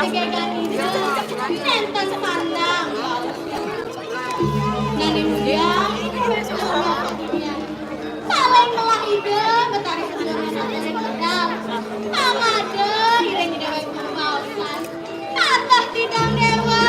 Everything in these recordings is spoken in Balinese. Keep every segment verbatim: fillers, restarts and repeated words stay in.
Gegan Ida, nénten pandang. Nani mudian, paling melah Ida betari sesuunan ati medal. Pang ada iring déwék pawaosan. Atah tidang déwa.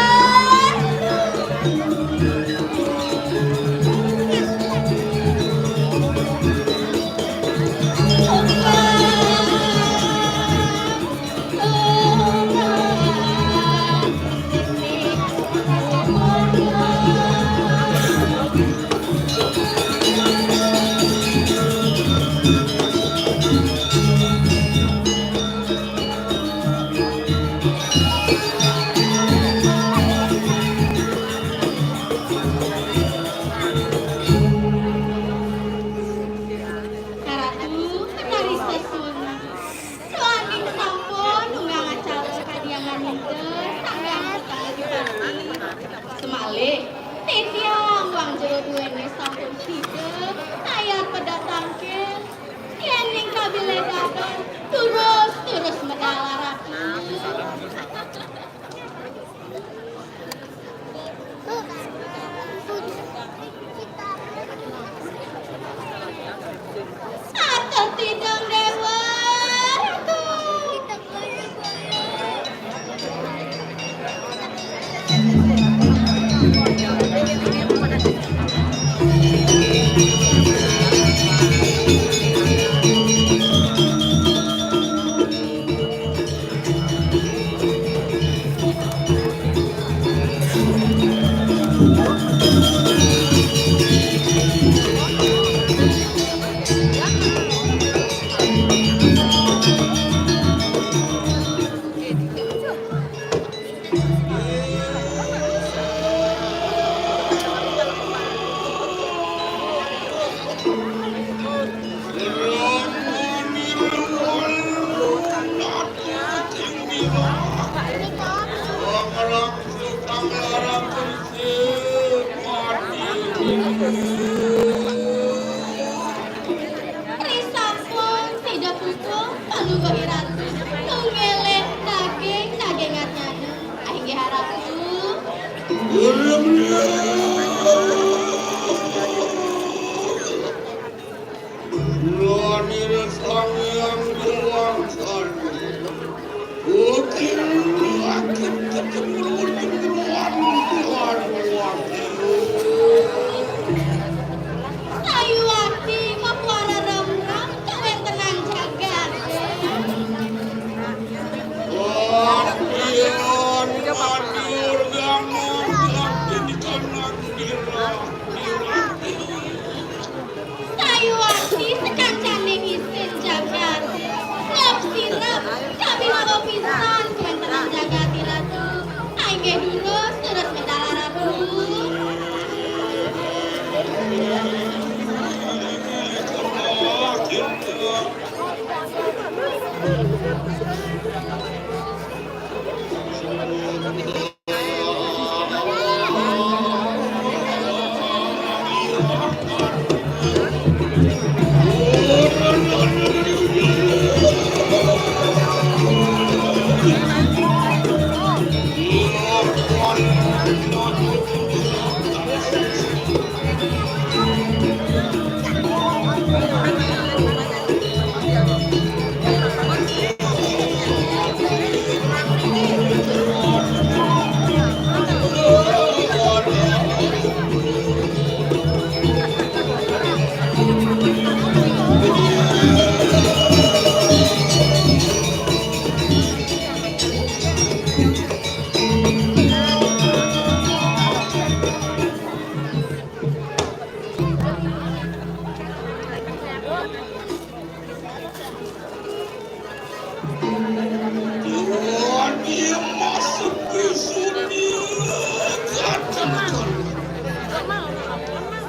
Karatu, petari sesuna. Duaning sampun nunggang acala kadiangan Ida, Sang Hyang Pusaka Dipati. Semalih, titiang Wang Jero duéné sampun sida, tayar pedak tangkil. Yéning kabilih dadong, terus-terus medal Ratu. Atur tidung déwa. Risampun sida pupul panugrahi Ratu, tunggilih daging daging ngatnyana. Inggih Ratu. Lanir Sang Hyang Dewata. Ucil akan ketemuan Tuhan Tuhan. Sayuwakti mapuara remrem kawéntenan jagat. Ardian Manur Gama Sakti di kanan dira. Sayuwakti sakancaning isin jagat. Lep sinep, kabilawa pisan kawéntenan jagat Ratu. Inggih durus, terus medal Ratu.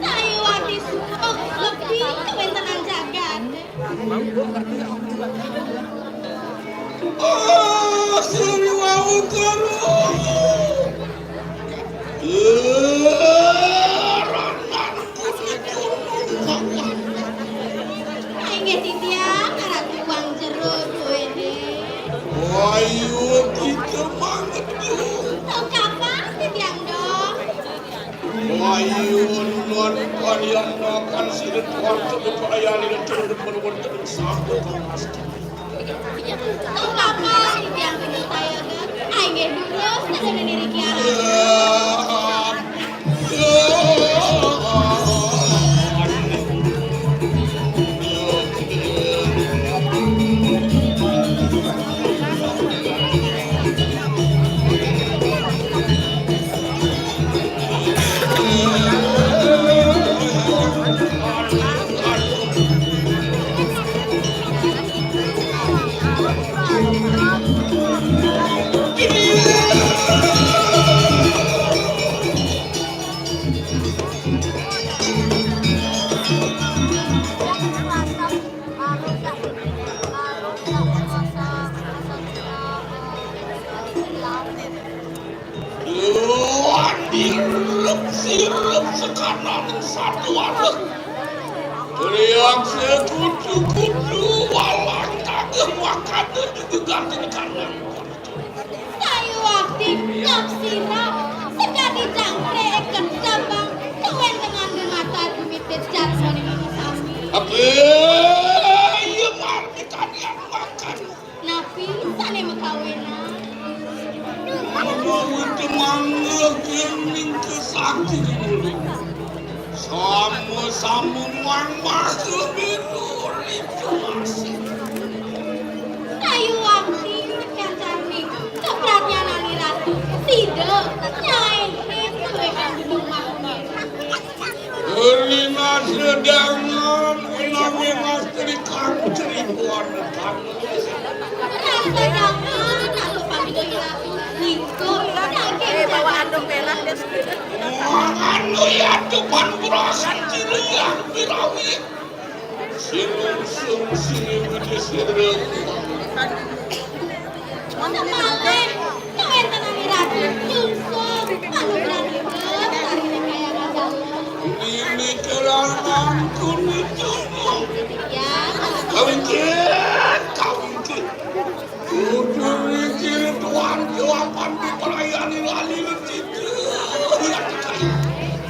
Sayuwakti suka lebih kawéntenan jagat. Ah, Sri Wawutara. Inggih titiang, Ratu Wang Jero duéné. Ayo kita Kebetulan yang itu benar-benar sampun. Tungkapan titiang pinuntayaken, inggih durus, sadangan niriki aran. Wah, direp sirep sekanan satu warung. Teriak sekucu-kucu, walang tangga makan juga ganti di kanan. Kayu aktif, nafsira, sekadi jangkrik ikan jambang, tuwin dengan mata dumitit jadmane sami. Ape, iya, margi kalian makan. Napi sane makawinan? Mawon mangga ning kesakti. Sama-sama muang mas lebih nuri masih. Kayu wangi sekian sarmi, kepratnyanan Ratu, sida, nyai, itu yang gedung makmur. Rina sedangan, nami mas terikan, terikan. Rasa nyaman, aku pamit Ratu, lingkup, daging, bawa andong belah, deh. Mangan ya, depan perasan diri ya, birawi. Sirung sirung sirung sirung. Malih, kawéntenan Ratu Sungsung, manugrahan hidup, sareng kaya raja. Ini kelangan kuning. Ya, kawingkit, kawingkit. Kudu mikir tuan jawaban diperayani lali lecit.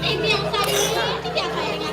Ini yang saya, ini yang saya dengar.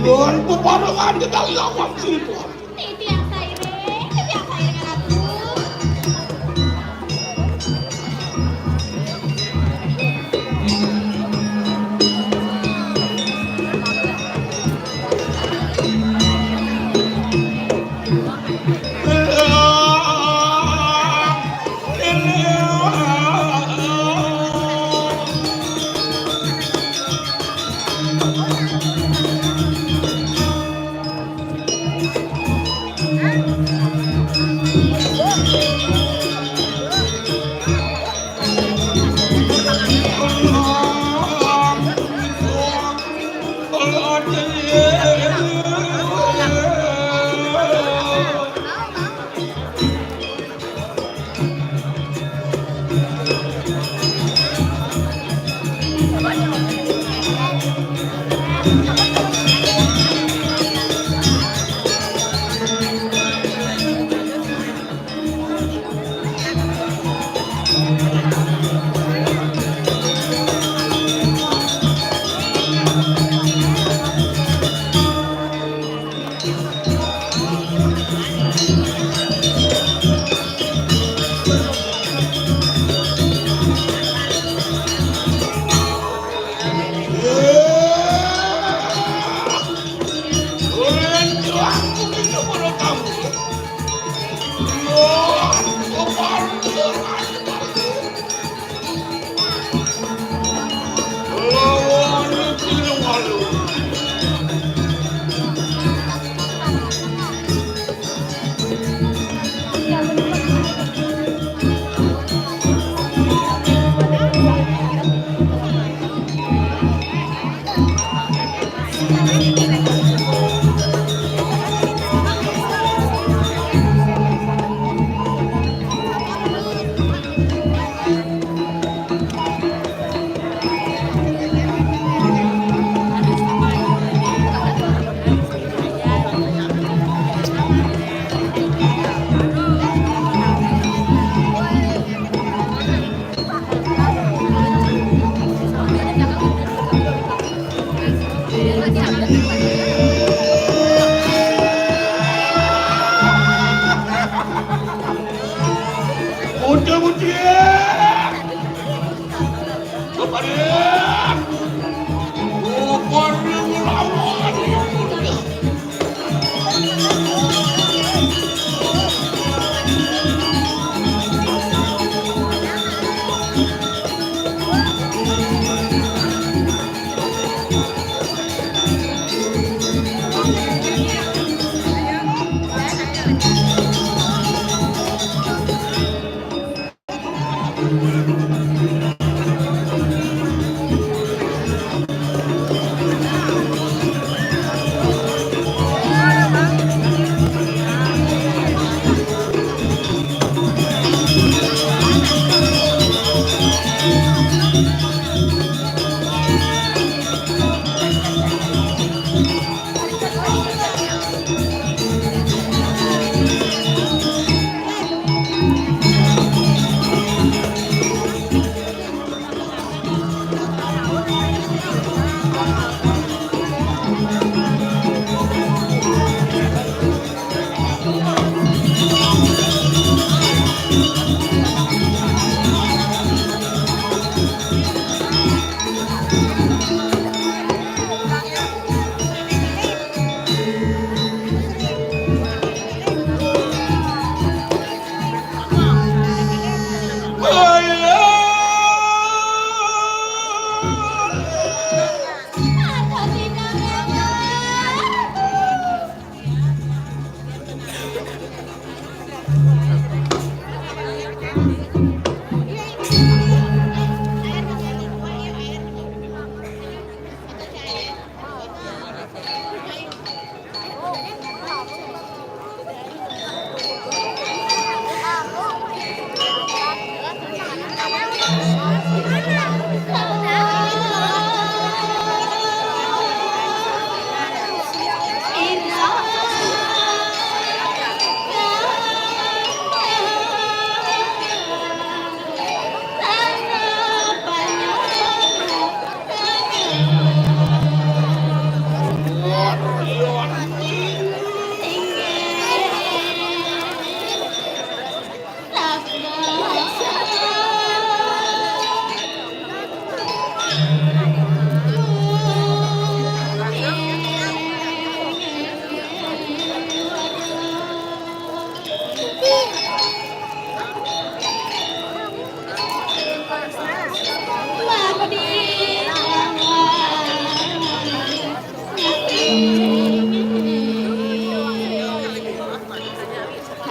Nuwun peparengan kedali awak siripun. Titiang sairing, titiang sairing Ratu. Muda-mudi. Kepada. Kepada ngelawan.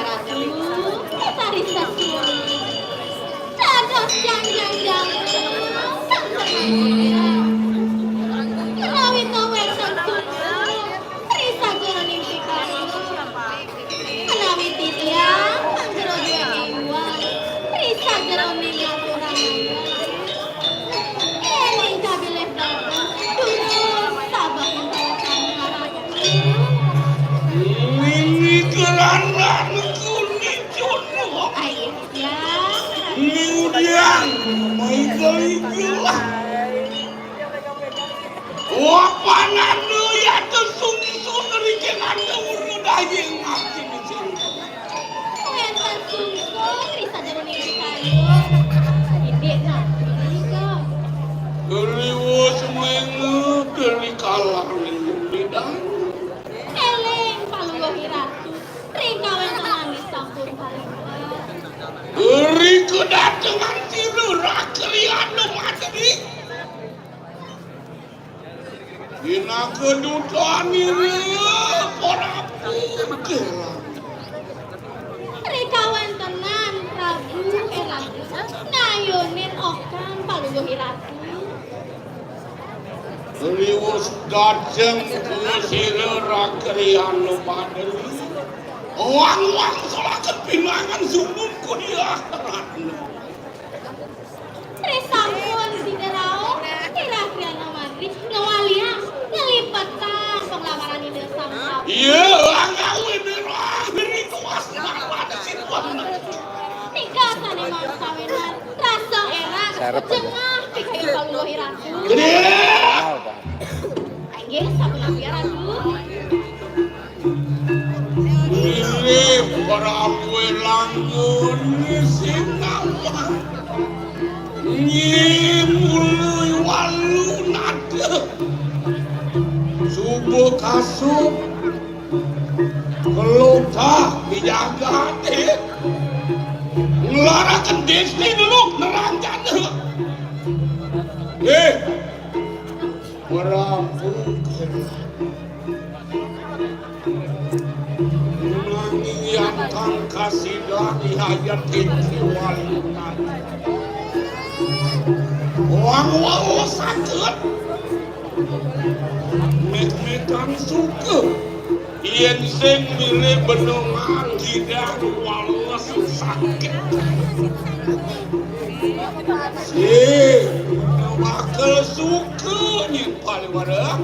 Ratu, tari sasua. Dados jangjang jamu, sang seneng. Menawi tawésan tunggu, risa jroning pikayun. Menawi titiang, mangkero duwé iwang, risa jroning aturan. Eling kabilih dados, durus sabah pun kalasan maratu. Nini keranan kuni jono. Ayo, ya. Ngudian, maikel ikilah. Wapananda yata sungsun rikeng anda urna dayeng mati mesin. Wénten sungkung ri sajeroning kayu. Indik napa menika? Riwus menga keri kalah ring lidah. Eling palungguh iratu, ring kawéntenan sampun pariwara. Ri kedatengan sira rakri anu madri. Pinaka dutanira Prabu Gerang. Ri kawéntenan Prabu Erlangga nayunin okan palungguh iratu. Riwus dajeng sira rakriana padeli. Wang-wang selaket pinangan sumum kudiah ratna. Risampun sida rauh, Ira Kriana Madri ngawaliang, nglipetang panglamaran Ida Sang Prabu. Iya, angawé derah, demi kuas lawan sipun. Nika sané mangsaminan rasa éra, sarep jengah, pikayun palungguh iratu. Gedé. Inggih, sapunapi, Ratu? Inggih, Prabu Erlangga, sing Mulai walu nada. Subuh kasub. Kelotah dijagate. Ngelaraken distri dulu nerangkan. Eh, Prabu Nanging yantang kasidan ihayat ing kiwalitan. Wang wau saged. Mek-mekan suka. Yen sing milih benungan gidang wales sakit. Sing bakal suka nyen paliwara.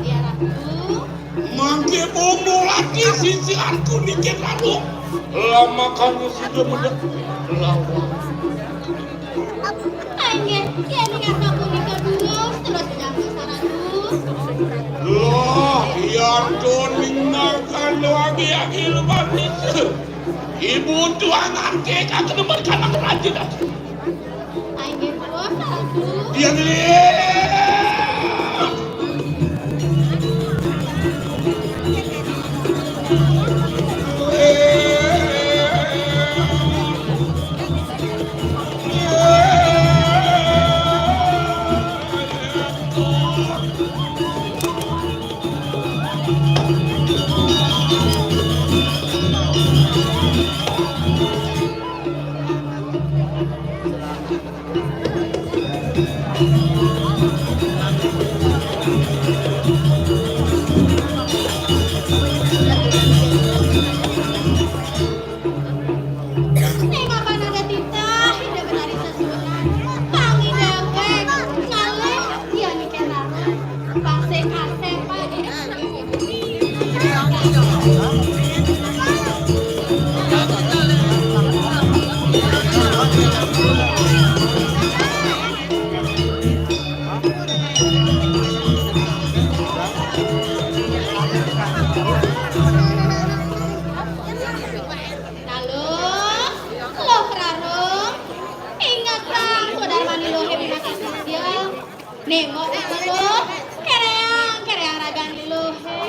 Ya, Ratu. Mangke bumbu lagi sisianku dikit lalu. Lamakannya sudah medek. Lawan. Inggih, yen ingat punika dulur, terus menyambut saratu. Lah, yan to ninggalkan lagi-lagi lebat itu. Ibu tuangan ke kagak demen kana kerajin aku. Inggih, terus saratu. Dia nih. Ning mapan ada titah, Ida Betari Sesuunan. Pang Ida wek ngalih, ya niki rara. Pang sing asep, Pak. Laluh, Luh Rarung, ingetang sudarmani luhe pinaka sisya. Nemo deh Luh, kereang, kereang ragan luhe.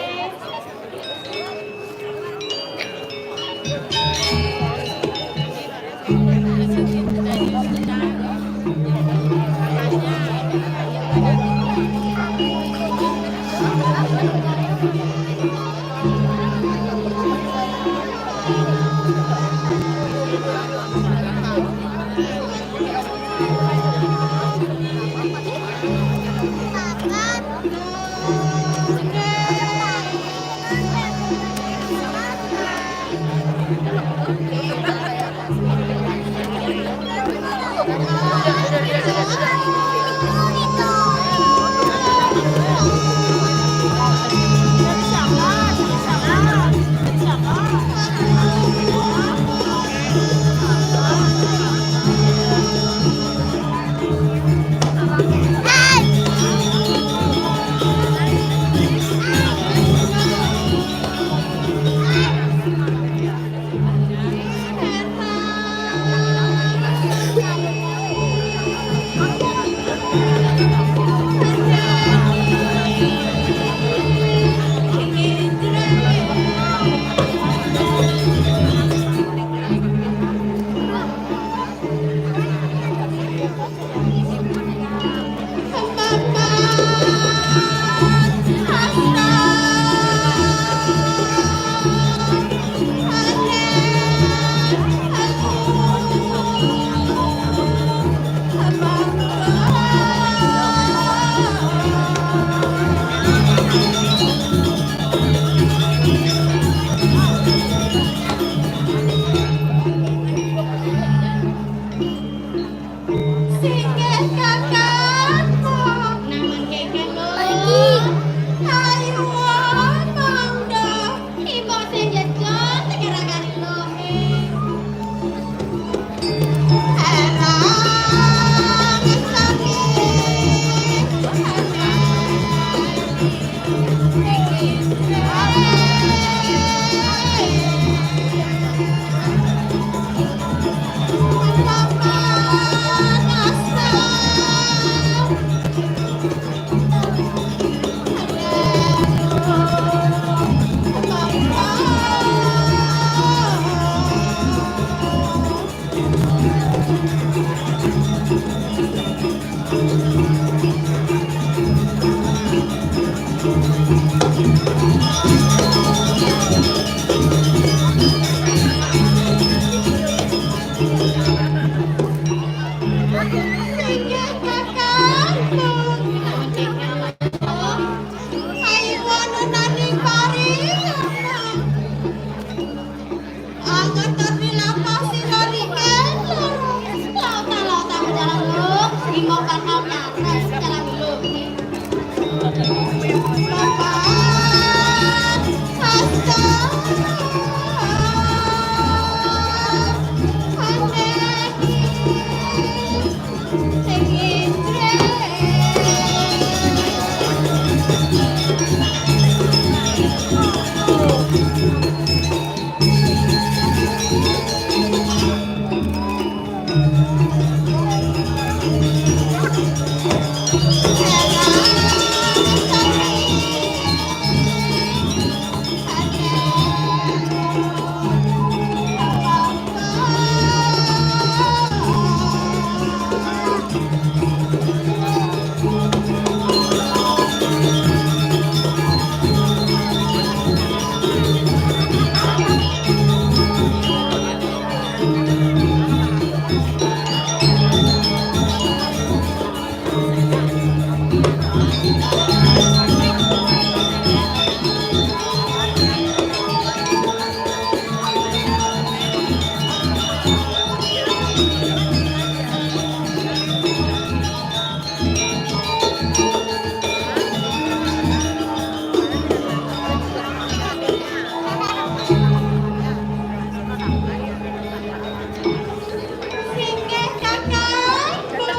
Singgih kakang, Bu.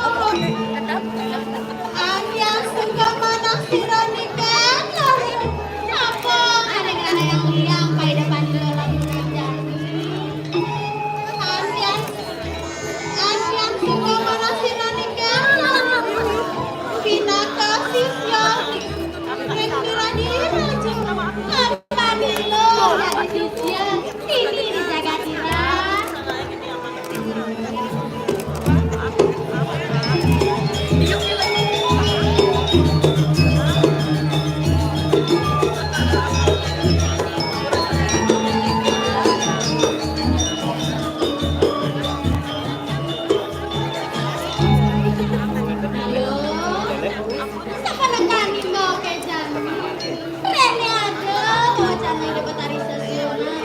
Anyar suka manah sira nika, lho. Napa aning-aning liang paida pandira lan jani? Anyar, anyar suka manah sira nika, lho. Pinaka sisya ring Duradi Raja. Pamila dadi sisya. Ini di jagadira. Ayo, sekarang kami mau ke jami. Rene ada wacana Ida Betari Sesiona.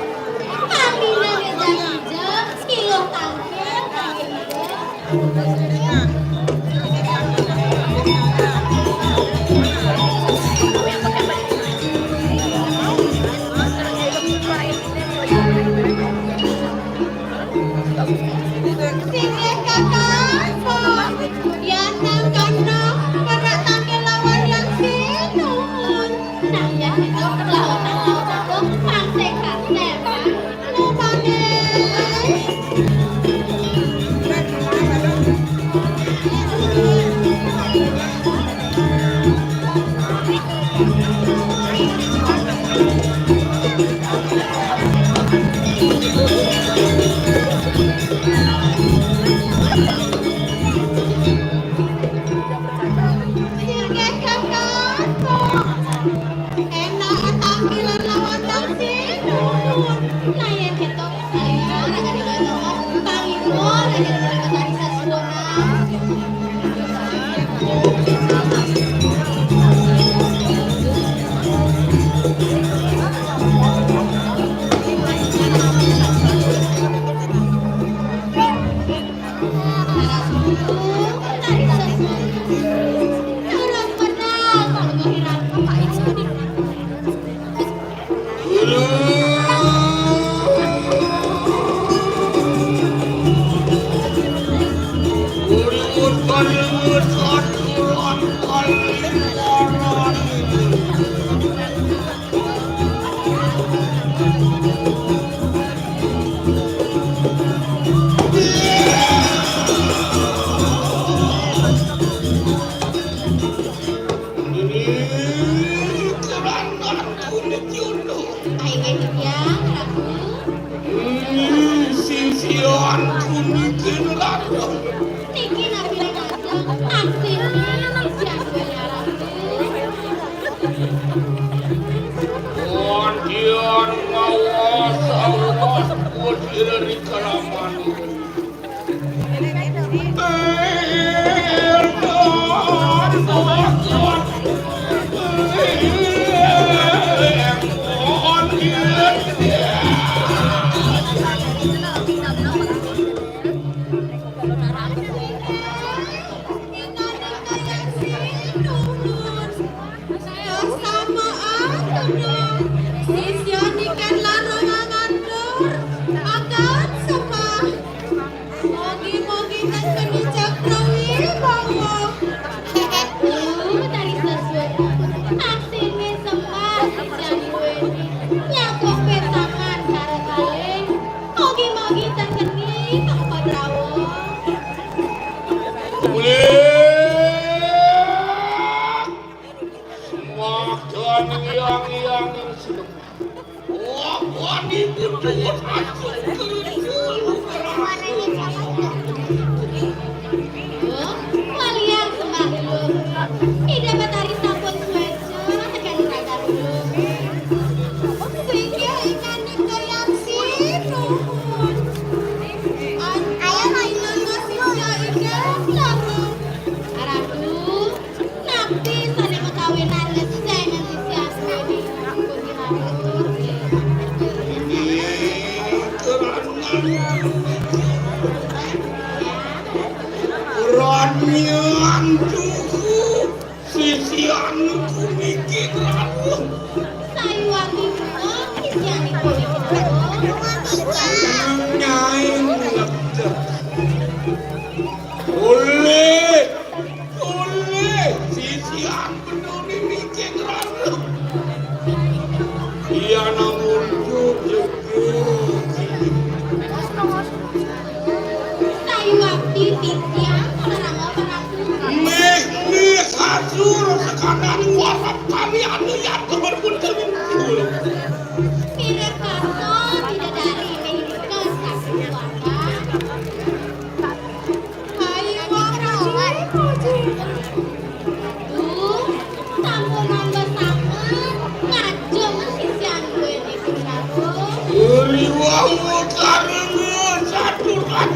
Kami nang ejak ija, iluh tangkil, kami ija. Singgih kakang, yan nang kana, kana tangkil lawan yang sinun. Nang yan itu, lawan, lawan aku, pangsing, pangsing, Pak. Lumanis. Singgih kakang, enak tampilan lawan nang sinun. Nah, yen ketok, ayo, raga dhewe to. Pangiwa, raga dhewe tari sasuwungan. Ini kelangan kulit yundu. Ayo, Hyang Prabu. Ini sisian kulit larang. Niki nabi rasa, asli sisian kulit larang. Pandian ngawas, awas, kulit dari kalaman. Sisya niken larang ngandur, makan sembah. Mugi-mugi ten keni cakrawi bawa. Tari sesut, taksine sembah sisya duweni. Nyakup petangan sareng kalih. Mugi-mugi ten keni mengko drawuh. Nyantuku sisianku niki ratu. Sayuwakipun sisianipun niki ratu. Nyai nglebet. Oleh, oleh sisian benoni niki ratu. Iya namun jujur. Sayuwakti titiang para rama para. Mih, mih, kasur sekadang warap kami anu yatur betul. Mirip kasur bidadari mih kasur warap. Hai, warap. Tuh, sampun mangga sanget, ngajeng sisian duénipun Ratu. Riwau karena saturan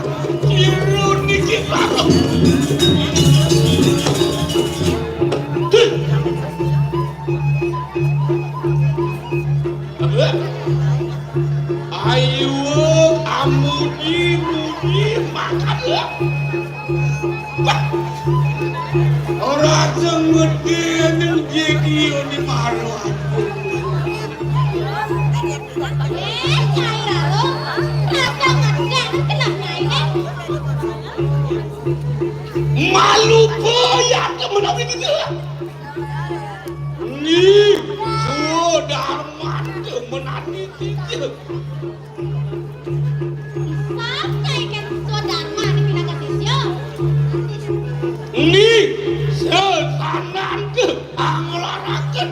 kirun niki Ratu. Ayo, amudi, mudi, makan ya. Ora sing gedhe ning jeki ni malu. Eh, Nyai Raro, rasa ngedang kenapa Nyai, eh? Malu boya menawi gitu. Ni, sudah mati menanti gitu. Sapa ikan Sodama di pinaka sisya? Ni, sesanan ke anglaraken.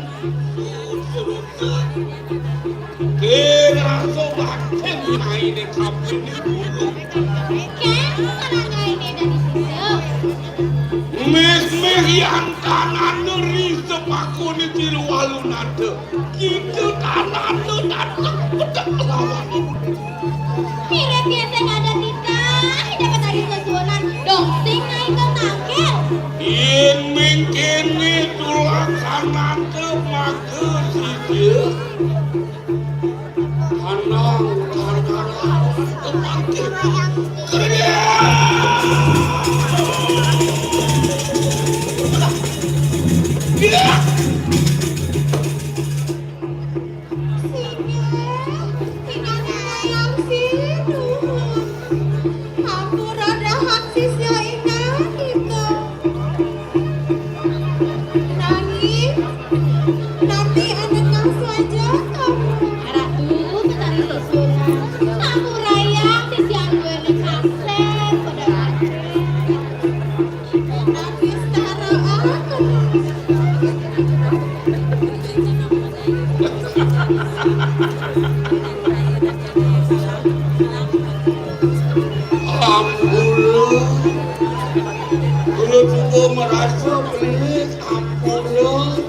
Kira sobat sing maine kampung ibu. Kan malah nyaine dari sisya. Meh-meh yang kanan neri sepakune tilu walunate. Kita tanah tu datang pedang lawan. Mirip biasa ada titah, dapat hari sesuunan. Dong sing naik ke tangkil. Yen mengkene tulang sanate maka sida. Anang tanah lawan kemangkil. Kerja. Dia. Singgih, pinanggih ayam sinuhun. Ampura dahat sisya ingan kita. Nanging, nanti anak ngasuh aja kamu. Ratu, Betari Susunan. Ampura ya, sisya duwe kasep, pada ratu. Ampun. Kula cuba merasa bener, ampun.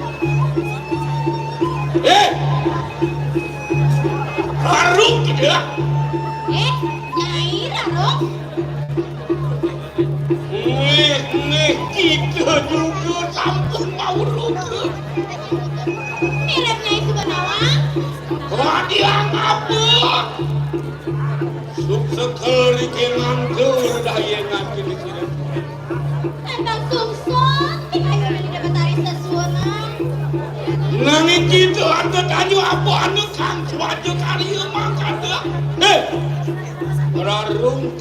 Eh! Rarung gitu ya. Eh, Nyai Rarung? Nggih, nggih, kita juga sampun mau rugi. Mirip Nyai Subanawa. Wadiang apa? Suksekel riki nganggur daya ngaji di sini. Tentang sungsung, kita yang tidak betari sesuunan. Nanging kita ada tanya apa anu kang suatu karya mangkada. Hei, rarung.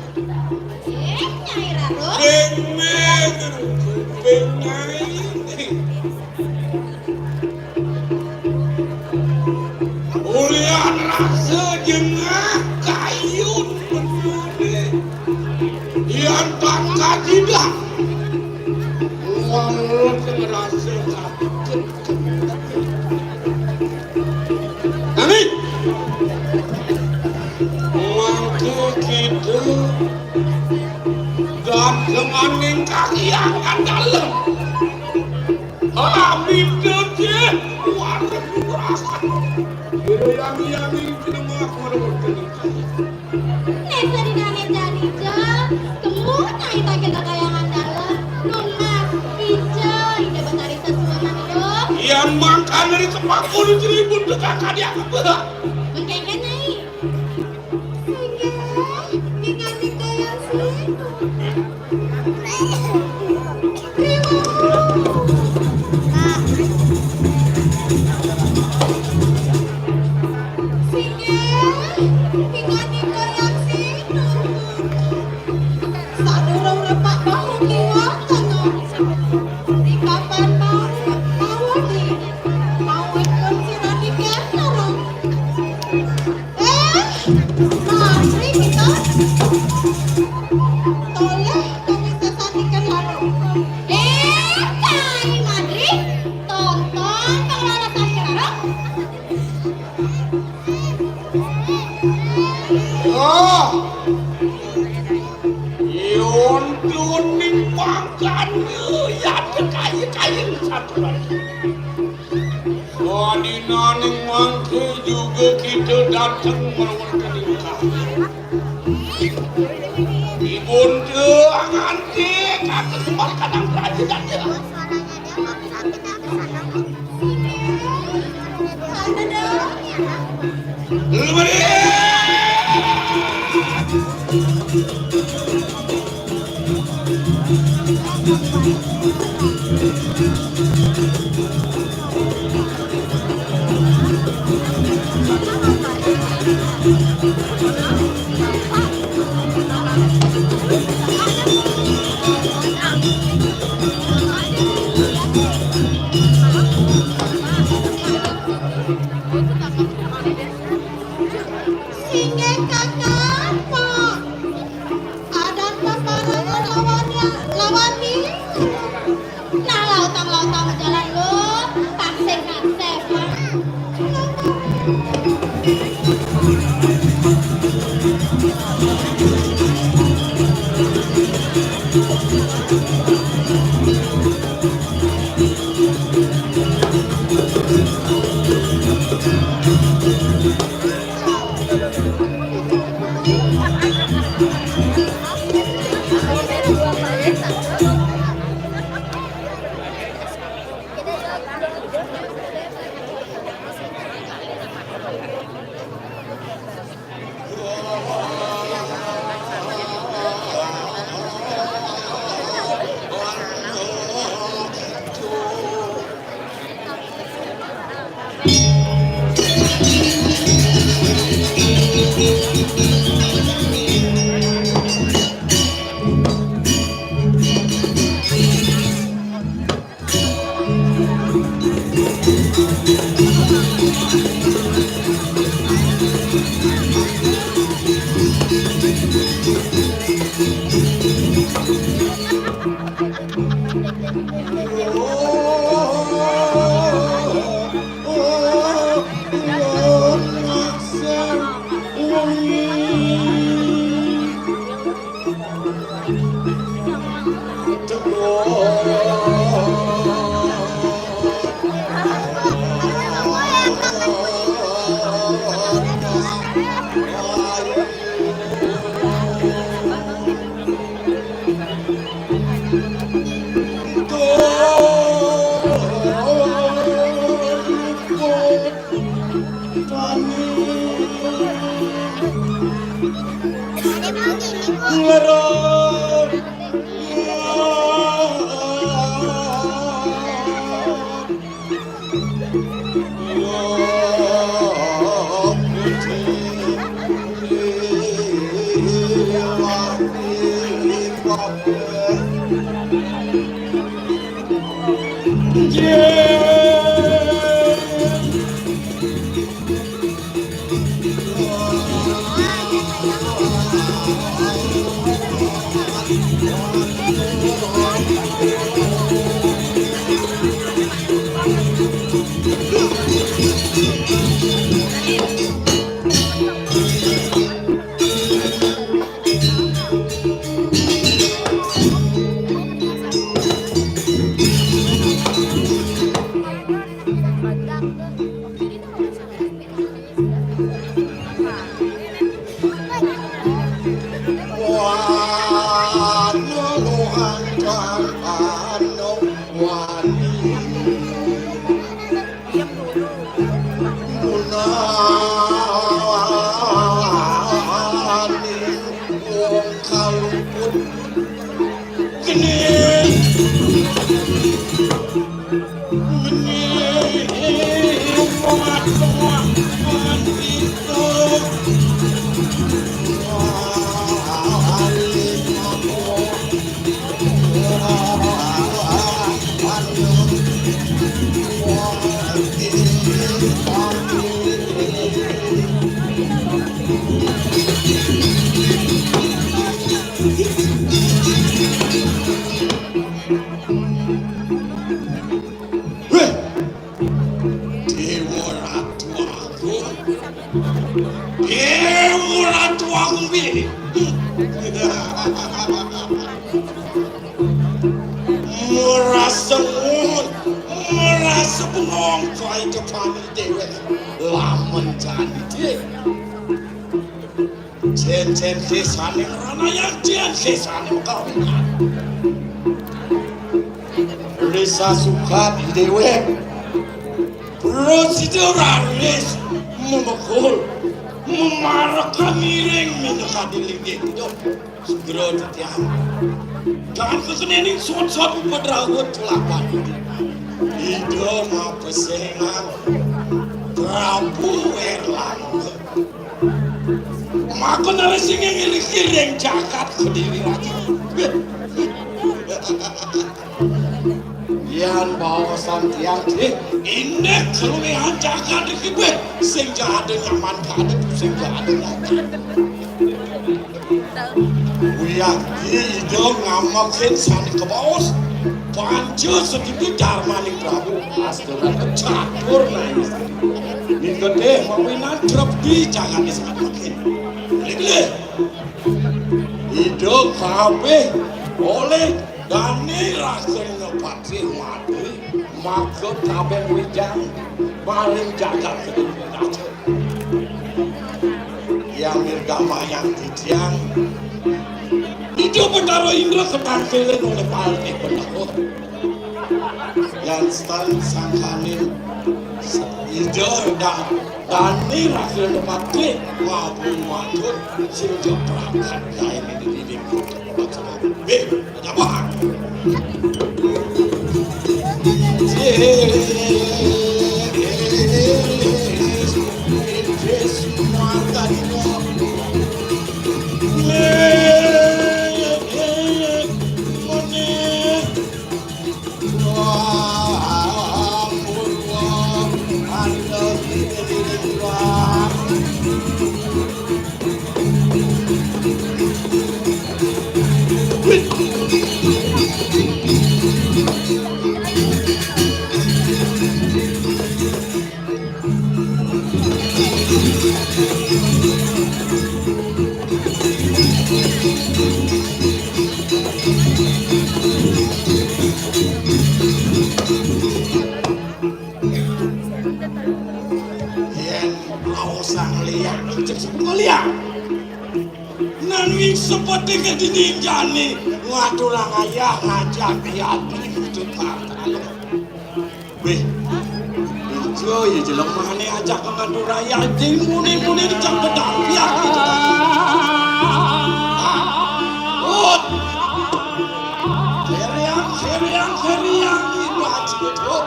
Eh, Nyai Rarung. Beng, beng, beng, Nyai. Ulian rasa jengah kayun menune. Yan tak kajidah. Uang ngerasa sakit. Amin. Mangke kita dan semaning kakiangan dalem. Amin, Dede. Warung murah. Kira yang-yang ini kena mengaku ada berkena. Nek sedinane jani, Jel, kemu nyai tagih kakayangan dalem. Nunas, Ijel, ida betari sesuunan, Dong. Yang mangkane di tempat kulit ribut dekat kadi aku. Mengkengken, Nyai. Singgih, ningali kaya sing. Singgih, ingat-ingat yang sinu. Sadurung repak bau kiwak tengah. Di kapan bau, bau di, bau ikut sirah di kena. Eh, mari kita toleh kami sesatikan lalu. Eh, kai madri, tonton pengelola sastra. Oh, yun tuning pangkan ya kaya-kaya satu lagi. Wadina ning mangke juga kita datang melawan keningkah. Ibun tuh nganti kata sembal kadang raja dan dia. Singgih kakak, Pak. Adan paparangan lawannya, lawan ni. Nah, lautang-lautang jalan lu, taksik-taksik. Wéh, Déwa Ratu Agung. Déwa Ratu Agung piye? Merasa ngun, merasa bengong, kaya depan déwék. Lamun jani, Dik. Jén-jén désané Ranayang, jén désané Kawinan. Risa sukat déwék. Prasida raris memekul, memarekan ngiring minangka linggih Ida. Segera titiang. Jangan kekenening sot-sot upadrahut kelaban. Ida mapesengan Prabu Erlangga. Maka nalih sing ngiring-iring jagat Kediri Raja. Yan baosan tiang, Dik, indik kaluwihan jagat iki, wéh, sing ja ada nyaman, gak ada sing ja ada nyaman. Wiakti Ida ngamekin sané kabaos, panca sedindi darmaning Prabu, astungkara catur nangis. Mingkete mawinan trepti jagaté sanget mekin. Lih-lih. Ida kabéh olih dane rasane patih mati, maka kabéh wijang maring jagat Kediri Raja. Yang mirgamayang titiang. Ida Betara Indra ketangkiling oleh palih Betara. Yan stan sangkane Ida da-, dane rasul nepatke wabung wadon sing jok perangkat kae ini di dinding. Weh, ada apa? Yen laosang liya, cek sepuluh liya. Nanging seperti kedinding jani, ngaturang ayah ngajak yati wujud partai. Weh, ijo ya jelemane ajak ngatur ayah, ding muni-muni dicak pedang piak gitu. Ut. Seriang, seriang, seriang, ibu haji betul.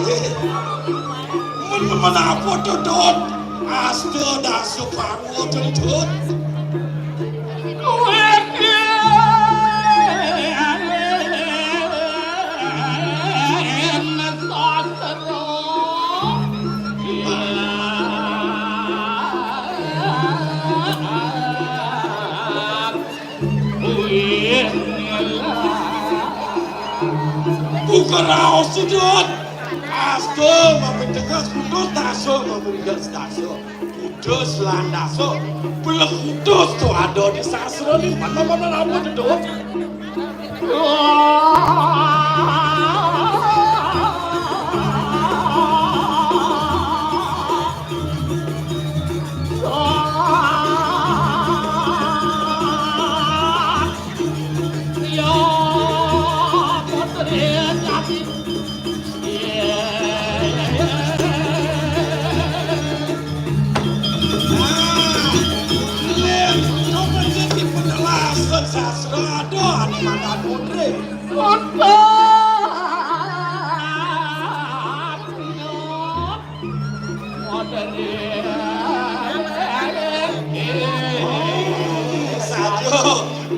Weh, men-, men apa, Dodot? Asta dasa parwa, Dodot. Buka raos, Dodot. Asta, mampir tegas, putus dasa, mampir tegas dasa. Putus lan dasa. Belek putus to ada di sastra ni. Mana-mana apa, Dodot? Saja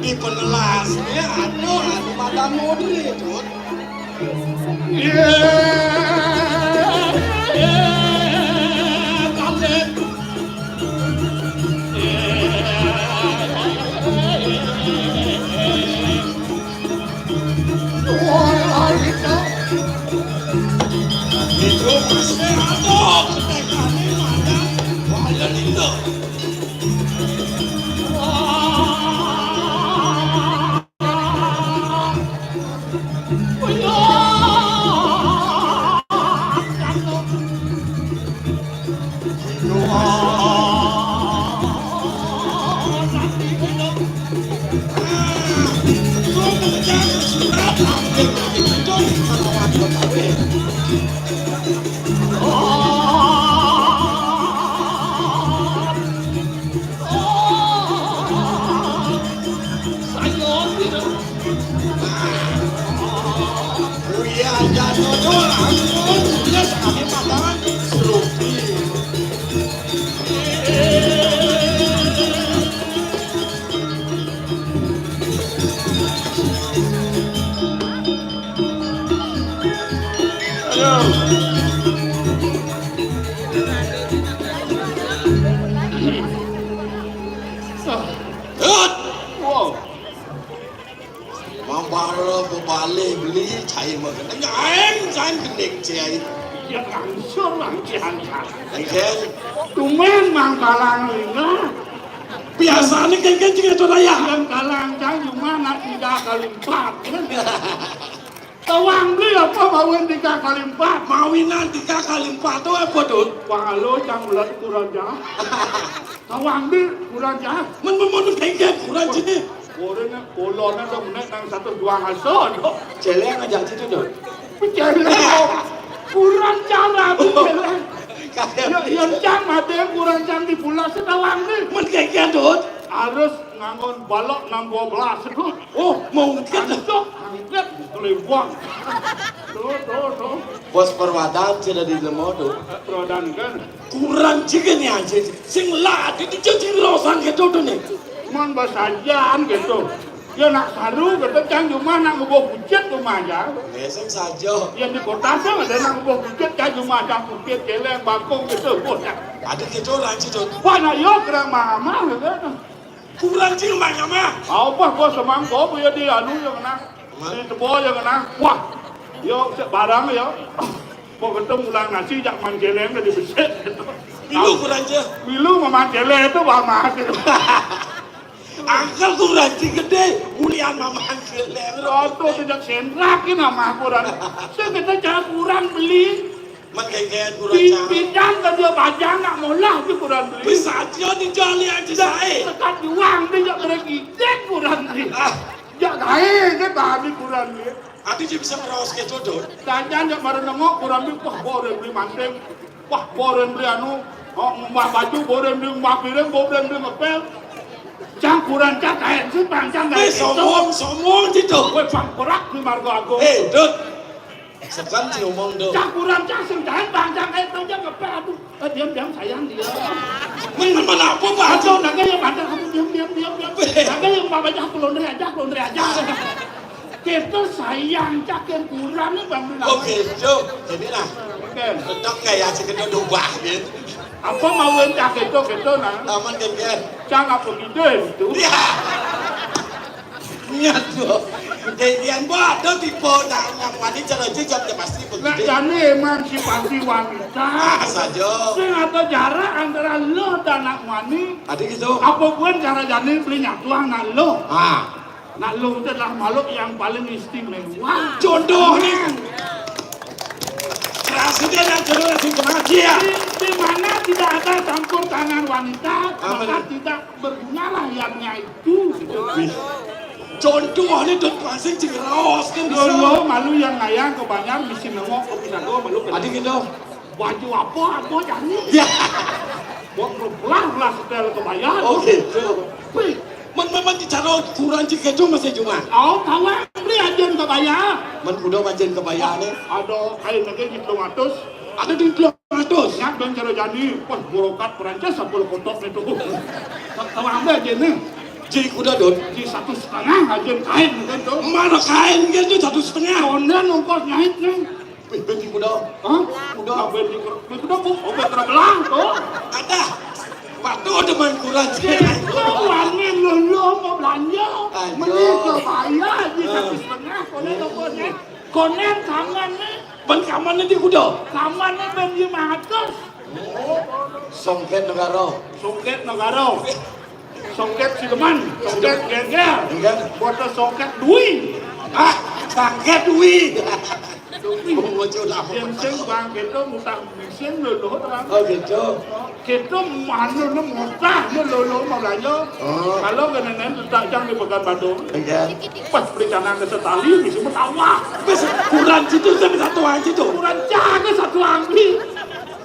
dipenelasnya, aduh, anu Madam Modri, Dut. Hut! Wow. Mambara bebale beli cai makan. Nyaeng cai gending cai. Ya langsung lah cai. Engken. Tumen mangkalang lima. Biasane kengken juga itu raya. Yang kalang cai cuma nak tiga kali empat. Tawang beli apa mawin tiga kali empat? Mawinan tiga kali empat tuh apa, Dut? Wah, lo cang bulan kurang jah. Tawang beli kurang jah. Men men men kengken kurang cai. Kurang kolonnya dong naik nang satu dua ngaso dong. Celeng aja situ, Dut. Celeng. Kurang cara tuh celeng. Kayak ya, yang cang mati yang kurang cang di pulau setawang beli. Men kengken, Dut. Harus nganggon balok enam dua belas itu. Oh, mau ngket. Ancok, ngket, kelewang. Tuh, tuh, tuh. Bos perwadan sudah di lemo tuh. Perwadan kan. Kurang juga nih aja. Sing lah, di di jadi rosan gitu tuh nih. Cuman basajan gitu. Ya nak saru gitu, cang cuma nak ngebuh pucet cuma aja. Ya, sing saja. Ya di kota sih ada nak ngebuh pucet, cang cuma ada pucet, celeng, bakung gitu. Ada gitu lanjut tuh. Wah, nak yo kerang mama gitu. Kurang sih rumahnya mah. Apa bos semangko ya di anu yang kena. Di tebo yang kena. Wah. Yo barang ya. Kok ketemu ulang nasi jak manjeleng dari beset. Milu kurang je. Milu mamanjeleng itu bah mati. Angkel kurang sih gede. Mulian mamanjeleng. Roto sejak sendrak ini nama kurang. Saya kita cara kurang beli. Man kengken kurang cang. Pimpinan ka dia bajang nak molah je kurang beli. Bisa dia dijali aja sae. Sekat juang dia jak bergidek kurang beli. Ah. Jak gae dia tadi kurang beli. Ati je bisa meraos ke jodoh. Dandan jak baru nengok kurang beli. Wah, boleh beli manting. Wah, boleh beli anu. Oh, ngembah baju, boleh beli ngembah piring, boleh beli ngepel. Cang kurang cang kain sih, bang cang kain. Weh, sombong, sombong gitu. Weh, bang perak di Margo Agung. Eh, Dut. Sekarang si omong tuh. Cak kurang cak sing jaen bang cak kayak tuh cak ngepel aduh. Eh, diam diam sayang diam. Men men men apa Pak? Aduh naga yang ada kamu diam diam diam diam. Naga yang bawa aja pelondre aja pelondre aja. Kita sayang cak yang kurang nih bang bilang. Oke, Cuk. Jadi lah. Oke. Tetap kayak si kedua domba gitu. Apa mau cak itu gitu nah? Aman kan kan? Cak apa gitu itu? Ya. Niat lo. Dadian bodoh tipe nak nak wani cara jejak ya pasti begitu. Nak jani emansipasi wanita. Ah, saja. Sing ada jarak antara lo dan nak wani. Ada gitu. Apa pun cara jani beli nyatuan nak lo. Ah. Nak lo itu adalah makhluk yang paling istimewa. Jodoh nih. Rasanya nak jodoh lagi kemana dia? Di, di mana tidak ada campur tangan wanita, maka tidak bergunalah yangnya itu. Contoh ini dot masing sing raos kan bisa. Lo malu yang ngayang ke banyak mesti nengok ke pinago malu. Ada gitu. Baju apa apa jadi? Ya. Buat belah belah setel kebaya. Oh gitu. Wih. Men memang dicara kurang jika itu masih cuma. Oh kawan beli aja kebaya. Men udah wajan kebaya nih. Ada kain lagi di Plumatus. Ada di Plumatus. Terus. Nyak dong cara jani, wah, borokat Perancis apa lo kotok itu. Tawang deh jani. Jadi kuda, Dut. Di satu setengah aja kain kan tuh. Mana kain gitu satu setengah? Konden ongkos nyahit nih. Wih, benti kuda. Hah? Kuda. Nah, benti kuda. Benti kuda, Bu. Oh, benti belah tuh. Ada. Patuh ada main kurang. Itu wangi lo, lo mau belanja. Aduh. Meni kebaya di satu setengah, konden ongkosnya. Konden kangen nih. Ban kamannya di kuda. Kamannya ban lima ratus. Songket negara. Songket negara. Songket sideman. Songket geger. Enggak. Botol songket dui. Ah, songket dui. Dui. Bocor lah. Yang sing bang kita ngutang mesin lo lo terang. Oh gitu. Kita mana lo ngutang lo lo mau belanja. Oh. Kalau kena nen tak jang di Pekanbaru. Enggak. Pas beli canang ke setali, bisa bertawah. Wis kurang situ, sampai satu aja tuh. Kurang jaga satu anggi.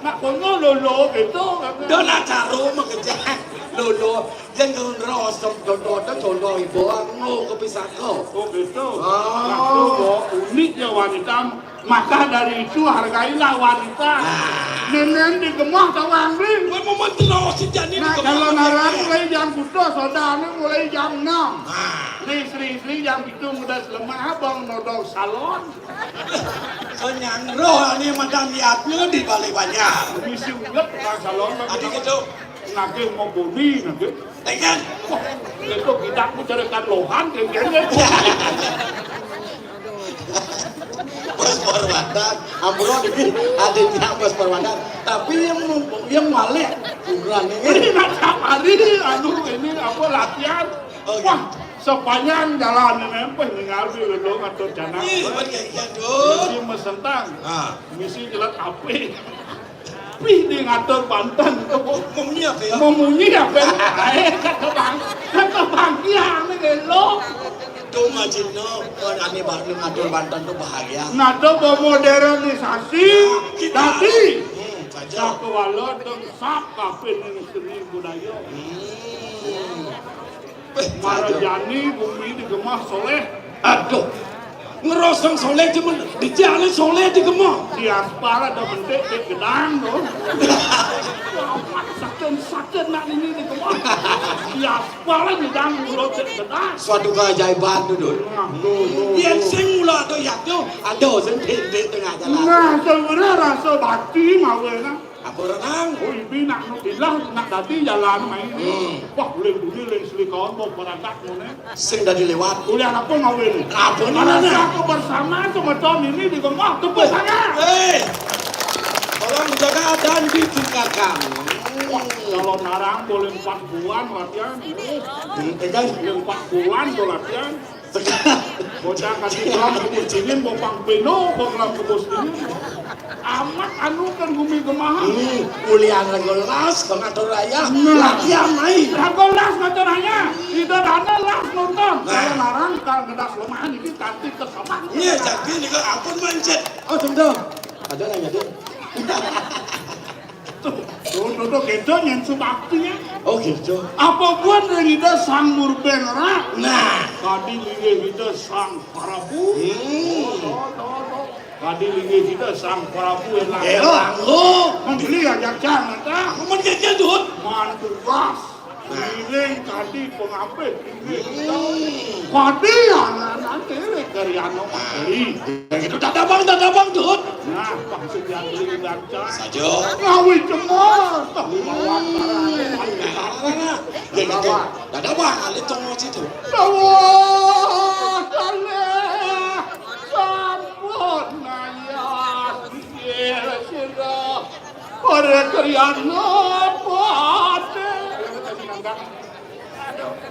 Nak kono lolo gitu. Dona caro mengejar lolo yang ngerosok dodo dodo ibu ngo kepisako. Oh gitu. Ah. Waktu kok uniknya wanita, maka dari itu hargailah wanita. Ah. Nenen di gemah tawang ri. Kowe mau menteri sejani. Nah, kalau narang mulai jam kuda, sodane mulai jam enam. Ah. Nih istri-istri jam itu udah lemah abang nodong salon. Kenyang roh ini madam yatnya di Bali banyak. Misi ulet tukang salon. Adi gitu. Nagih mau boni nagih. Dengan. Wah, itu kita ku carikan lohan kayak gini. Bos Parwata, ampun ini adiknya Bos Parwata. Tapi yang yang malik kurang ini. Ini nak hari anu ini apa latihan? Oh, iya. Wah, sepanjang jalan ini empeh ningali lo ngatur jalan. Ih, buat kayak gitu. Misi mesentang. Ah. Misi jelas api. Pih di ngatur banten. Memunyi apa ya? Memunyi apa? Ae kata bang, kata bang iya nih lo. Tuh ngajin no, ane bang ngatur banten tuh bahaya. Nah, tuh modernisasi. Nah, kita. Tadi. Hmm, saja. Satu walau tuh sap kafe nih seni budaya. Hmm. Marajani bumi di gemah soleh. Aduh. Ngerosong soleh cuman di jalan soleh di gemah. Di aspal ada bentuk di gedang tuh. Sakit-sakit nak ini di gemah. Di aspal gedang mulut di gedang. Suatu keajaiban tuh, Dul. Nah, tuh, tuh, yang tuh. Sing mula tuh ya tuh, ada sing di tengah jalan. Nah, sebenarnya rasa bakti mau enak. Apa renang? Oh, ibi nak ilah nak dadi jalan main. Hmm. Wah, boleh bunyi leng selikawan mau berangkat ngene. Sing dadi lewat. Boleh apa ngawin? Apa mana? Siapa bersama semeton ini di gemah tepuk tangan. Hei. Tolong dijaga dan ditingkatkan. Wah, kalau narang boleh empat bulan latihan. Hmm, eh, guys. Boleh empat bulan tuh latihan. Bocah kasih kelam kubus dingin, bopang peno, bopang kelam kubus dingin. Amat anu kan gumi gemahan. Hmm, kuliah lagu las, pengatur raya, nah. Latihan main. Lagu las ngatur raya, tidak ada las nonton. Nah. Kalau larang, kalau ngedas lemahan, ini cantik ke sopan. Iya, cantik, ini kan ampun main chat. Oh, sebentar. Ada nanya, Dek. Tuh, tuh, tuh, tuh, gitu, nyen subaktinya. Oh, gitu. Apa buat dari kita sang murben rak? Nah. Tadi linggih kita sang Prabu. Hmm. Tuh, tuh, tuh, tuh. Tadi linggih kita sang Prabu Erlangga. Erlangga. Membeli aja jangan, ah. Aman kecil, Dut. Manturas. Ngiring kadi pengapih. Hmm. Kadi anak-anak ngiring dari anak materi. Yang itu tak dabang, tak dabang, Dut. Nah, maksud yang beli baca. Saja. Ngawi cemas. Hmm. Yang itu tak dabang, alit tongol situ. Dawa, dalih, sampun, nayas, pikir, sira. Ora kriana pate.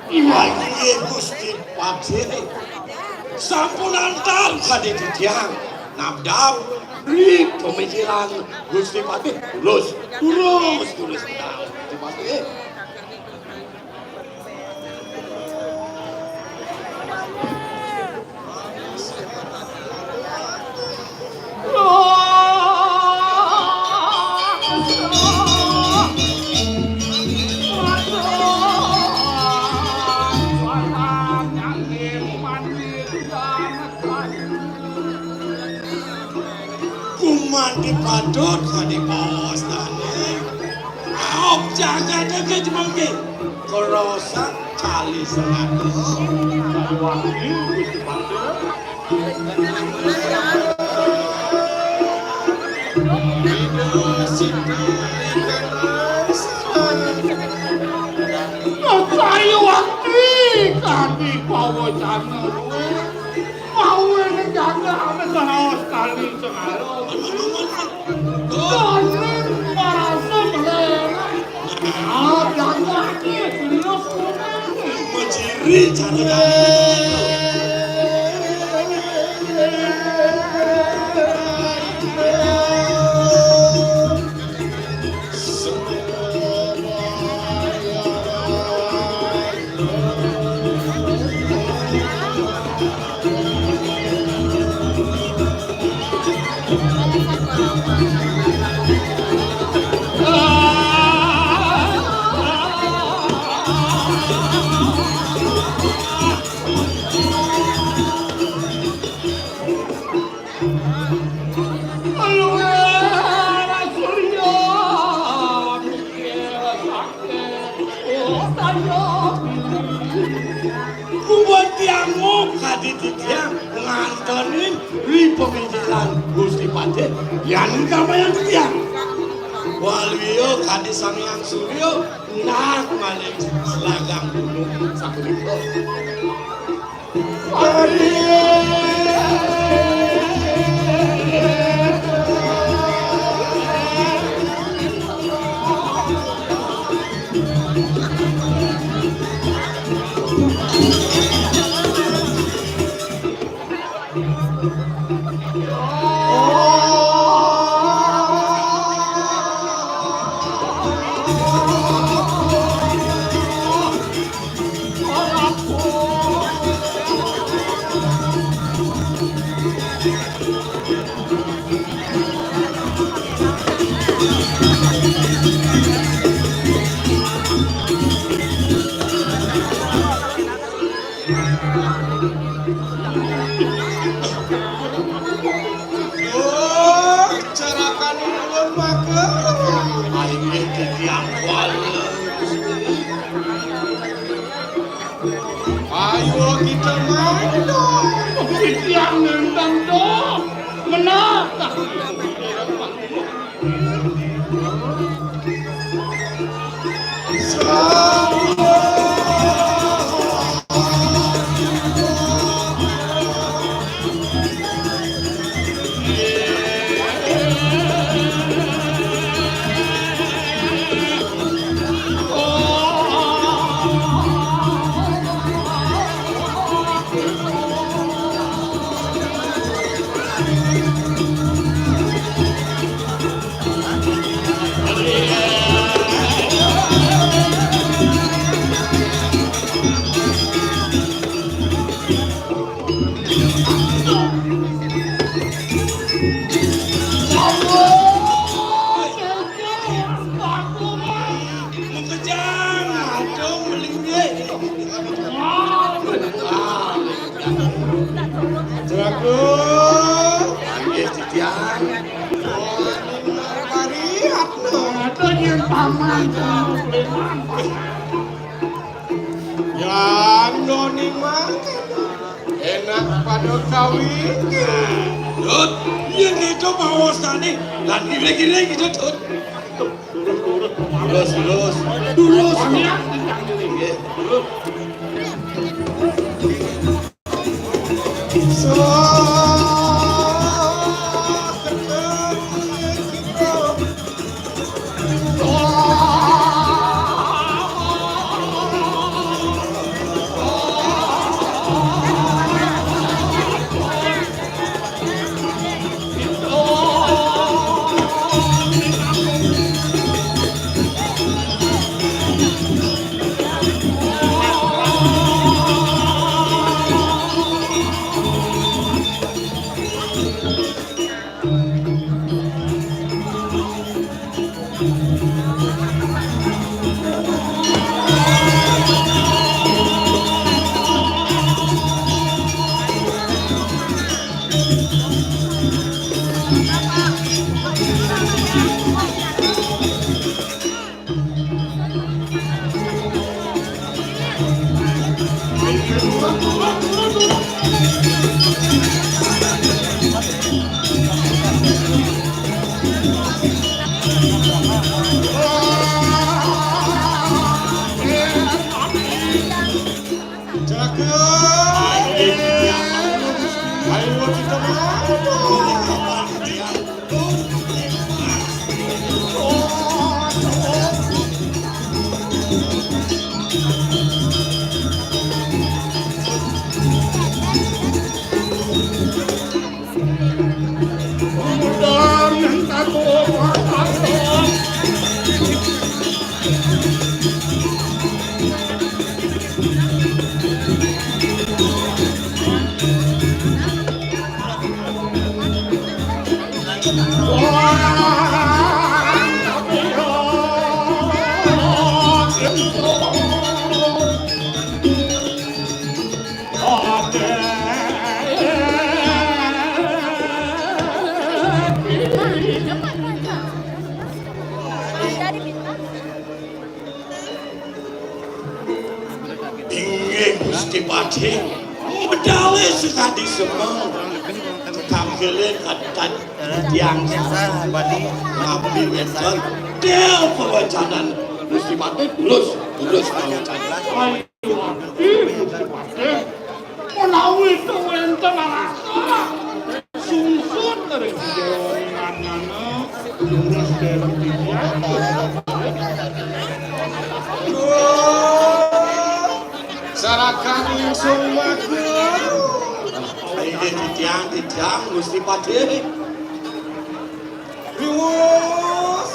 Inggih Gusti Patih. Sampun antar kadi titiang. Nabdab ri pemikiran Gusti Patih. Terus, terus, terus. Gusti Patih. Kuman dipatut kadi bos. Kadeke jemengke. Kerosot kali seratus. Kali wali, Gusti Patih. Kali wali, kali pawacana. Mau ini jaga ame seraos kali seratus. Kaning marasa meleleh. Ah, jaga ame serius kurang. Menjiri cara kami. Kubuat tiang kadi titiang ngantenin ri paminggiran Gusti Patih, yan kamayang titiang. Waluya kadi Sang Hyang Surya, nah malih selagang gunung sapunika. Oh, cerakaning ulun maka. Aing titiang kuala. Ayo kita main dong. Titiang nentang dong. Menang. Mengkejang, aduh, melingge. Jago. Panggih titiang. Pariat, no. Ada yang paman, paman. Yang noni mah enak pada kawin. Dut, yang itu pawastane, lan kira-kira gitu, Dut. Lurus, lurus. Lurus. Nggih. Inggih Gusti Patih, medal sakadi semeng. Tangkilin katan tiang sasah ngabdi wénten. Del pawacanan Gusti Patih, terus, terus pawacanan. Ayo, Gusti Patih. Menawi wénten alasan, sungsut ring panjenengan, lurus dari titiang. Sarakan langsung maju. Inggih titiang, titiang, Gusti Patih. Riwus,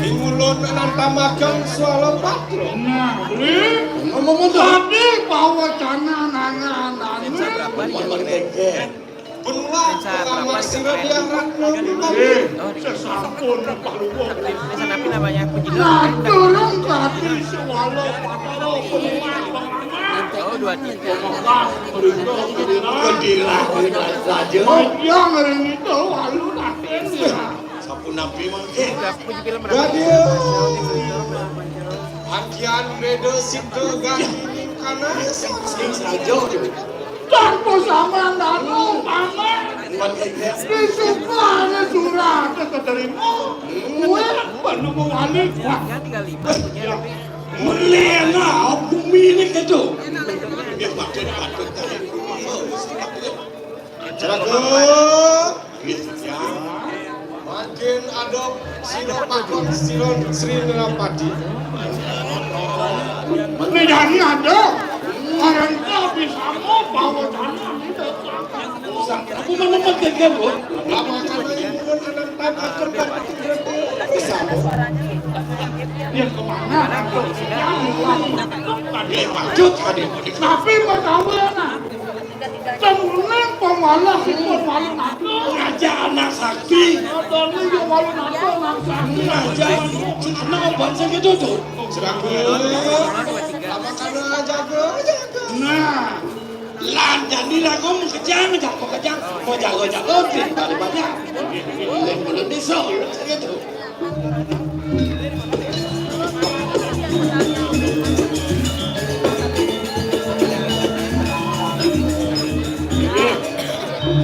ingulun nantamaken swala patra. Nah, Bli. Ngomong-ngomong, tadi pawacana nana-nana. Ngomong-ngomong, Penulah pengamak sira Diah Ratna. Eh, sesampun paluwung. Tulisan apa namanya? Kunci doang. Ngaturung kati swala patra penulah pengamak. Oh, dua tiga. Pemekas perintah pendilah. Pendilah, pendilah saja. Yang ringi tahu lalu nanti. Sapunapi mangke? Kunci film berapa? Dadi, agian beda sita gati ning kana. Sing saja. Tanpa sampeyan danu, Paman. Disukane surat keterima. Kuwi penemu wali. Wah. Mulai ana bumi ini gitu. Ya, patut, patut, patut. Ceraga. Mangkin ada sira pakon sira Sri Nalapati. Medani ada. Orang tak bisa mau bawa tanah. Aku mana makan kan, Bu? Lama kan ini pun ada tak akan bisa. Yang kemana? Yang luar. Yang lanjut tadi. Tapi pergaulan. Temuning pamalah sipun malu nato. Ngajak anak sakti. Temuning yo malu nato anak sakti. Ngajak anak obat sakit itu. Seraku. Apa kana jaga, jaga. Nah, lan jani lagu mengkejang, jago kejang, mau jago-jago, banyak-banyak. Belum-belum bisa, gitu.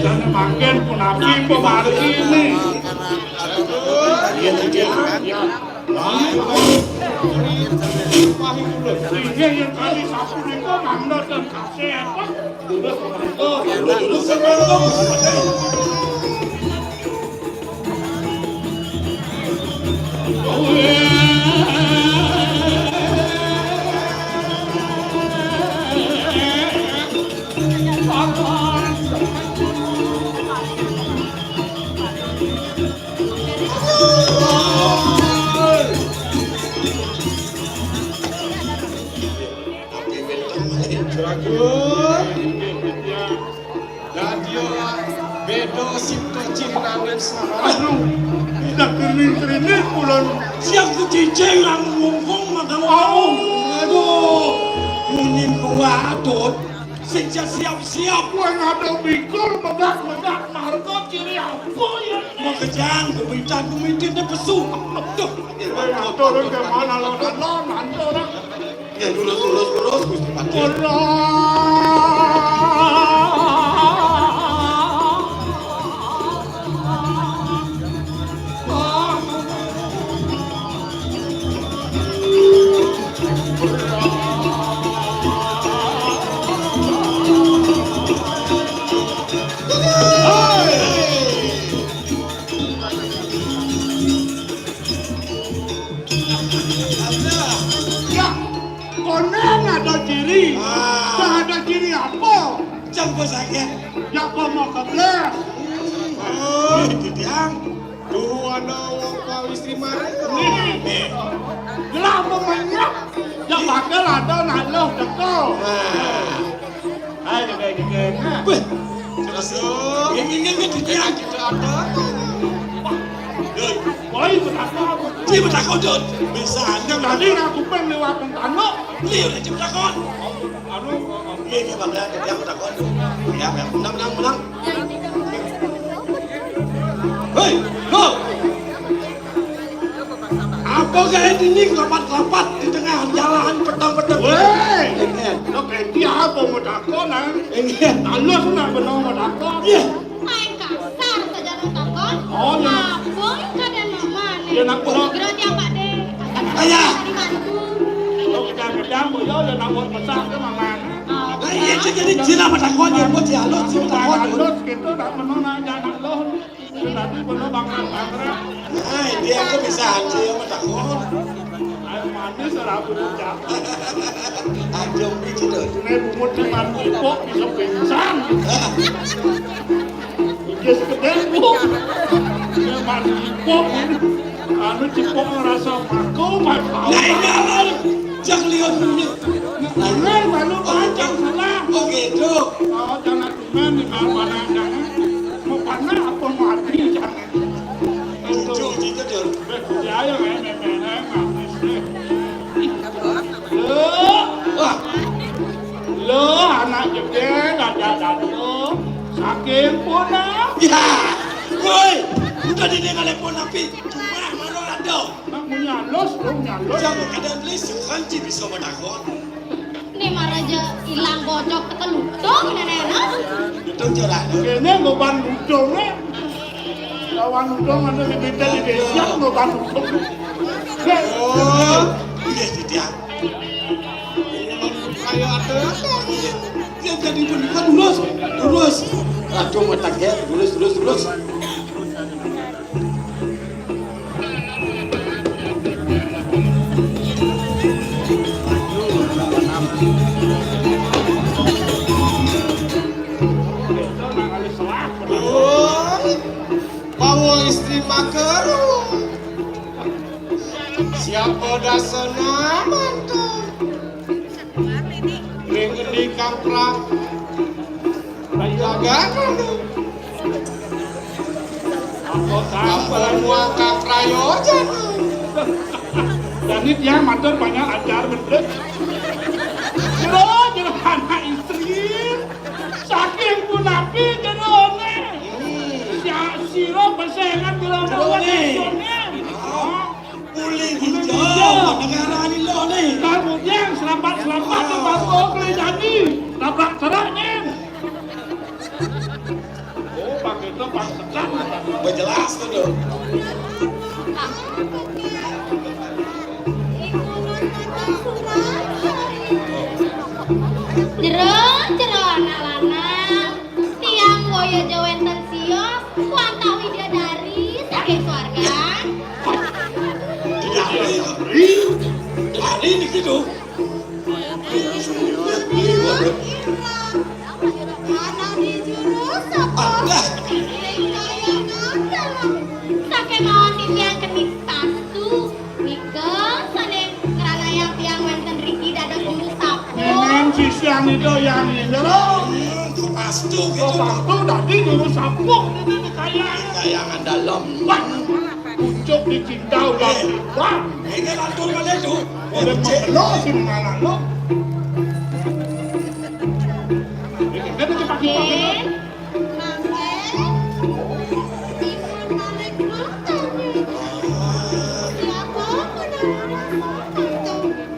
Jane mangkin punapi pemargi ini. Iya, iya. Inggih, yang kami sapunika mangda dan kasih apa? Dadya beda sipta ciri nanging saha. Aduh, tidak krining-krining bulan. Siap kecicing nang mumpung makan wau. Aduh, munyi kuatut. Sing siap-siap. Kowe ngadep bikul, megak-megak, marga ciri apa ya? Makejang, gumitan, gumitin, pesu. Aduh, turun ke mana, lo, lo, lo, nanti orang. Ya, lurus, lurus, lurus, Gusti Patih. Ah. Ada ciri apa? Jam kok sakit. Ya, kok mau kebelah? Oh, itu tiang. Duh, ana wong kawis lima ribu. Nih. Lah, apa menyok? Ya, bakal ada nak loh, teko. Nah. Ayo, kayak gitu. Weh, terus, ini, ini, ini, dia kita ada. Woi, berapa? Dia berapa, Dut? Bisa aja, tadi aku pengen lewat tanah. Iya, udah, dia berapa? Anu, iya, iya, Bang, ya, dia berapa? Ya, ya, menang, menang, menang. Hei, lo! Apa kayak ini kelapat-kelapat di tengah jalan petang-petang? Weh! Lo kayak dia apa mau takon, ah? Iya. Alus nak benar mau takon. Iya. Main kasar saja mau takon. Oh, iya. Apa yang kada mama nih? Iya, nak benar. Segera dia, Pak, deh. Ayah. Dibantu. Lo kita kerja, mau ya, udah nak buat besar ke mama. Ah, iya, jadi cina mau takon, ya, buat dialog, cina takon. Alus gitu, tak benar nak anak lo. Tapi bener bakal bangkrut. Nah, dia aku bisa aja ya, Mas Takut. Air manis rambut ucap. Aduh, gitu. Ini bungut di mandi pok bisa pingsan. Dia sekedar, Bu. Dia mandi pok ini. Anu cipok ngerasa mako, mako. Nah, ini apa? Cak Leon ini. Nah, ini baru panjang salah. Oh, gitu. Oh, jangan Meni mau panah jangan. Mau panah apa mati jangan. Cucu, cucu, Dul. Ya, ya, ya, ya, ya, ya, ya. Lo, wah. Lo, anak jebel, ada dado. Saking punah. Ya, woi, udah di dengan telepon tapi cuma mana ada. Nak punya los, lo punya los. Jangan kadang beli sukan bisa menakut. Nih maraja ilang bocok teka lutung nenek. Lutung curah. Kene nggo ban lutung, eh. Lawan lutung ada di beda di desa nggo ban lutung. Oh, iya, iya. Ayo, atur. Dia jadi pun lurus, lurus. Aduh, mata kayak lurus, lurus, lurus. Bawa istri makeru. Siapa dasana mantu? Ring endi kamprak? Jagat anu. Apa muang kaprayojan? Jadi dia matur banyak ajar bener. Jero, jero anak istri. Saking punapi jerone. Hmm. Sia sira besengan jero jerone. Uling hijau, negara ni lo ni. Kemudian selamat-selamat tempat kau kena jadi. Tabrak serak ni. Oh, pakai tu pas tekan. Berjelas tu tu. Jero, jero anak lanang. Tiang boya ja wénten sios, wantah widadari saking swargan. Widadari, widadari niki lho. Ana di juru sapa? Ing kaya nang dalem. Sakémaon titiang keni pastu. Nika sané ngranayang tiang wénten riki dados juru sapu. Nenek sisian itu yang ini loh. Hmm, itu pastu gitu. Pastu dadi juru sapu ini kaya. Kayangan dalem. Wah, pucuk dicinta ulah. Eh. Wah, ini lantur malih tuh. Oleh mengelo sing anak lo. Ini kan dipakai-pakai.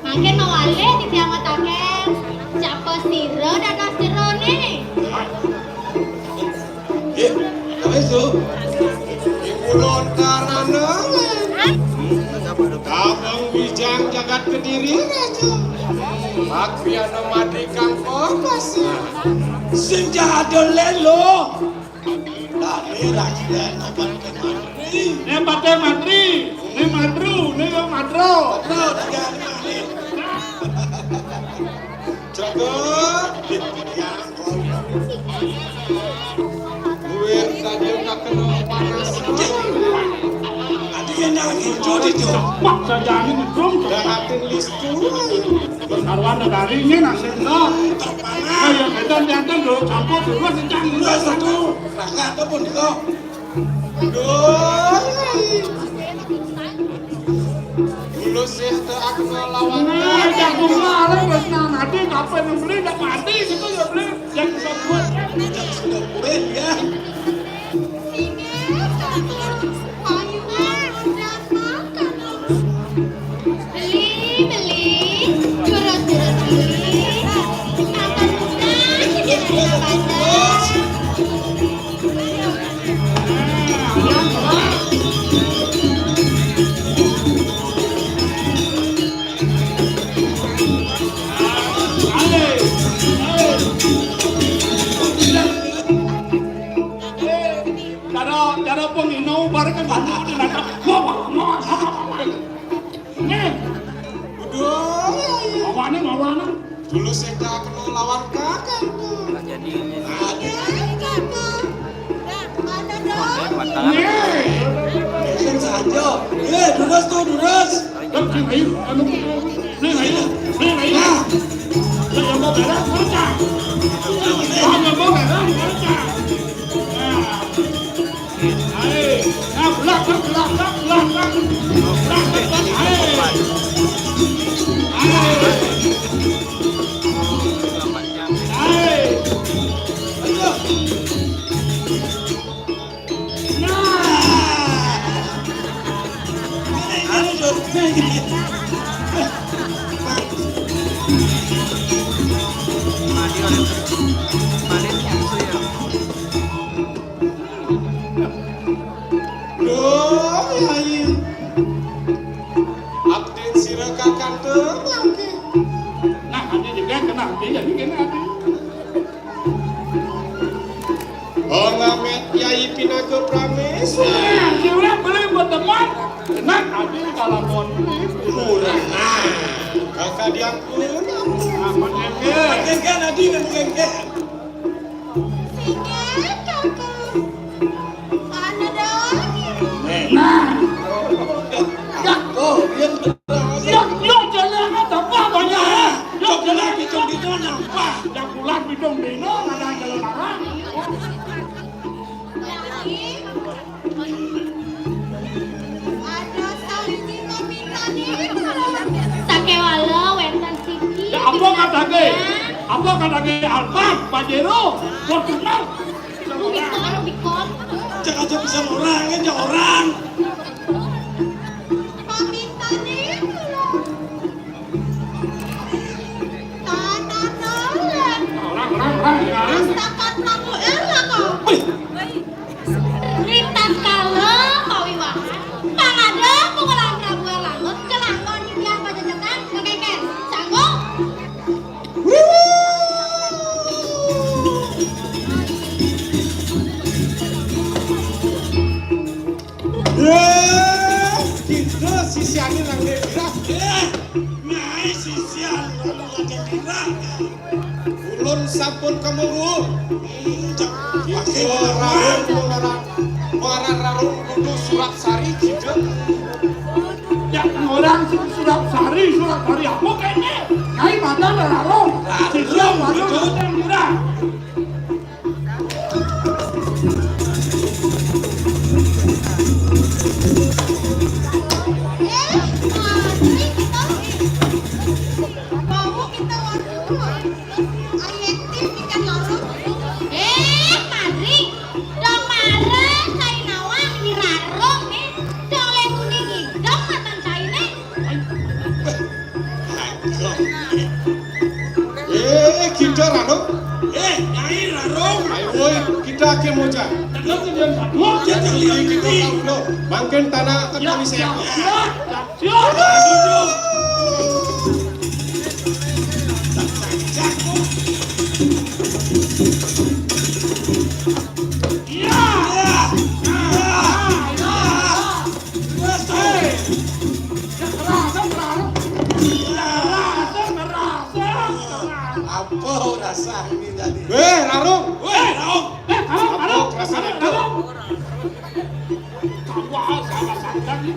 Mangkin mawali di kiamat akeh. Siapa sira dados jerone? Eh, apa itu? Ibu lontarana. Kabang bijang jagat Kediri raja. Pak piano mati kang kopas. Sing jahat lelo. Tadi lagi ya, apa ke mantri? Ne pate mantri, ne mantru, ne yo mantro. Betul, tiga lima nih. Cok Cepat saja ini gedung. Dahatin listu. Berkaruan negari ini nasib no. Kayak kita jantan dulu campur dulu sejak dulu satu. Raka apa pun itu. Duh. Dulu sih teu aku lawan. Nah, jagung larang wis nang ati, kapan beli ndak mati gitu ya beli. Yang bisa buat kan. Sudah kulit ya. Beli, beli, curut-curut beli. Makan bukan, jangan pandang. Cara, cara pengino, bareng kan banyak di nata. Wah, wah, wah, wah, wah, wah. Nih. Aduh. Mawane, mawane. Dulu saya tak kenal lawan kakak tuh. Jadi. Ada kakak. Ada dong. Nih. Action saja. Eh, durus tuh, durus. Nih, nih, anu, nih, nih, nih, nih. Nah. Lah, yang mau beres, kerja. Lah, yang mau beres, kerja. Nah. Ayo. Nah, belakang, belakang, belakang. Belakang, belakang. Ayo. Ayo. Ayo. Nah. Duh, Yai. Abdin sira kakantun, Yai. Nah, abdi juga kena abdi, jadi kena abdi. Oh, ngamet Yai pinaka pramis. Nah, si urang beli buat teman. Kena abdi kalau mau beli. Murah. Nah, kakak diampun. Aman ya, Ken. Ken, Ken, adi, Ken, Ken, Ken. Singkat, kakak. Mana dah? Nah. Ya. Oh, dia. Ya, ya, jalan apa banyak? Ya, jalan itu, itu nampak. Yang pulang bidung bino, ada jalan arah. Ada sawiji maminani. Sakéwala wénten siki. Ya, apa katanya? Apa katanya? Alphard, Pajero, Fortuner. Bikon, bikon. Cek aja bisa orang, kan ya orang. Maminani kula. Tanah nolak. Orang, orang, orang, orang. Astaga, Prabu Ella kok. Wih. Rintas kala pawiwahan. Pangadeg pukulan Prabu Erlangun, kelangkon inggih panjenengan kekengken. Sanggup? Wuh. Eh, kita sisiane nang Dewira. Eh, nae sisian ngomong aja Dewira. Ulun sampun kemuru. Hmm, cak, pakai Suara rarung, suara, suara rarung kudu Surat Sari, gitu. Ya, orang Surat Sari, Surat Sari apa kene? Kai mana rarung? Sisian, betul. Dewira. Eh, mari kita. Mau kita warung. Ayek tim ikan laut. Eh, mari. Dong mara kainawan di rarung, eh. Dong leh muni ngidem matan kaine. Eh, kita Rarung. Eh, Nyai Rarung. Ayo, woi, kita ke moja. Tenang, tenang, tenang. Kita lihat ini. Mangkin tanah akan kami sewa. Siap, siap, siap. Iya. Iya. Iya. Iya. Hei. Ngerasa, ngerasa. Ngerasa, ngerasa. Apa rasa ini tadi? Weh, Rarung. Weh, Rarung. Eh, Rarung, Rarung. Apa rasa Rarung, itu? Rarung. Kamu salah sadar nih.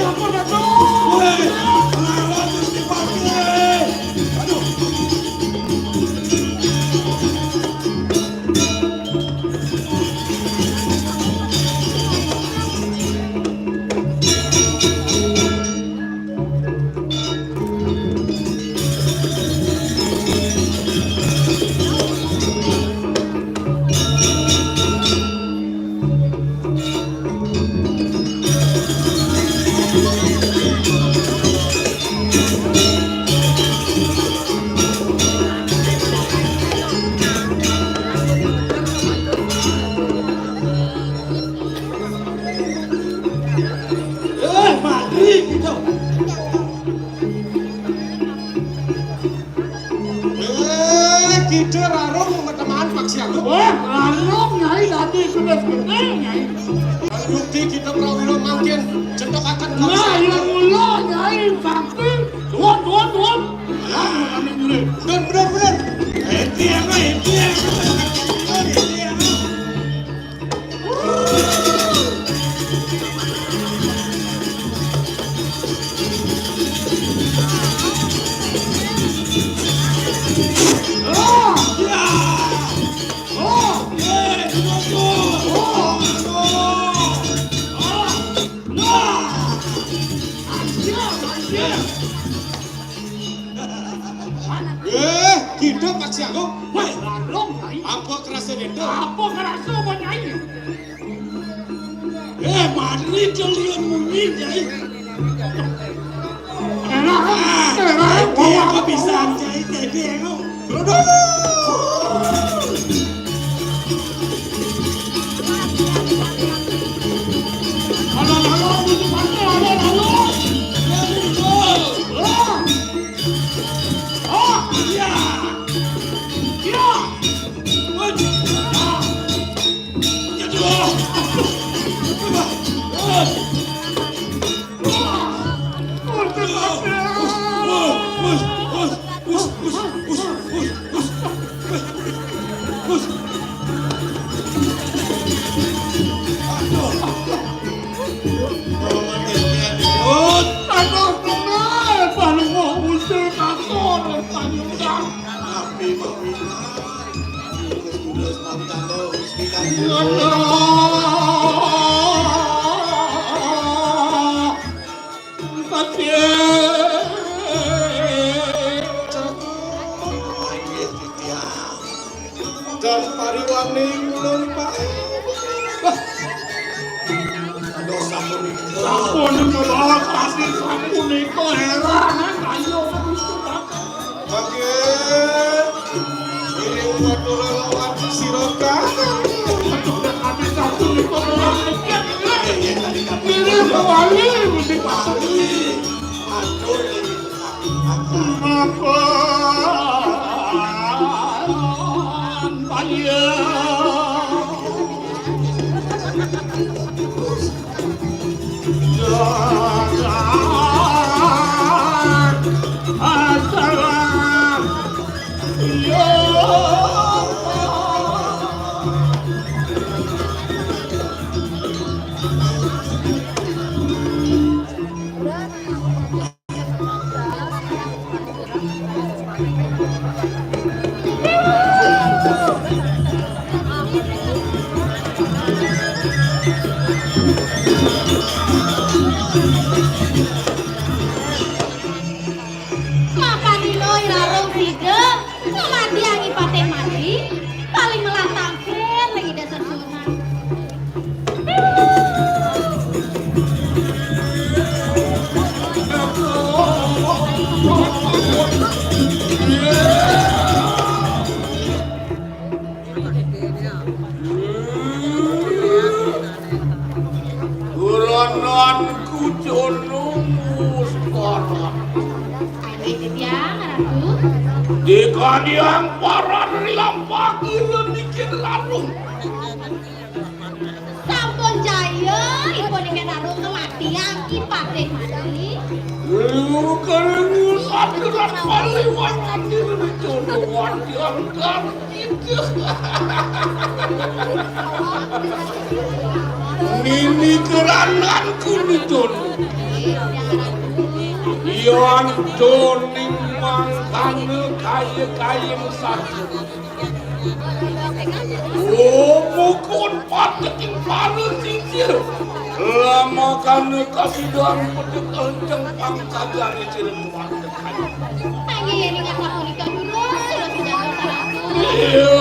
Ampun, Datuk. Woi, lawan Gusti Patih. Aduh. Eh, mari kita. Eh, kita rarung teman Pak Siago. Wah, rarung, Nyai, tadi sudah betul, Nyai. Bukti kita prawira mangkin cetokaken Pak Nah, Siago. Yang mula, Nyai, sakti. Tuan, tuan, tuan. Rarung kami nyuri. Bener, bener, bener. Eh, dia mah, dia mah. Eh, dia mah. Eh, kita Pak Siago. Wah, rarung, Nyai. Apa kerasa denda? Apa kerasa, Nyai? Eh, mari kalian munyi, Nyai. Enak, ah, enak. Dia kepisan, Nyai, tadi, no. Aduh. Halo, halo, itu pasti, halo, halo. Ya, betul. Ah. Ah, iya. Iya. Wajib. Ah. Aduh, tenang, paling mau usir kasur, tadi udah. Tapi mau bilang, terus, terus, mau tanda, terus kita. Aduh. Pati. Cakung. Aduh, titiang. Dan pariwaning ulun, Pak. Aduh, sampun. Sampun, Bapak, pasti sampun, itu heran, ayo, terus, Pak. Oke. Ngiring matur lawan sira kabeh. Ngiring kembali, Gusti Patih. Matur. Mapan panjang. Mapan ilo irarung sida, ngamadiang ipate mati, paling melah tangkil lagi dasar sunan. Buronan kucunung mustarak. Ayo, titiang, Ratu. Dikadiang paran rilampah kira niki rarung. Sampun jaya, ipun ingkang Rarung kematian, ki patih mati. Lu kering saderan paliwatan diri jodohan diangkat. Nini kerangan kuni jodoh. Yan tuning mangkana kaya-kaya saja. Oh, mukun pateking para sisir. Lamakana kasidan pedek enceng pangkagane sira patekan. Panggih ning asapunika durus, durus sujata saratu. Iya.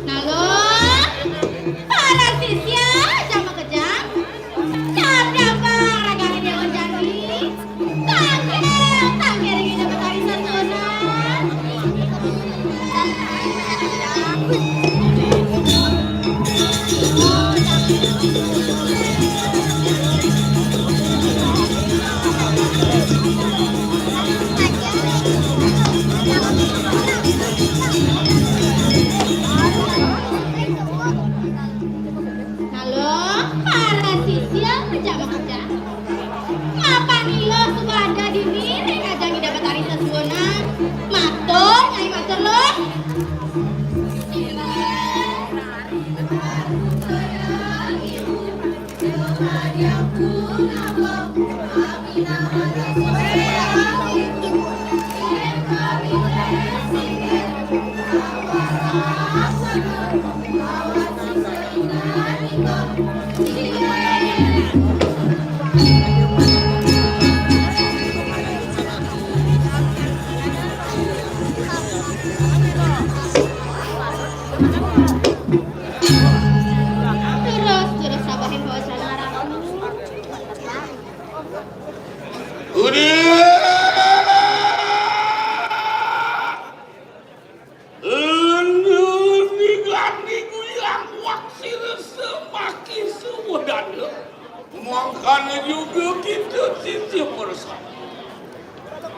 Nalon, para sisya, aja makejang. Sadapang ragane Dewa Jani. Tangkil, tangkil ring Ida Betari Sesuunan. Halo, para sisya pejabat kerja. Mapan ilo suba ada dini ring ajeng Ida Betari Sesuunan. Matur, Nyai, matur, Luh. Terus, terus sabahin bawa celana ratu. Udah. Lendu digandi guyang wak sira semaki suwedana. Mangkana juga kita sisya bersama.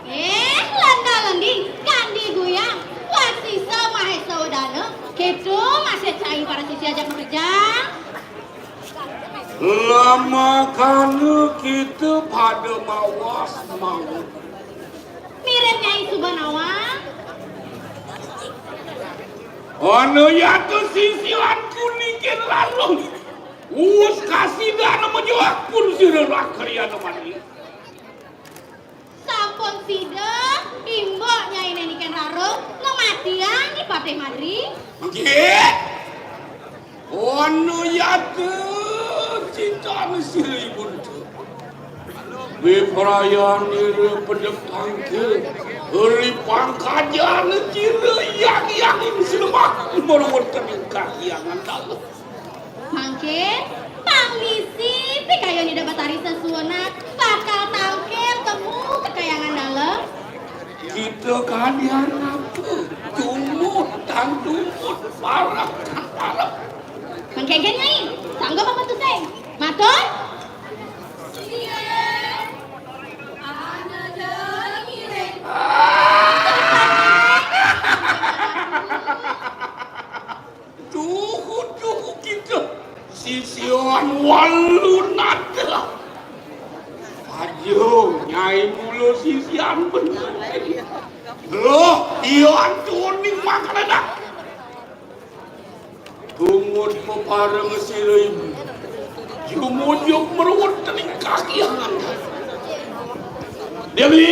Eh, lenda lendi, gandi guyang, wak sisa mahesa wedana, kita masih cai para sisya ajak makejang. Lamakana kita pada mawas mawa. Mirib Nyai suba nawang. Ana yata sisian kunikin lalung. Us kasidan majuak pun sira rakyana mati. Sampun sida, imbok Nyai neniken rarung, ngamatiang Ni Patih Madri. Nggih. Ana yata cintane sira ibun. Wiprayanira pedek tangkil, ri pangkajana cira yang-yangin silemah, mara wonten ing kahyangan dalem. Mangkin, pang misi pikayun Ida Betari Sesuunan bakal tangkil temu ka kahyangan dalem. Kita kadian apa? Tumut, tan tumut, parah, tan parah. Mangkin, Nyai, sanggup apa tusing? Matur? Tuhu, tuhu kita sisian walu nada. Ayo, Nyai mula sisian bener. Loh, iya antuning mangkana. Tumut pepareng sira ibu. Jumujug meruwet tening kaki angan. Dewi!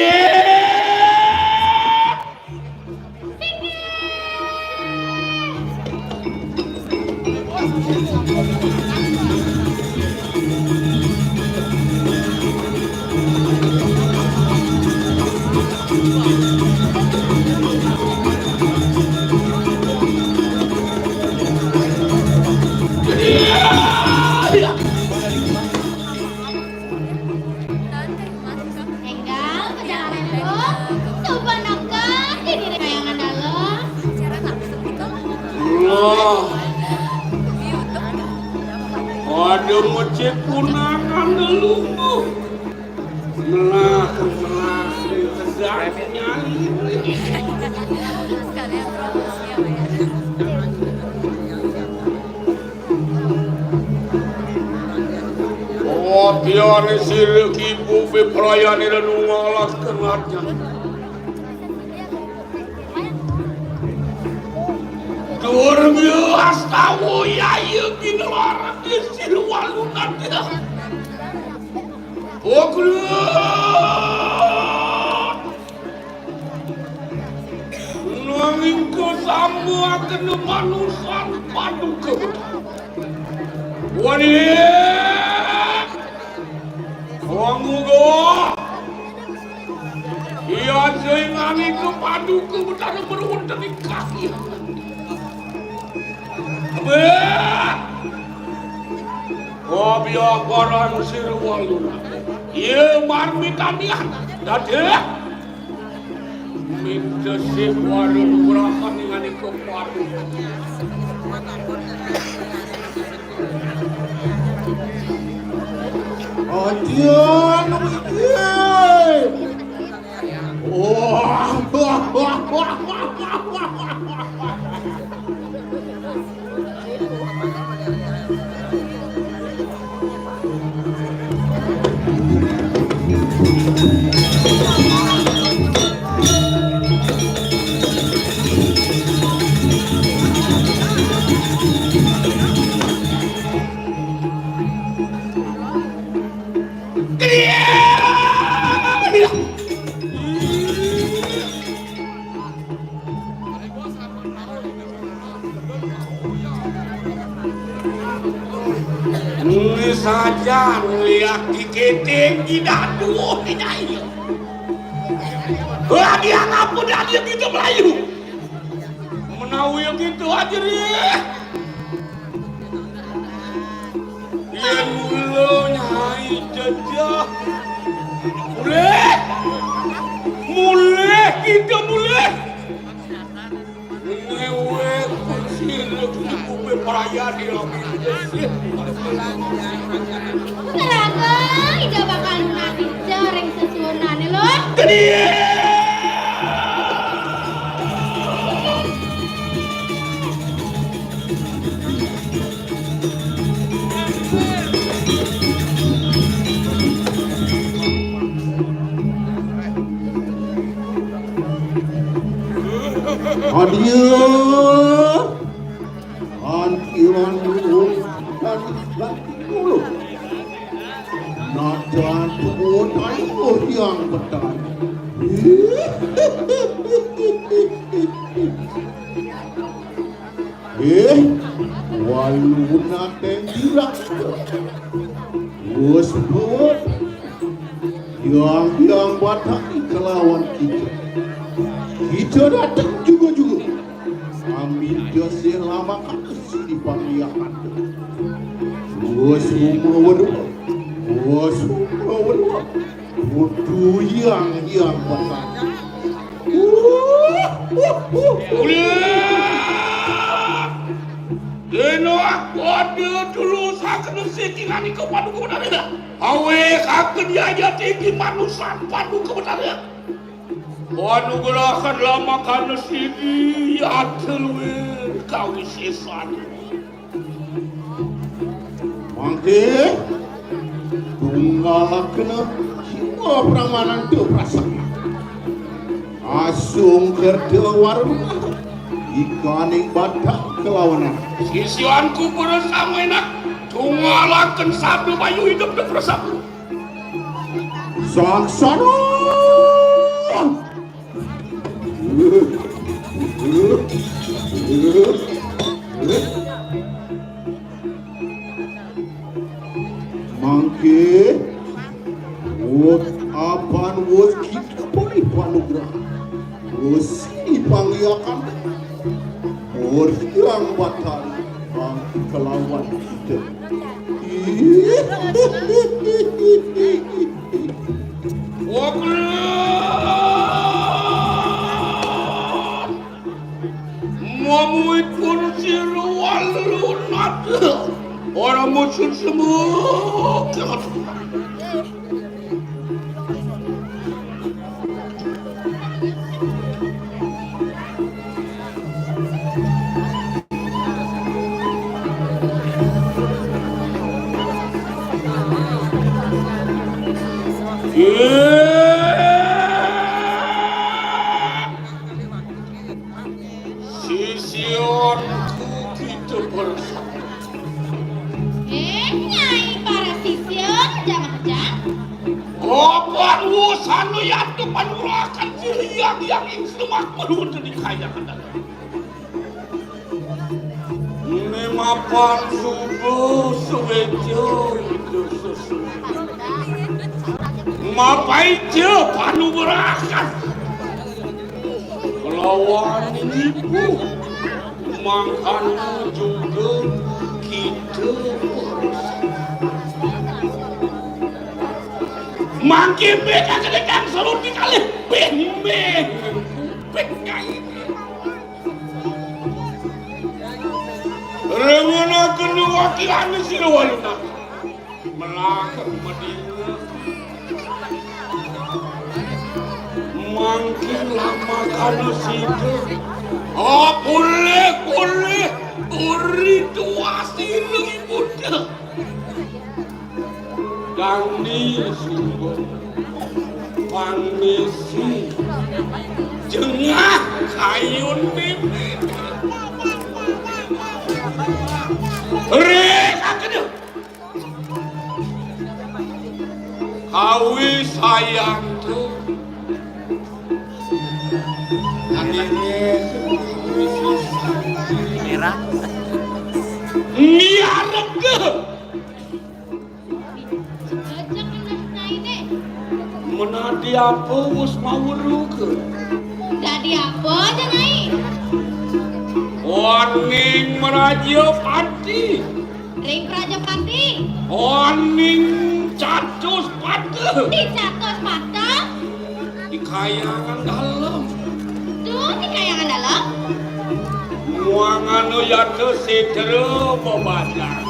Enggal perjalanan terus, suba neked di diri kayangan dalem. Wah, pada mecit punangan lungguh. Melah, melah, sedang nyai. Kopiane sira kipu beprayane renungal Kenatnya. Durmi astawa yaya binelor sira walunan. Oglo. Nanging kesamuaken manusan paduka. Wani. Wanguga. Iya sing anika paduka Betara berwonten ing kaki. Abeh. Wabiakaran sirwaluna. Iya marmitamian. Dadeh. Minta sih warung berapa ning anika paduka. Aja, wah. Ini saja ngeliat di keting tidak duh di nyai. Wah, dia ngapa dah dia gitu Melayu? Menawi gitu aja deh. Yen mula nyai jejeh. Mulih. Mulih kita mulih. Newek sirek kupe parayani lami. Raga, ida bakal lunasi jaring sesuwunane, lho. Gede. Hadir. Antilan dulu. Antilan dulu. Najan pun ayo yang petani. Eh, waluna tenggirak. Wes buat. Yang, yang batang kelawan kita. Kita datang juga-juga. Amin dasih lama katus di pangliakan. Wes umur. Wes umur. Kudu yang, yang benar. Ulah! Dene aku ada dulu sakene siki nani ke paduka betara. Awe kaken yaya tinggi manusan paduka betara. Panugrahan lamakane siki atelwe kawisesan. Mangke, tunggalakena siwa pramananta prasakti. Asung kerta warung ikaning batang kelawanan. Sisianku para samenak, tunggalaken sabda bayu hidup de prasaku. Saksana. Mangke, wut apan wut kita pulih panugrah. Wus di pangliakan. Wut yang batari bangkit kelawan kita. Ih. Mamuit pun sira walunat. Ora musun semua. panurakan si Hyang Hyang ing semak perlu dikayakan. Ini mapan subuh suwejo itu sesuatu. Mapaica panurakan. Kelawan ibu mangkana juga kita harus mangke beda kedekang salun di kalih bembeng kuping kaini. Remenaken wakilan sira waluna. Melah medina. Mangkin lamakana sida. Oh, pulih, pulih. Uri tuasi lagi muda. Dangni sungguh. Pangisi. Jengah kayun pipi. Rek, akeduh. Kawi sayantu. Merah. Miarep ke. Menadi apa wus maweruka? Dadi apa, Jeng Ai? Waning meraja pati. Ring Prajapati. Oning catus pata. Di catus pata. Di kayangan dalem. Tuh, di kayangan dalem. Muangan yata setra bebadan.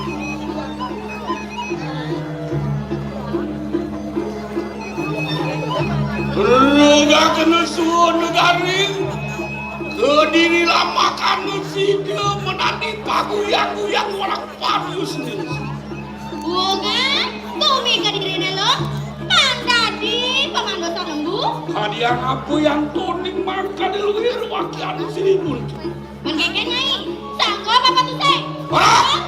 Ruga kena suun negaring. Kediri lamakan sida menadi paguyang-guyang orang Parus nih. Bukan, tumi kediri nelo. Pang dadi pemanggosan lembu. Kadian apa yang toning mangkane luwih wakilan sini pun. Mengkeke Nyai, sangga Bapak Tusai. Ora!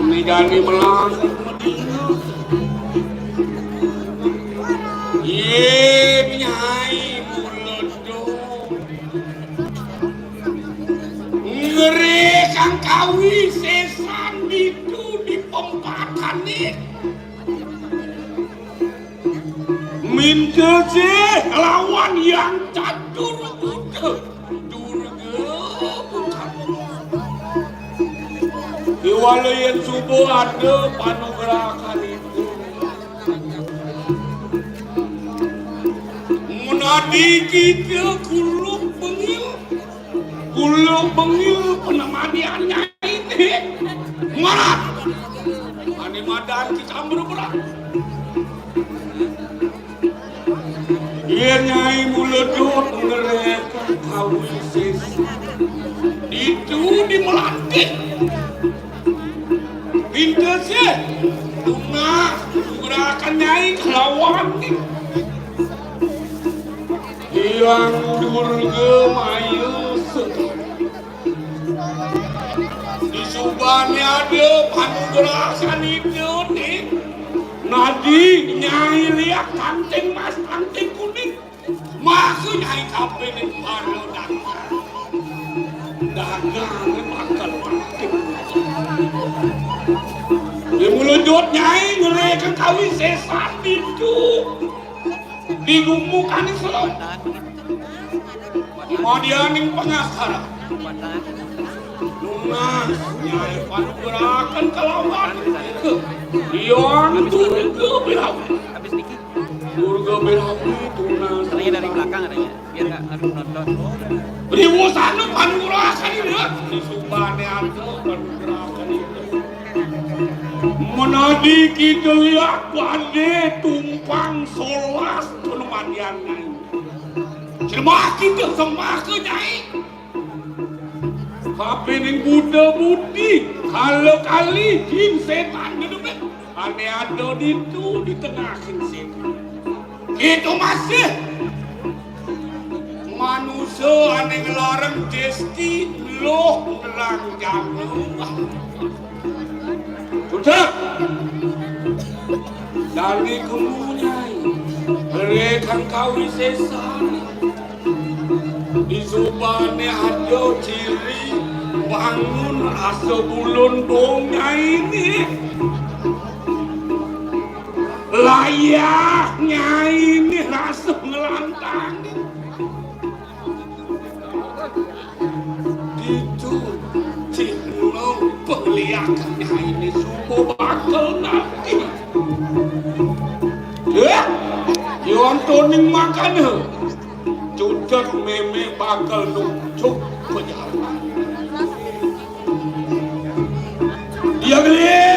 Nigani melang. Yé, Nyai Muledo. Ngeri kang kawi sesan ditu di pempatané. Minta sih lawan yang catur Buddha. Durga Buddha. Iwala yén suba ada panugrahan itu. Menadi kita kuluk bengil, kuluk bengil penemadian Nyai ini. Marat. Ane madan kita ambruk berat. Yén Nyai Muledo ngreka kawisis. Ditu di Melantik. Pinta sih. Tunah, gerakan Nyai kelawan. Hyang Durga Maya Sekar. Di subane ada panugrahan itu nih. Nadi Nyai liak kanting mas, kanting kuning. Maka Nyai kabeh ning para dagang. Dagang bakal kanting. Di mulut Nyai ngereka kawisesan itu. Di gumukane selon. Madyaning pangaksara. Nunas, Nyai panugrahaken kalawan. Hyang Durga Birawi. Durga Birawi tunas. Katanya dari belakang katanya, biar nggak harus nonton. Riwusana panugrahaken, ya. Disubane ada panugrahaken. Menadi kita lihat pada tumpang solas penemanian. Jelema kita sembah ke Nyai. Kapining Buddha Budi, kala kali jin setan gedebek. Ane ada ditu di tengah setan. Itu masih manusia ane ngelarang testi loh ngelang jamu. Sudah. Dari kemunyai, mereka kawisesan. Di subane ada ciri bangun rasa bulun dong Nyai ini. Layah Nyai ini rasa ngelantang. Itu cino peliakan Nyai ini suba bakal nanti. Ya, yontoning makane. Cucet meme bakal nunjuk pejalan. Ya, gede.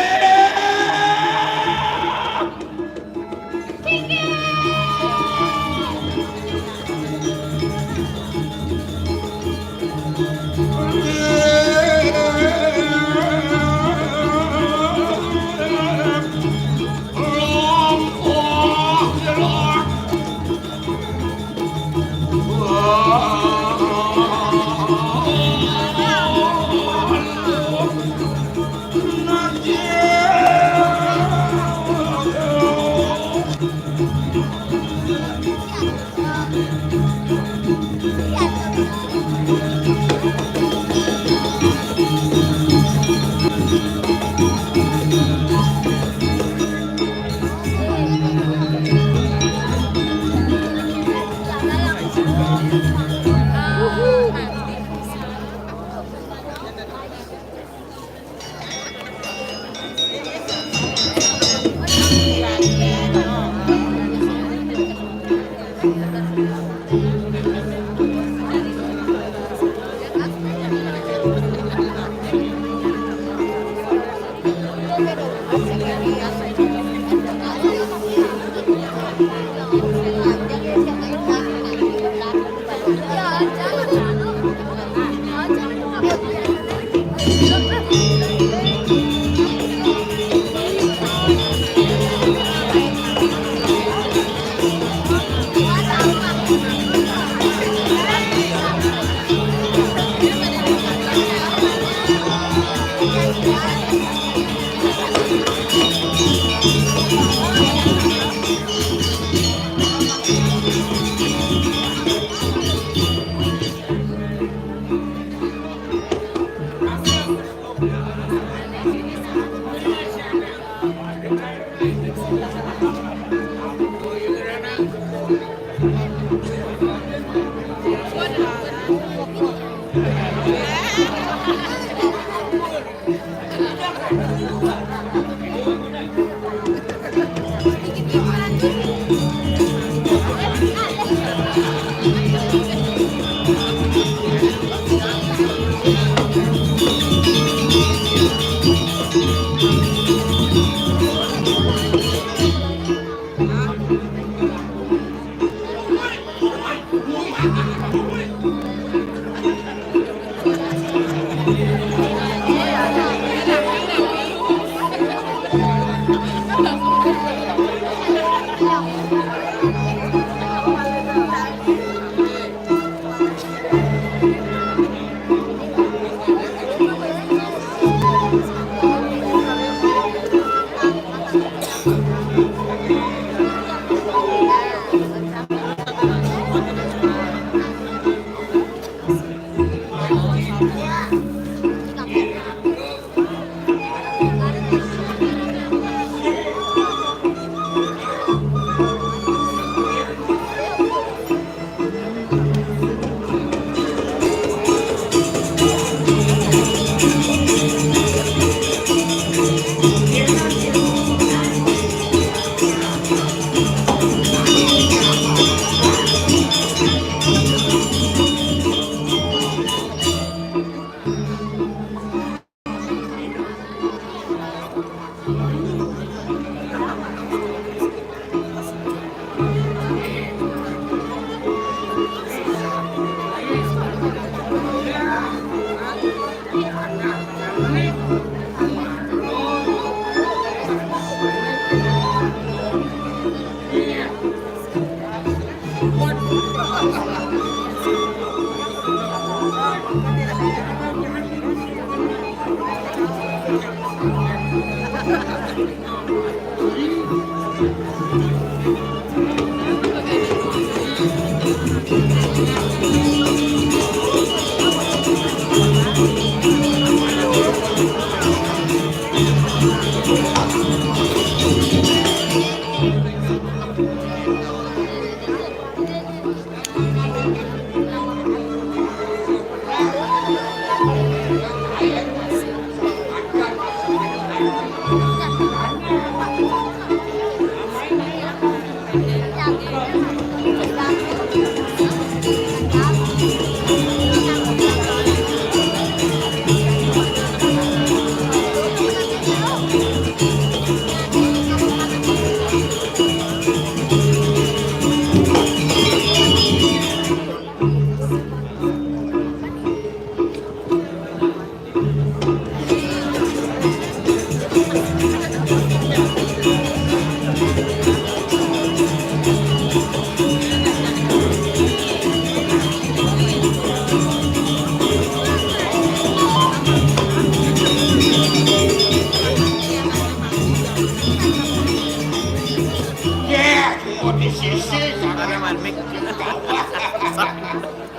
Ya, cuma di sisi, sama.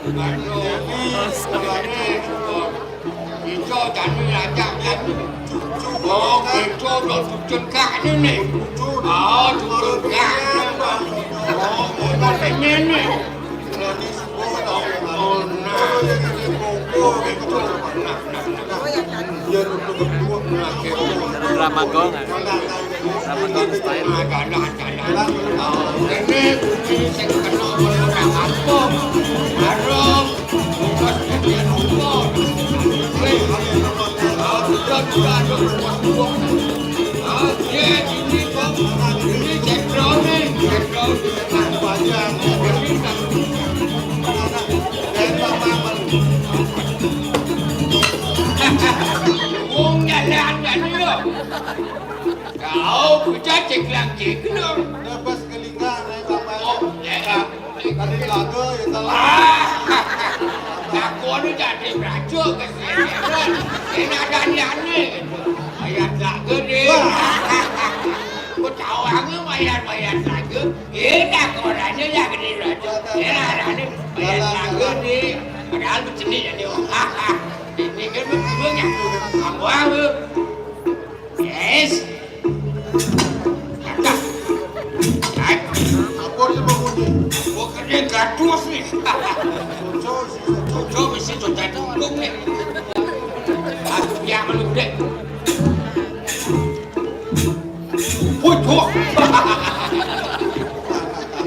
Aduh, ini, ini, Ijo jani ajak jani. Oh, betul dong, cucun kak ini nih. Oh, cucun kak. Oh, ini nih. Oh, nah. Nah, nah, nah. Drama gong, ah. Drama gong style. Nah, nah, nah, nah. Oh, ini, ini sing kena oleh orang kampung. Harum. Wong jalan-jalan lho. Kau bocah ceklang-ceklong. Bebas kelingan, ayo, Bang. Oh, ya. Tadi lagu, ya, salah. Ah, aku ni jadi berajuk ke sini, kan? Ini ada niat ni. Ayat lagu ni. Aku tahu aku bayar-bayar lagu. Ini aku orangnya ya gini berajuk. Ini ada ni. Ayat lagu ni. Padahal bercenik jadi. Ini kan betul ya. Apa, apa? Yes. Kakak. Hai. Apa dia bangun ni? Apa kerja gaduh ni? Cocok, cocok. Cocok mesti cocok tunggung ni. Aku biar malu dek. Woi, cok.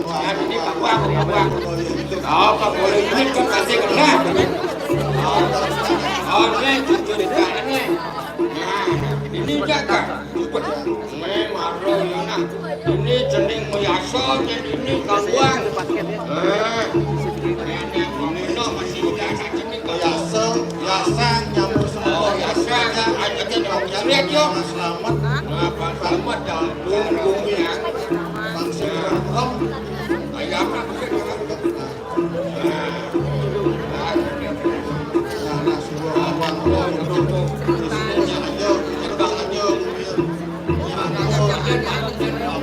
Ya, ini Pak Buang, Pak Buang. Oh, Pak Buang ini kan kasih kena. Oh, ini cucu dekat ni. Nah, ini jaga. Ini marah ni nah. Ini cening meyasa, ini gangguan. Eh, ini, ini no masih muda saja ni. Yaseng, Yaseng, nyambung semua. Oh, Yaseng, aja ke dalam jalan, yo. Selamat. Apa selamat dah? Bumi, bumi. Bangsa orang. Ayam. Nah, nah, suruh orang, orang, orang. Di sini aja, terbang aja, bumi. Nah, nah, nah, nah, nah.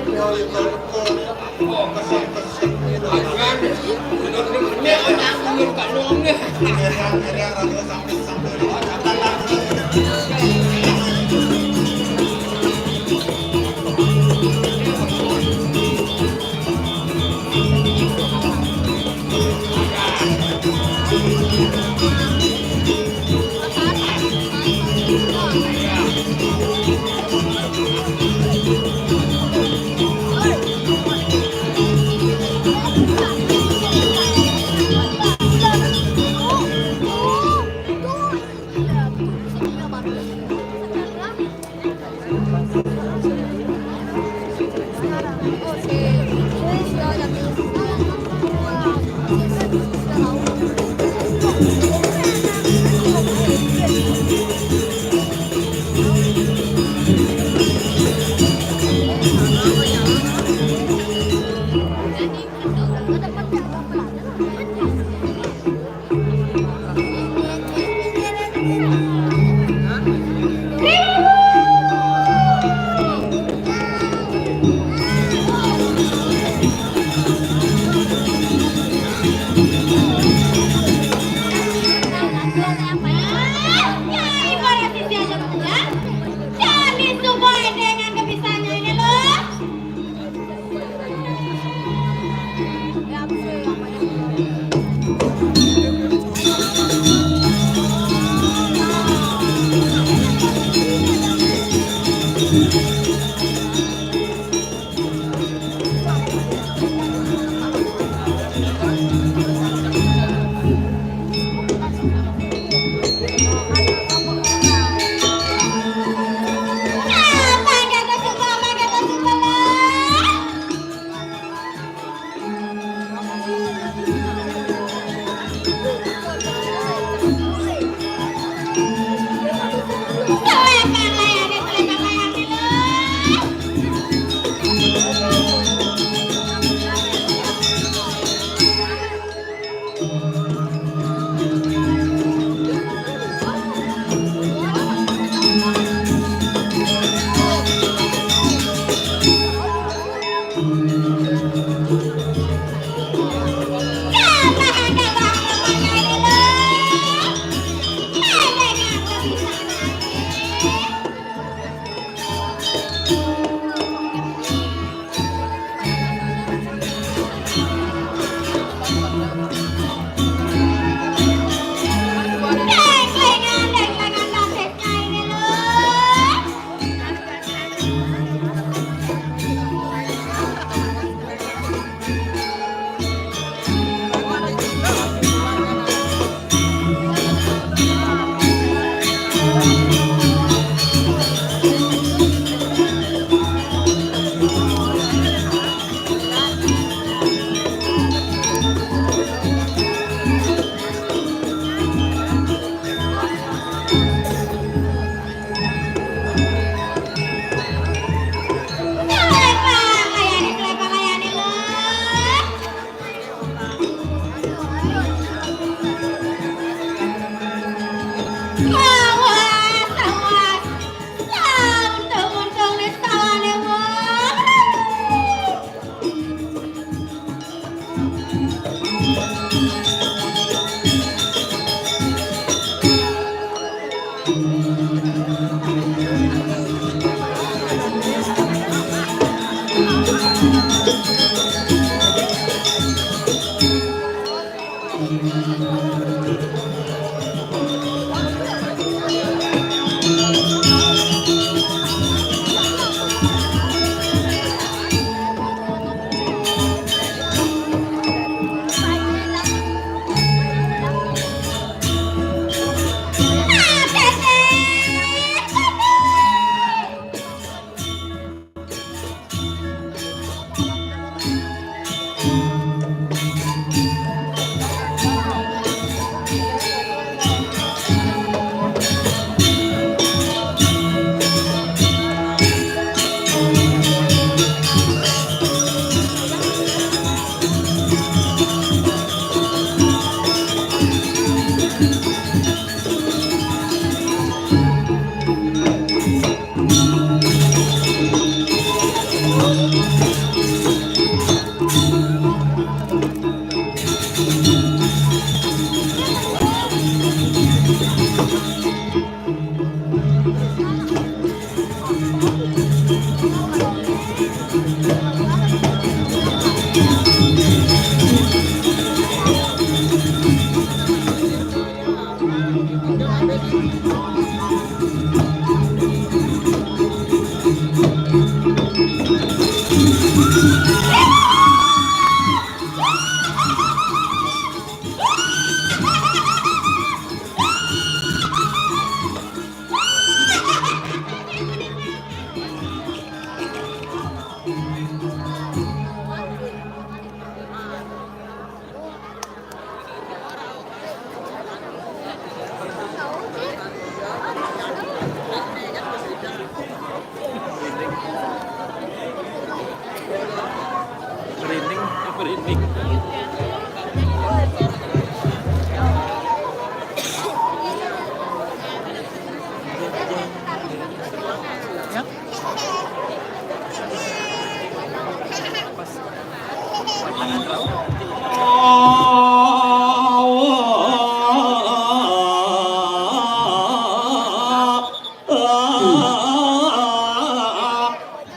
Merinding, merinding.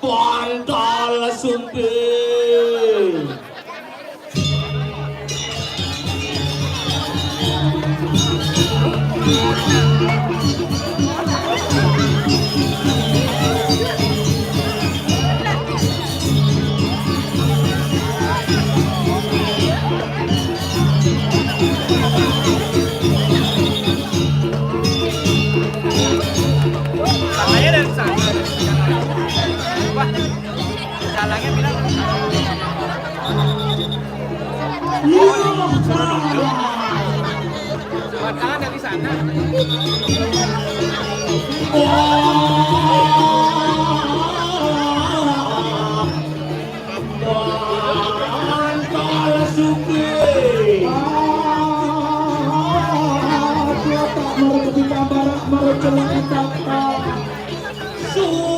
Bantal sumping. Tangannya dari sana. Wah, jalannya bilang dari sana. Wah, tangan dari sana. Bantal sumping. Kota Marukapita Barat, Marukapita Barat. Sumping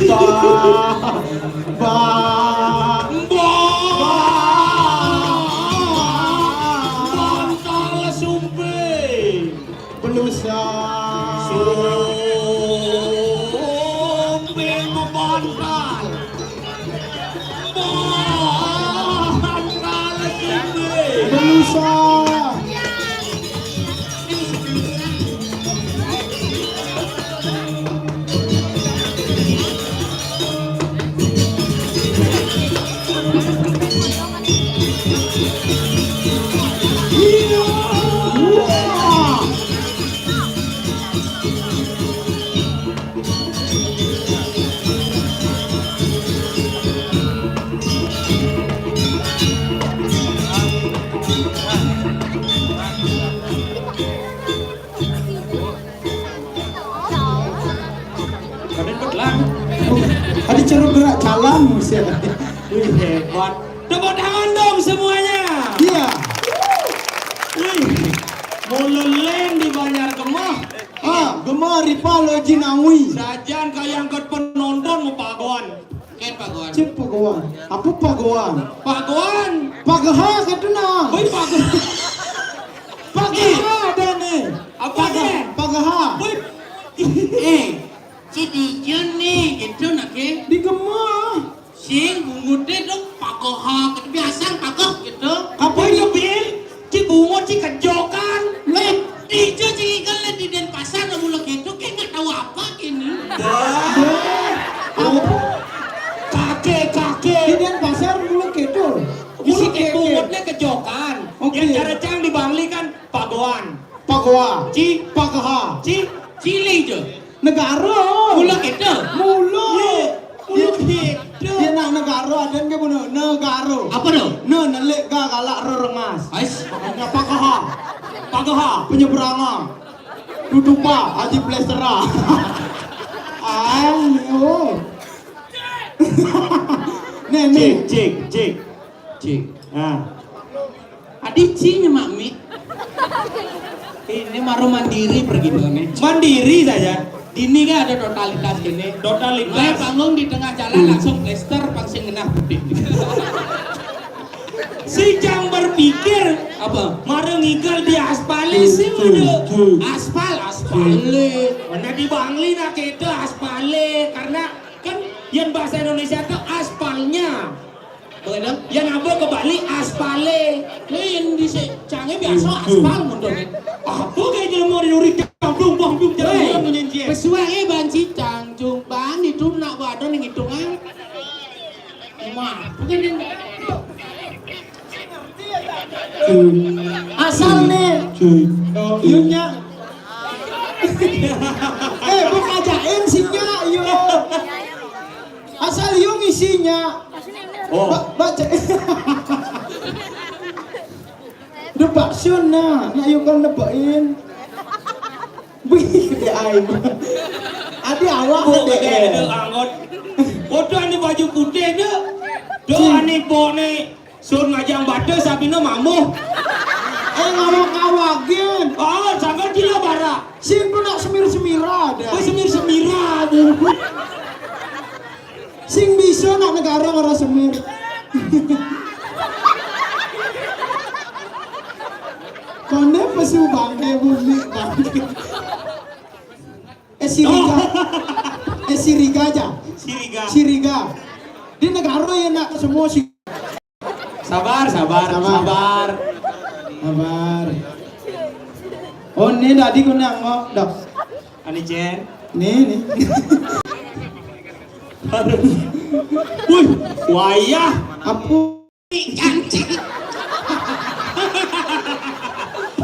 bantal. Ba-, ba-, bantal sumping. Belusa. Sumping bantal. Bantal sumping. Belusa. Ada ceruk gerak jalan, buset. Wih, hebat. Tepuk tangan dong semuanya. Di Palo Jinawi. Sajan kaya angkat penonton mau pagoan. Ken pagoan. Cik pagoan. Apa pagoan? Pagoan. Pagaha katuna. Woi pagoan. Pagaha ada nih. Apa Paga- nih? Pagaha. Woi. Eh, si Dijon nih, itu nak ke? Di gemah. Sing bungut deh dong pagoha, biasa pagoh gitu. Apa ini, Bil? Ci bungut, ci kejokan. Leh, ijo ci ikel di Denpasar, mula gitu, kayak nggak tahu apa ini. Wah. Apa? Kakek, kakek. Di Denpasar mula gitu. Mula Isi kayak kakek. Bungutnya kejokan. Oke. Yang cara cang di Bangli kan pagoan. Pagoa. Ci. Pagaha. Ci. Cili je. Negara. Mula kita. Mula. Ye. Mula Dia, kita. Dia nak negara, ada ke mana? Negara. Apa tu? Ne, nelik ga galak rerengas. Ais. Makanya pagaha. Pagaha. Penyeberangan. Tutupa, haji plestera. Ayo. Nih, nih. Cik, cik, cik. Cik. Ah. Adi ci nyemak mik. Ini maru mandiri pergi dulu nih. Mandiri saja. Dini kan ada totalitas gini. Totalitas. Mulai bangun di tengah jalan, hmm, langsung plester, pang sing genah putih. Si jang berpikir apa? Marang igal di aspal sih udah. Aspal, aspal. Mana di Bangli nak kita aspal karena kan yang bahasa Indonesia tuh aspalnya. Begitu? Yang apa ke Bali aspale. Nah, yang di se- canggih biasa aspal mundur kan. Apa kayak jelema di duri cangdung bangdung jalan nyanyi. Pesuai eh banci cangcung bang itu nak wadon yang hitungan. Wah, bukan yang asal nih. Yunya. Eh, bukan ajain sinya, yo. Asal yo ngisinya. Oh. Ba- baca. Debak sun nah, nak yo kan debakin. Wih, gede aing. Adi awak gede. Anggot. Waduh, ini baju putih dia. Doh, ini bone. Sun ngajang bate sabina mamuh. Eh, ngawak-ngawagin. Oh, sangka gila bara. Sin tu nak semir-semira ada. Oh, semir-semira, Bu. Sing bisa nak negara ngara semir. Konde pesu bangke bumi bangke. Eh, Siriga. Eh, Siriga aja. Siriga. Siriga. Di negara yang nak semua si Sabar, sabar, sabar. Sabar. Oh, ini tadi ku nengok, dok. Ani Jen. Nih, nih. Aduh. Wih, wayah. Apa? Cantik.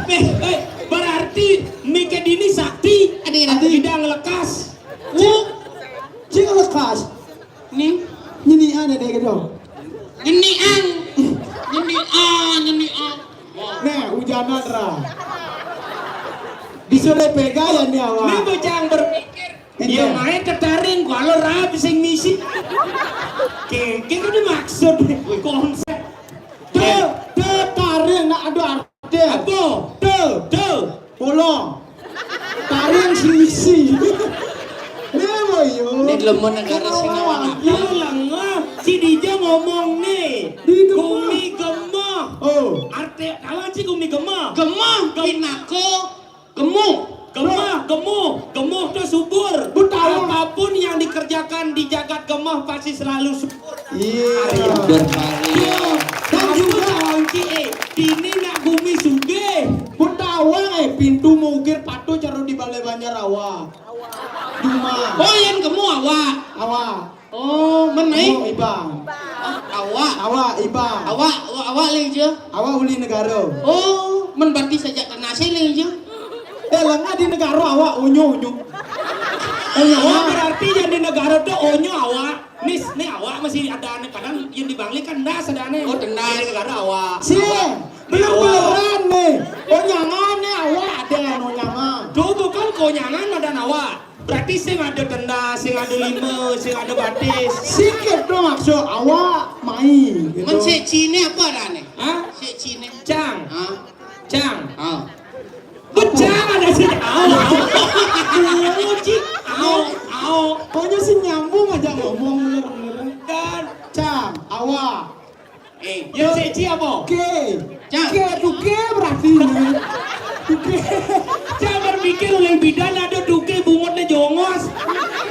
Eh, eh, berarti Mika Dini sakti. Adi, adi. Tidak ngelekas. Cik, cik ngelekas. Nih. Nyenian ada gitu. Nyenian. Nyenian, nyenian. Nah, hujanan ra. Disuruh pega ya nih awak. Ini bocah yang berpikir. Iya. Dia main ketaring kalau ra sing misi. Kengkeng itu maksud konsep. Tuh, tuh taring nak ada arti. Apa? Tuh, tuh. Bolong. Taring sing misi. Dewa yo. Ini lemon negara sing ngawang. Yo lengah. Si Dija ngomong nih. Di gemah. Gumi gemah. Oh. Arte kawan si gumi gemah. Gemah pinako gemuk. Gemah, gemuk. Gemuk tuh subur. Betul. Apapun yang dikerjakan di jagat gemah pasti selalu subur. Iya. Berbalik. Dan juga kunci eh, dini nak gumi sugih. Pun tawang eh pintu mukir patu caru di balai banjar awak. Cuma. Oh, yang kamu awak. Awak. Oh, men naik? Oh, ibang. Ah, awak. Awak ibang. Awak, awak, awak lagi je. Awak uli negara. Oh, men berarti saja kena saya lagi je. Eh, lengah di negara awak unyu unyu. Unyu. Oh, berarti yang di negara tuh unyu awak. Nis, nih awak masih ada aneh. Kadang yang di Bangli kan das ada aneh. Oh, tendas. Di negara awak. Si, bener-beneran nih. Konyangan nih awak ada konyangan. Tuh bukan konyangan ada nawa. Berarti sing ada tendas, sing ada lima, sing ada batis. Sikit tuh maksud awak main gitu. Men sik Cine apa ada nih? Hah? Sik Cine. Cang. Hah? Cang. Ah. Becang ada sih. Au, au. Oke. Cang. Oke, tuke berarti ini. Tuke. Cang berpikir oleh bidan ada tuke bungutnya jongos.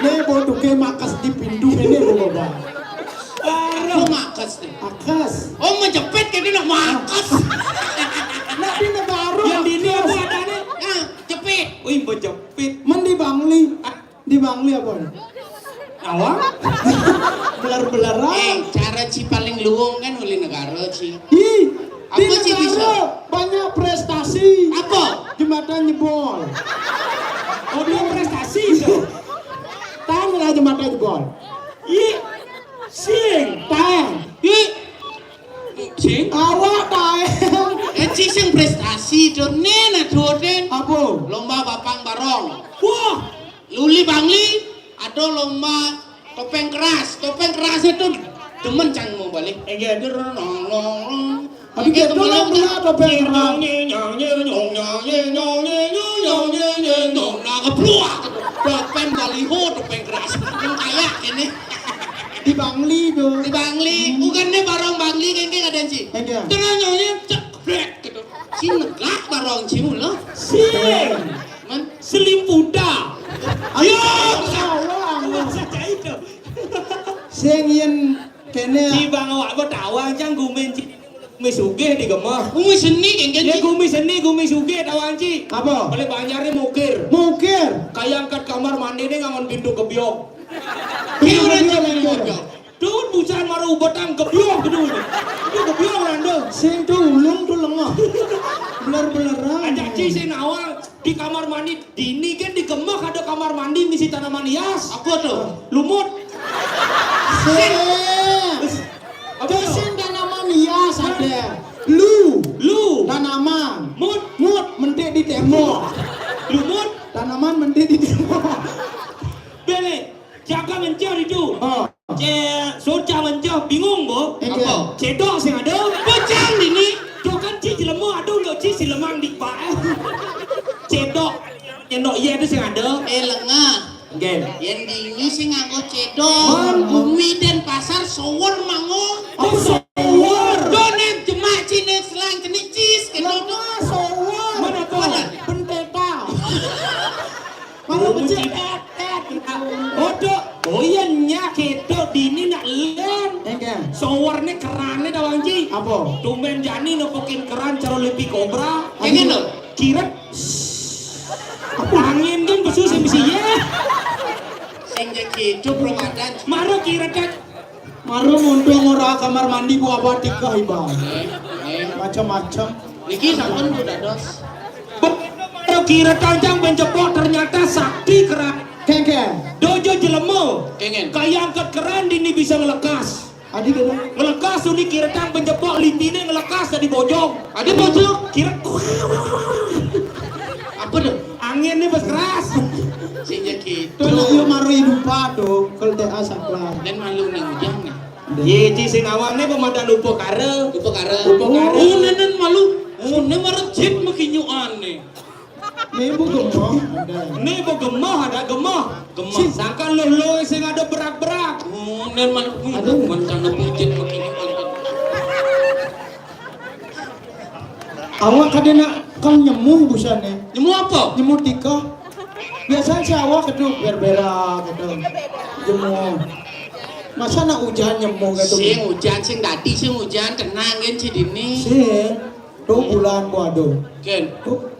Nih, bawa tuke makas di pintu ini, bawa, bawa. Aduh, makas nih. Makas. Oh, menjepit kayak dia nak makas. Nak di negara. Yang di ini apa adanya? Ah, jepit. Wih, menjepit. Men di Bangli. Ah, di Bangli apa nih? Awang? Belar-belaran. Eh, cara ci paling luwung kan uli negara, ci. Ih, apa di ci negara bisa? Banyak prestasi. Apa? Jembatan jebol. Oh, dia prestasi itu. Tahan lah jembatan jebol. Ih, sing. Tahan. Ih, sing. Awak tahan. Eh, ci sing prestasi itu. Nih, nah, tuh, Den. Apa? Lomba bapang barong. Wah, Luli Bangli, ada lomba topeng keras. Topeng keras itu demen cang mau balik. Enggak, dia nong, nong, nong. Tapi dia dulu pernah topeng keras. Nah, kepluak. Topeng baliho, topeng keras. Yang kayak ini. Di Bangli tuh. Di Bangli. Bukan nih barong Bangli, kayak ada sih. Enggak. Terus nyonya cekrek gitu. Sing negak barong ci mula. Sing. Man? Selimpuda. Ayo, Allah, Allah. Saja itu. Sing yen kene. Ci bang awak apa tawang cang gumin ci. Gumi sugih di gemah. Gumi seni, geng, geng, ya, ci. Gumi seni, gumi sugih tawang ci. Apa? Balik banjarnya mukir. Mukir. Kayak angkat kamar mandi nih ngangon pintu kebiok. Pintu kebiok, pintu kebiok. Dun busan mara ubetang gebyuh gedung. Itu gebyuh randung. Sing tu ulung tu lengah. Beler-beleran. Ajak ci sing awal di kamar mandi. Dini kan di gemah ada kamar mandi misi tanaman hias. Apa tu? Lumut. Sing. Apa tu? Sing tanaman hias ada. Lu. Lu. Tanaman. Mut. Mut mentik di tembok. Lumut. Tanaman mentik di tembok. Bele. Jaga mencah itu. Ha. Ce, socah mencah bingung, bo. Apa? Cedok sing ada. Pecang dini. Dokan ci jelema ada lo ci silemang di pak. Cedok. Nyendok iya itu sing ada. Eh, lengah. Nggih. Yen dini sing nganggo cedok. Man. Bumi Denpasar sowon mango. Oh, sowon. Donem jemak cine selang jenik cis gitu. Lengah sowon. Mana tu? Mana? Benteta. Mana becik? Odo, oh iya nyak kedo dini nak len. Enggak. Sowarne kerane tawang ci. Apa? Tumben jani nepokin keran cara lipi kobra. Kayak gitu. Kiret. Angin kan besu sing bisi ya. Sing ya gitu, Bro Madan. Maro kiret kan. Maro untung ora kamar mandi ku apa tikah iba. Macam-macam. Niki sampun Bu dados. Kira tancang pencepok ternyata sakti kerak. Kengkeng. Dojo jelema. Kengen. Kaya angkat keran dini bisa ngelekas. Adi kena. Ngelekas tu ni kira tang pencepok lintine ngelekas dari bojong. Adi bojong. Kira. Apa tu? Angin ni bes keras. Sing ya gitu. Tu nak yo maru hidup tu. Kalau tak asap lah. Dan malu ni ujang ni. Ye, ci sing awam ni pemadan upakara. Upakara. Upakara. Oh, nenen malu. Oh, ne maru jit makinyuan ni. Ni bu gemah ada. Ni bu gemah ada, gemah. Gemah. Sangkan loh-loh sing ada berak-berak. Oh, nen malu. Ada. Mancang ada jit makinyuan. Awak kada nak kau nyemu busane. Nyemu apa? Nyemu tika. Biasanya si awak itu berbera gitu. Nyemu. Masa nak hujan nyemu gitu? Sing hujan, sing dadi, sing hujan, tenang kan si dini. Sing. Tuh bulan ku aduh. Ken. Tuh.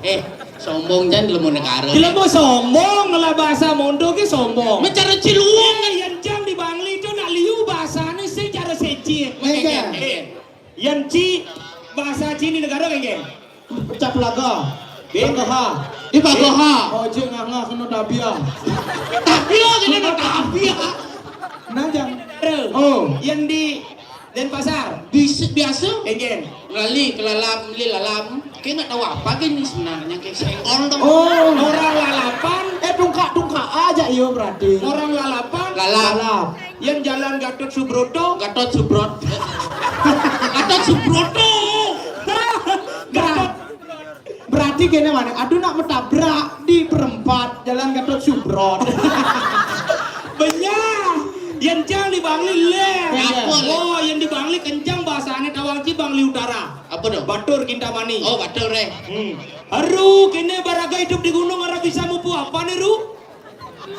Eh, sombong jan lemu negara. Jelema sombong lah bahasa mondo ke sombong. Mencara ciluang. Yang jam di Bangli tu nak liu bahasane secara secit. Enggak. Eh. Yan ci bahasa ci ni negara kengke. Pecah pelaga. Di? Pagaha. Di Pagaha. Oh, cik nganga kena tabia. Tabia kena tabia. Nah, jang. Oh. Yan di Denpasar. Bisa biasa. Kengke. Lali ke lalam, li lalam. Kayak nggak tahu apa gini sebenarnya kayak senggol dong. Oh, orang lalapan. Eh, tungkak-tungkak aja iyo berarti. Orang lalapan. Lalap. Lalap. Yang jalan Gatot Subroto. Gatot Subrot. Gatot Subroto. Gatot. Berarti kene mana? Aduh nak metabrak di perempat jalan Gatot Subrot. Benyah. Yang jang di Bangli le. Iya. Oh, yang di Bangli kencang bahasanya tawang ci Bangli Utara. Apa tu? Batur Kintamani. Oh, batur eh. Hmm. Aru, kene baraga hidup di gunung, ara bisa mupu apa nih, Ru?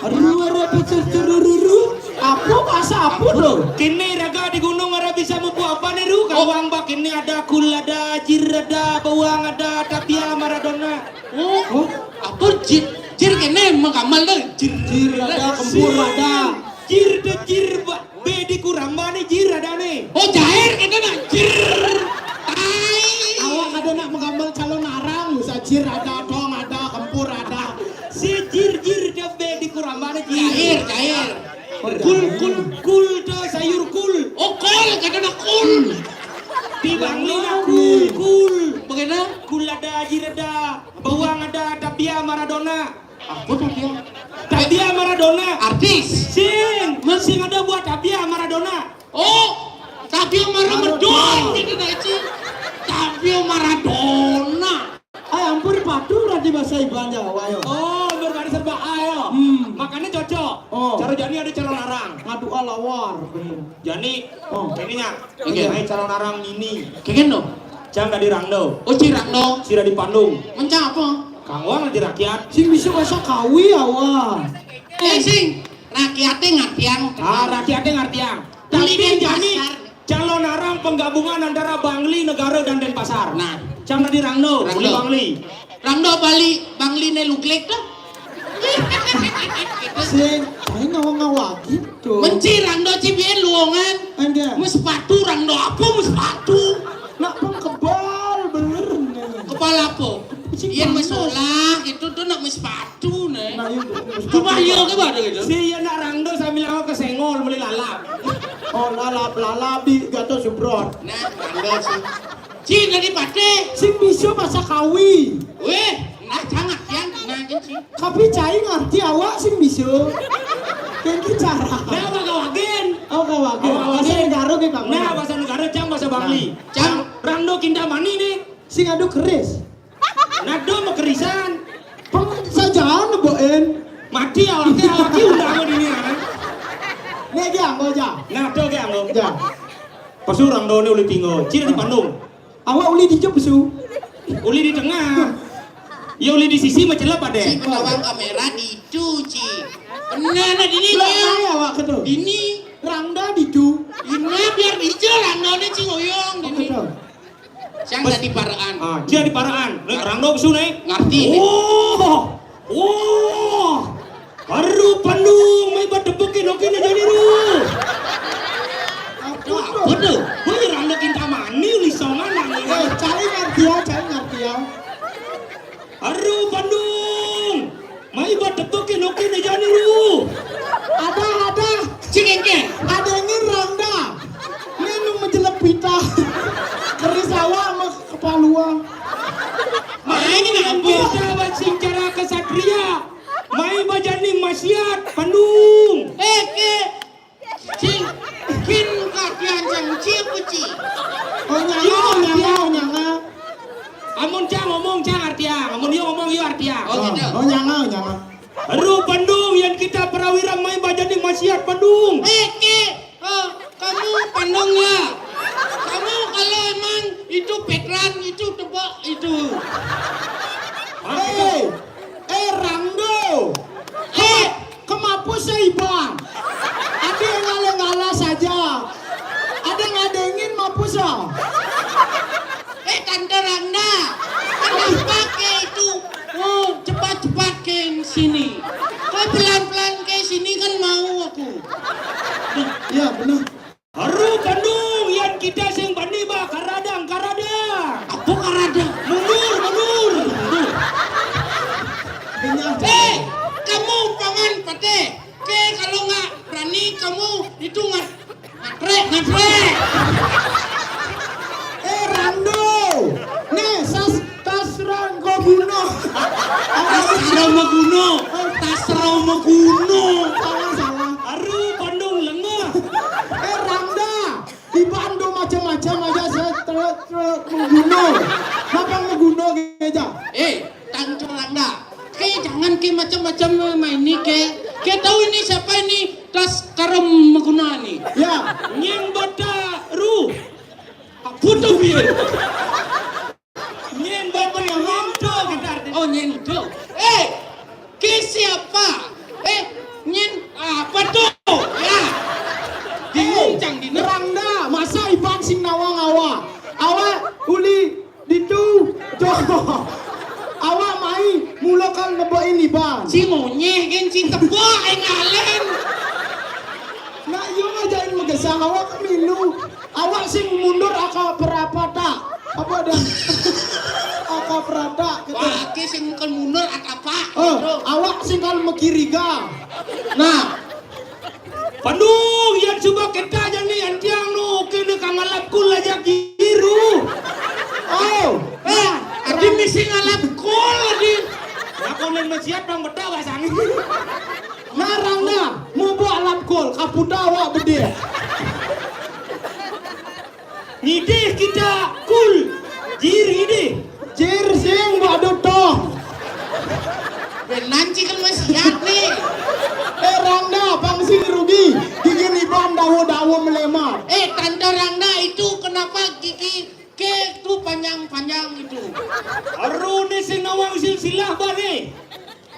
Aru, ara bisa cerururu. Apa bahasa apa tu? Kene raga di gunung, ara bisa mupu apa nih, Ru? Oh. Kawang bak, kene ada kul, ada jir, ada bawang, ada tabia Maradona. Oh, apa jir? Jir kene makamal tu. Jir. Jir ada, kempur ada. Jir de jir, Pak. Be di Kuramba ni jir ada ni. Oh, jair kene nak jir. Tai. Awak ada nak makamal calon arang, usah jir ada, dong ada, kempur ada. Si jir, jir de be di Kuramba ni jir. Jair, jair. Kul, kul, kul de sayur kul. Oh, kul, kene nak kul. Di Bangli nak kul, kul. Bagaimana? Kul ada, jir ada, bawang ada, tabia Maradona. Apa tabia? Tabia Maradona. Artis. Sing, sing ada buat tabia Maradona. Oh, tabia Maradona. Maradona. Gitu dah, Ci. Tabia Maradona. Ay, ampun, patu berarti bahasa Iban Jawa, yo. Oh, berarti serba A, yo. Hmm. Makanya cocok. Oh. Cara jani ada calon arang. Ngadu alawar, bener. Jani, oh, ininya. Oke. Ini calon arang ini. Kengken no. Cang tadi rangdo. Oh, ci rangdo. Sira di Pandung. Mencang apa? Kang Wang di rakyat. Sing bisa bahasa Kawi, awa. Eh, sing. Rakyatnya ngartiang. Ah, rakyatnya ngartiang. Tapi jani calon arang penggabungan antara Bangli, Negara, dan Denpasar. Nah. Cang tadi rangdo, rangdo. Bangli. Rangdo Bali, Bangli ne luglek tu. Sing, saya ngawa-ngawa gitu. Menci rangdo ci bien luongan. Enggak. Mes sepatu rangdo apa mes sepatu? Nak pun kebal bener nih. Kebal apa? Sing panas. Iyan masolah gitu tu nak mes sepatu nih. Nah, itu. Cuma iya ke mana gitu? Si iya nak rangdo sambil awak ke Senggol beli lalap. Oh, lalap, lalap di Gatot Subroto. Nah, rangdo sih. Ci, nadi pate. Sing bisa bahasa Kawi. Weh, nah, sangat yang nanya, Ci. Tapi cai ngarti awak sing bisa. Kengki cara. Nah, apa kawagen? Oh, kawagen. Oh, kawagen. Bahasa negara ke, Kang? Nah, bahasa negara, cang bahasa Bangli. Nah. Cang. Rangdo Kintamani ni. Sing adu keris. Nado mau kerisan. Peng, sajaan neboen. Mati awaknya, awaknya undang di ni, kan? Nek ge anggo ja. Nado ge anggo. Ja. Pesu rangdo ni uli tinggal. Cina di Pandung. Awak uli di jep, pesu. Uli di tengah. Ya, uli di sisi macelep ada. Si penawang kamera di itu, Ci. Benar, nah, di ni. Lah, dia. Ayo, awak ke tu. Di ni. Rangda di tu. Ini biar di je rangda ni, Ci Oyong, di ni. Betul. Siang tadi paraan. Ah, dia di paraan. Rangda pesu ni. Ngarti ni. Oh. Oh. Baru Pandung, mai ba tebek ke nokin aja ni ru. Apa tu? Apa tu? Woi, rangda Kintamani, uli songan ni. Eh, cari ngarti ya, cari ngarti ya. Aru Pandung, mai ba tebek ke nokin aja ni ru. Ada, ada. Cikengke. Ada ngin rangda. Ni nu majelep pita. Keris awak sama kepalua. Mai ni nak apa? Kita ba sing cara kesatria. Mai ba janing masiat, Pandung. Eh, ke. Cing, kin kakian cang, ci apa, Ci? Oh, nyanga, oh, nyanga, oh, nyanga. Amun cang ngomong, cang artiang. Amun yo ngomong, yo artiang. Oh, gitu. Oh, nyanga, oh, nyanga. Aru Pandung, yan kita perawira mai ba janing masiat, Pandung. Eh, ke, eh, kamu Pandung ya? Kamu kalau emang itu Petran, itu tebak, itu. Hei, eh, Rangdo. Hei, kemapus ya, Iban? Ada yang ngala-ngala saja. Ada ngadengin mapus ya? Eh, Tante Rangda, kenapa ke itu? Oh, cepat-cepat ke sini. Kau pelan-pelan ke sini kan mau aku. Ya, benar. Aru Pandung, yan kita sing bani ba karadang, karadang. Apa karadang? Mundur, mundur. Mundur. Eh, kamu pangan pate. Oke, kalau nggak berani kamu itu ngat-, ngatrek, ngatrek. Eh, Rando. Nih, sas-, tasra engko guna. Tasra maguno. Tasra maguno. Salah, salah. Aru Pandung lengah. Eh, Randa. Iban do macam-macam aja, saya truk, truk, maguno. Napa maguno aja? Eh, Tante Randa. Ke jangan ke macam-macam main ni ke. Ke tahu ini siapa ini? Tas karam maguna ni. Ya. Nyeng bata ru. Apa tu dia? Nyen bapak nyentuh gitar. Oh, nyentuh. Eh, ke siapa? Eh, nyen apa tuh? Ya. Bingung. Eh, cang dina. Rangda, masa Iban sing nawang awak? Awak uli ditu, jo. Awak mai mula kal nebokin Iban. Si monyeh gen si tebak engalen. Nak yo ngajain megesang awak ke milu. Awak sing mundur aka perapata. Apa dah? Aka perata gitu. Wah, ke sing kal mundur aka apa? Oh, gitu. Awak sing kal mekiriga. Nah, Pandung, yang coba kita aja nih, antiang nu, kene kangalap kul aja kiru. Oh, eh, adi misi ngalap kul adi. Aku nang mesiat bang betul bahasa angin. Narang dah, mau buat alap kul, kaputa awak bedil. Ngidih kita kul. Jir ngidih. Jir sing badu toh. Benan cikal mesiat nih. Eh, Rangda, pang sing rugi. Gigi Iban dawo-dawo melemat. Eh, Tante Rangda, itu kenapa gigi ke tuh panjang-panjang itu? Aru nih sing nawang silsilah bane.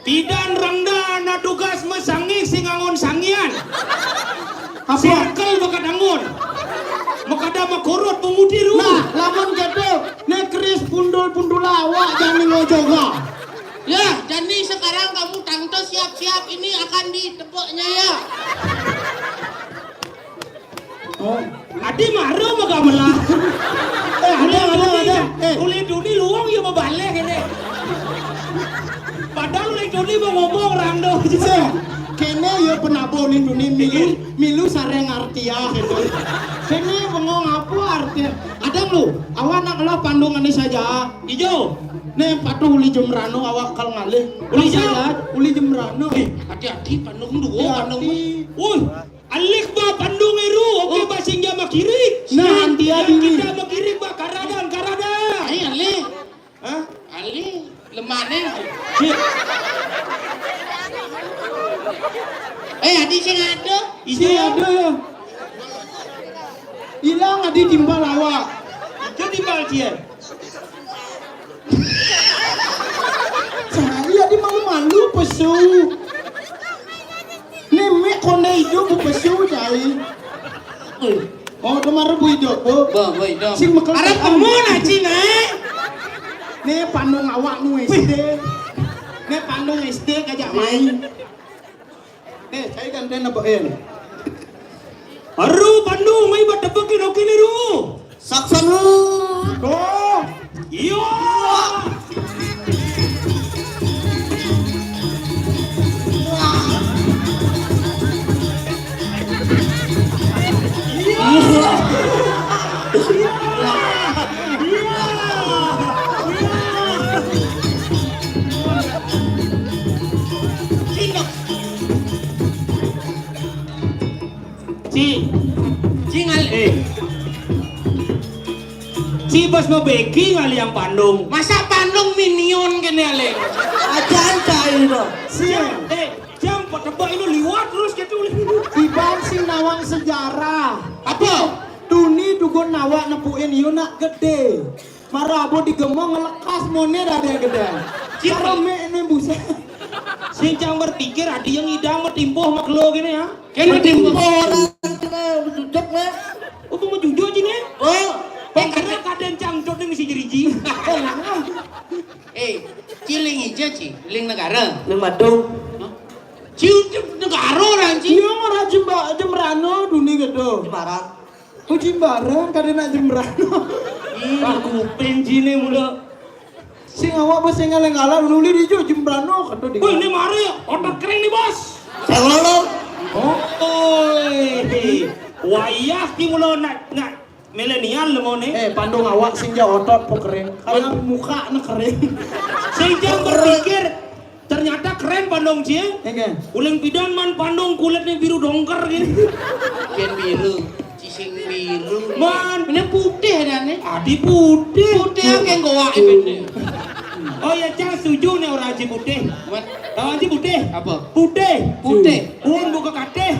Pidan Rangda na tugas mesangih sing angon sangian. Apa? Circle bakat angon. Makada makorot pemudi ru. Nah, lamun gitu, ne Kris pundul-pundul awak jani ngojoga. Ya, jadi sekarang kamu tante siap-siap, ini akan ditepuknya ya. Oh. Adi maru mah gamelan. Eh, ada, ada, ada. Eh. Uli duni luang ya mau balik ini. Padahal uli duni mau ngomong rando. Seh, kene ya penabo uli duni milu, milu sareng artia gitu. Kene bengong apa artia? Ada lu, awak nak lo pandungan ini saja. Ijo. Nih patuh uli jemrano awak kal ngalih. Uli jam? Uli jemrano. Eh, hati-hati pandung dua, pandung. Hati-hati. Woi, alih ba pandung eru, oke, oh. Ba sing dia makirik. Nah, antia dini. Kita makirik ba karadan, karadan. Ai alih. Hah? Alih, lemane. Cik. Eh, adi sing ada. Sing ada ya. Hilang adi timbal awak. Itu timbal dia. Cai adi malu-malu pesu. Nemek konde ijo bu pesu cai. Eh. Oh, kemarin bu ijo bu. Ba, ba ijo. Sing mekel. Arep kemana cina? Ne pandung awak nu S D. Ne pandung S D kajak main. Eh, saya kan dia nebak, eh. Aru pandung mai ba tebak kino kini ru. Saksan lu. Oh. Iyo. Iyo. Iyo. Iyo. Iyo. Ci. Ci ngal-, eh. Ci bos mau beki ngali yang pandung. Masa pandung minion kene ale? Ajan cai to. Siang. Eh, jam patebak ini liwat terus gitu. Iban sing nawang sejarah. Apa? Tuni dugun nawak nepuin yo nak gede. Marabo digemong ngelekas mone dah dia gede. Cip. Cara me ini buset. Sing cang berpikir adi yang idang metimpuh maklo gini ya. Kan metimpuh orang kena duduk lah. Oh, mau jujur sini ya? Oh. Eh, karena kadang cang codeng si jeriji. Eh, ciling aja ci, ling negara. Ling Badung. Hah? Ci negara orang ci. Iya, orang Jemba-, Jembrano duni gitu. Jembarang. Oh, Jimbarang, kada nak Jembrano. Ih, kuping cine mula. Sing awak bos sing ngaleng-ngaleng nuli di jo Jembrano kata di. Woi, ini mari otot kering nih, Bos. Sewolo. Oh, oi. Wayah ki mula nak, nak milenial lo mau nih. Eh, pandung awak sing ja otot po kering. Kayak muka na kering. Sing ja berpikir Ternyata keren pandung cie. Enggak. Uling pidan man pandung kulitnya biru dongker gini. Ken biru, cising biru. Man, ini putih dan nih. Adi putih. Putih yang goa ini. Oh ya, cang setuju nih orang Haji Putih. Tahu Haji Putih? Apa? Putih. Putih. Pun buka kateh.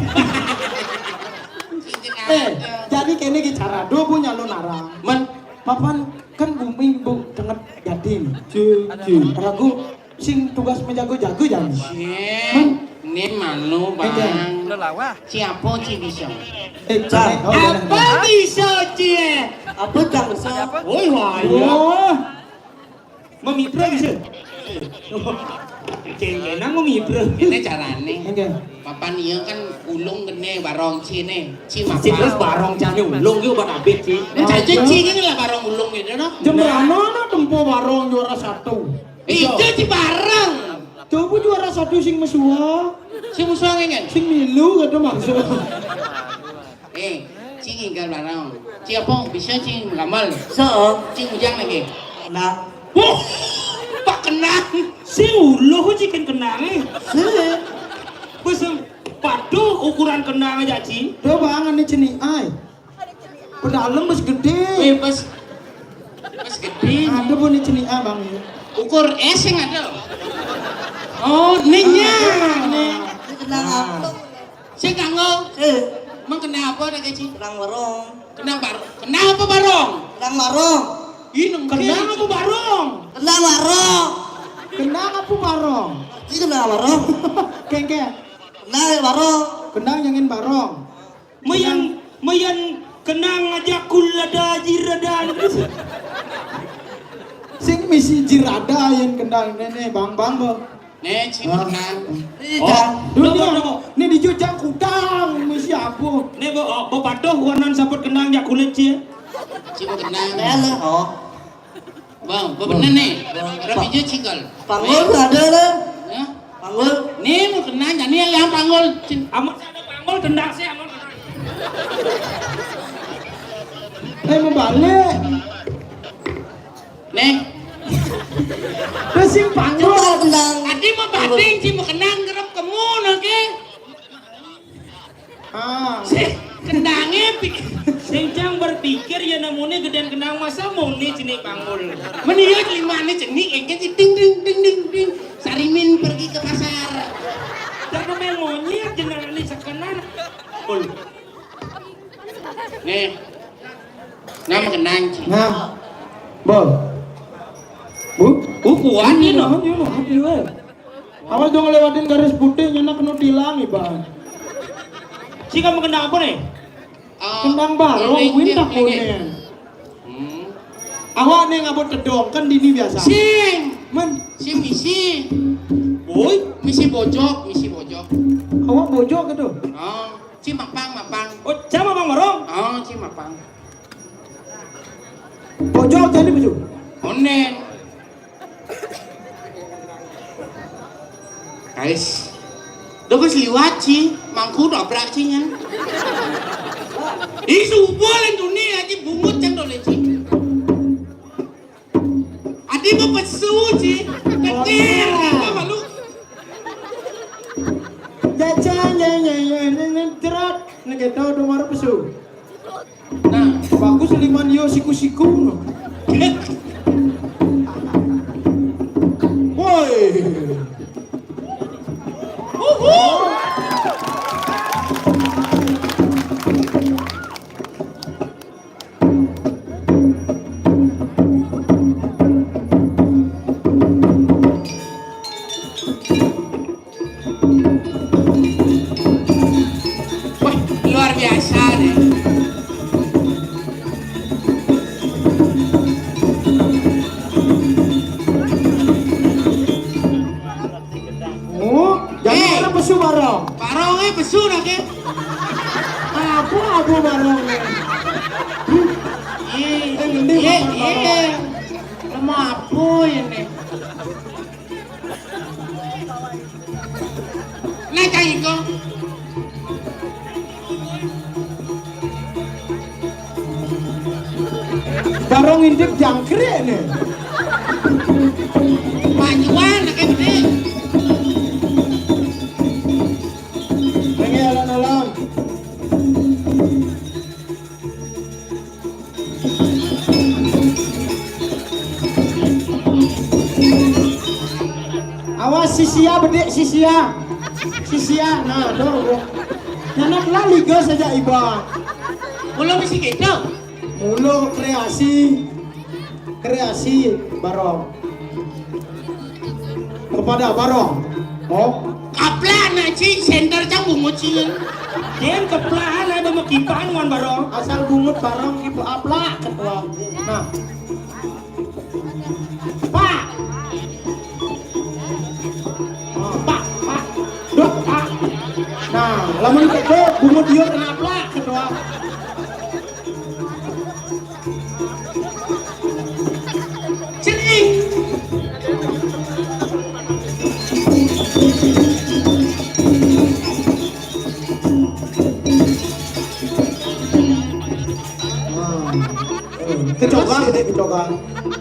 Eh, jadi kene ki cara do punya lo narang. Man, Papan kan bumi bu tenget jati. Ci, ci. Ragu sing tugas menjaga-jaga jangan. Cie, ini malu, Bang. Siapa ci bisa? Eh, cari. Oh, apa bisa, Cie? Apa tak bisa? Woi, wah, iya. Wah. Memitra bisa. Cengkena memitra. Ini carane. Oke. Papan iya kan ulung kene barong cine. Ci mapan. Ci terus barong cine ulung ki obat abit ci. Ini cacing ci ini lah barong ulung gitu no. Jembrano no tempo barong juara satu. Itu ci barong. Coba juara satu sing mesua. Sing mesua ngengen. Sing milu kata maksud. Eh, ci nginggal barong. Ci apa bisa ci ngambal? So. Ci ujang lagi. Nah. Wah, Pak Kenang. Sing uluh ci kan kenang eh. Sih. Bes padu ukuran kenang aja ci. Coba angan ni ceni ai. Pedalem bes gede. Eh, bes. Bes gede. Ada pun ni ceni ai bang. Ukur es yang ada. Oh, ninya. Ini kenang apa? Sing kanggo. Eh. Mang kenapa nak gaji? Kenang warung. Kenang bar-, kenapa barong? Kenang warung. Ih, nang kenang apa barong? Kenang warung. Kenang apa barong? Ini kenang warung. Kengke. Kenang warung. Kenang nyangin barong. Mayan, mayan kenang aja kulada jirada. Sing misi jirada yang kenang nene bang bang bo. Nih, ci makan. Oh, dunia. Nih di jujang kudang misi apa? Nih bo, oh, bo patuh warnan saput kenang jak kulit ci. Ci makan. Oh. Bang, bo bener nih. Rapi je cikal. Panggul ada lah. Ya. Panggul. Nih mau kenang, jadi yang panggul. Cin, amun ada panggul tendang sih amun. Eh mau balik. Nih. Wis sing panggul. Coba tendang. Adi mau bating ci mau kenang gerep kemu nake. Ah. Sih, kendange pik-, sing cang berpikir ya namune gedean kenang masa muni jenik panggul. Meni ya limane jenik engke ci ding ding ding ding ding. Sarimin pergi ke pasar. Jangan main monyet jenengane sekenar. Ul. Nih. Nama kenang ci. Nah. Bol. Bu, bu kuat ini. Ini, ini, ini. Awas dong lewatin garis putih nyenak kena tilang ibarat. Ci kamu kena apa nih? Ah, kenang barong, ini, win tak ini. Kuning. Hmm. Awak nih ngabut tedong kan dini biasa. Sing. Men. Sing misi. Woi. Misi bojok, misi bojok. Awak bojok gitu. Ah. Ci mapang, mapang. Oh, ci mapang barong? Oh, ci mapang. Pojok jadi pojok. Onen. Guys. Udah bos liwat ci, mangku dobrak ci nyan. Ih, subuh lan dunia ci bungut cang dole ci. Adi mau pesu ci, ketir, kita malu. Jajan, ya, ya, ya, ini, ini, jerat. Ini kita udah marah pesu. Nah, bagus liman yo siku-siku. Woi. Uhu. Wah, luar biasa nih. Oh, jadi eh, mana pesu barong? Barong eh pesu dah ke. Apa apa barong eh? Eh, ini eh, barong. Eh. Lama apa ini? Naik kayu kau. Barong intip jangkrik nih. Panjuan, kayak gede. Ini alon-alon. Awas sisia bedik sisia. Sisia, nah, dong. Nyanak lah liga saja iba. Mula mesti gitu. Mula kreasi. Kreasi barong. Kepada barong. Oh. Kaplak nak ci, senter cang bungut ci. Yen keplakan ada mekipan wan barong. Asal bungut barong kipu aplak ketua. Nah. Pak. Oh, pak, pak. Dok, pak. Nah, lamun ketua bungut dia kena aplak ketua. Celing. Kecoba, gede kecoba.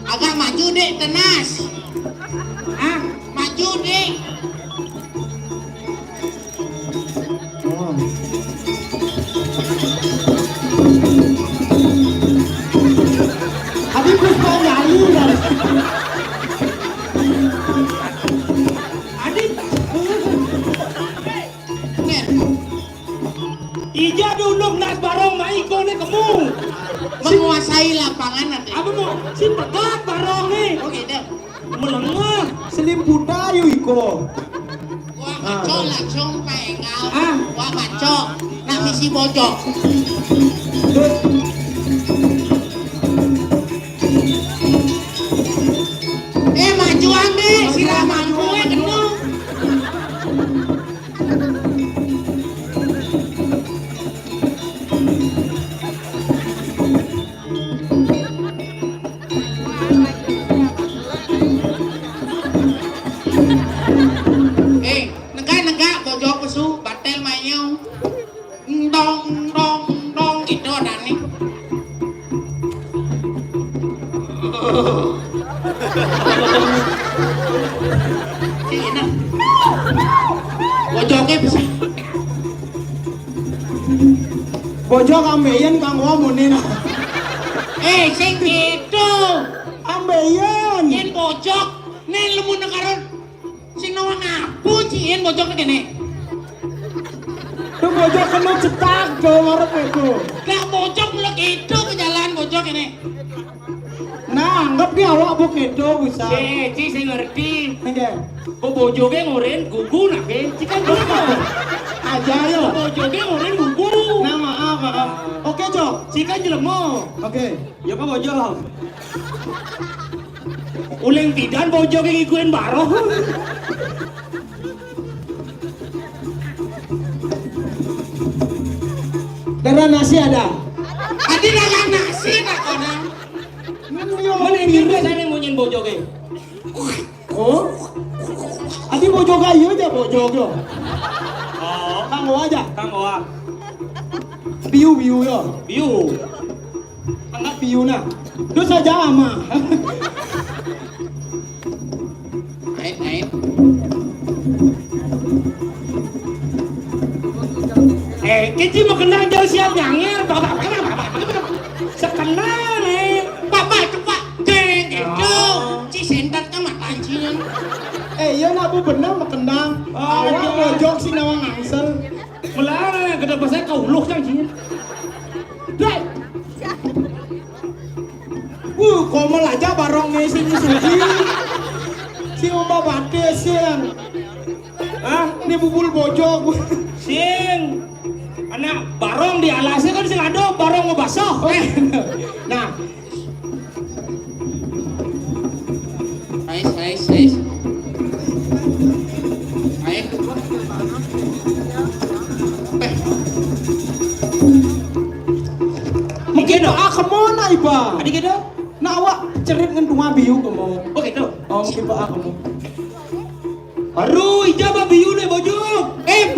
Agak maju, Dek, tenas. Ah, maju, Dek. Oh. Habis Puspa nyanyi, ya. Adik. Ija duluk nas barong mai iko ne kemu. Menguasai lapangan ate. Apa mau? Si pegat barong ne. Oke, dah. Melengah. Selimputa yu iko. Wah, ah, maco langsung pengal. Ah. Wah, maco. Nak misi bojok. Eh, majuan deh, sirah mampu eh, kena. Eh, negak-negak bojok pesu, batel mayau. Ndong, ndong, ndong, gitu dah nih. Cina. Bojoknya bisa. Bojok ambeien kang wa muni nah. Eh, sing gitu. Ambeien. Yen bojok, nen lemu nekaron. Sing nawang apa, Ci? Yen bojok nek kene. Tuh bojok kena cetak, do ngarep itu. Lah bojok mulai gitu ke jalan bojok ini. Nah, anggap dia awak bu gitu bisa. Eh, Ci, saya ngerti. Nggih. Kok bojoke ngoren gugu nak, Ci kan gitu. Aja yo. Bojoke ngoren gugu. Nah, maaf, maaf. Oke, Cok. Ci kan jelema. Oke. Ya kok bojok. Uling tidan bojok yang ikuin baroh. Darah nasi ada. Adi darah nasi nak kona. Mana yang biru sana munyin bojok eh. Oh. Adi bojok ayo aja bojok yo. Oh. Kang aja. Kang Oa. Biu biu yo. Biu. Angkat piuna. Dosa jama. Ait, ait. Eh, keci mau kenal jauh siap nyangir, bapak, bapak, bapak, bapak. Sekenal, eh. Bapak, cepat. Deng, itu. Oh. Ci sendat kan mata anjing. Eh, iya nak bu bener mau kenal. Oh, awak iya. Bojok si nawang angsel. Melarang, gede besar kau uluh cang cing. Dek. Wuh, komel aja barong nih sing suci. Si umba batis sing. Hah? Ini bubul bojok. Sing. Anak barong di alasnya kan sing ada barong mau basah. Oh, iya. Nah, Ais, ais, ais. Ais. Eh. Mungkin doa kemana iba? Adi gitu? Nah, awak cerit ngen tunga biu kemo. Oh gitu. Oh, mungkin doa kemo. Aduh, ija ba biu ne bojok. Eh,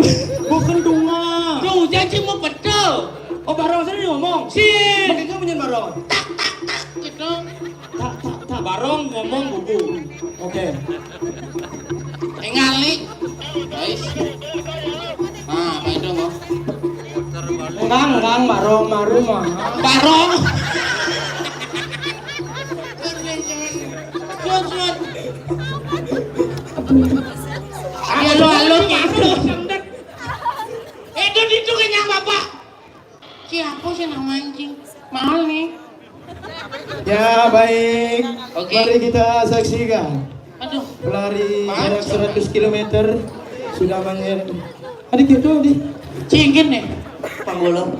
bukan tunga. Tuh, janji mau betul. Oh, barong sini ngomong. Sih. Pakai kamu nyen barong. Tak tak tak gitu. Tak tak tak barong ngomong bubu. Oke. Engali. Guys. Ah, apa itu mau? Enggak, enggak, barong maru mah. Barong. Sun, sun. Ayo, halo, halo, gitu. Itu, itu kenyang bapak. Siapa sih nama anjing? Mahal nih. Ya, Baik, oke. Mari kita saksikan. Aduh. Pelari jarak seratus kilometer sudah mengirim. Adik itu di. Cingin nih. Panggulung.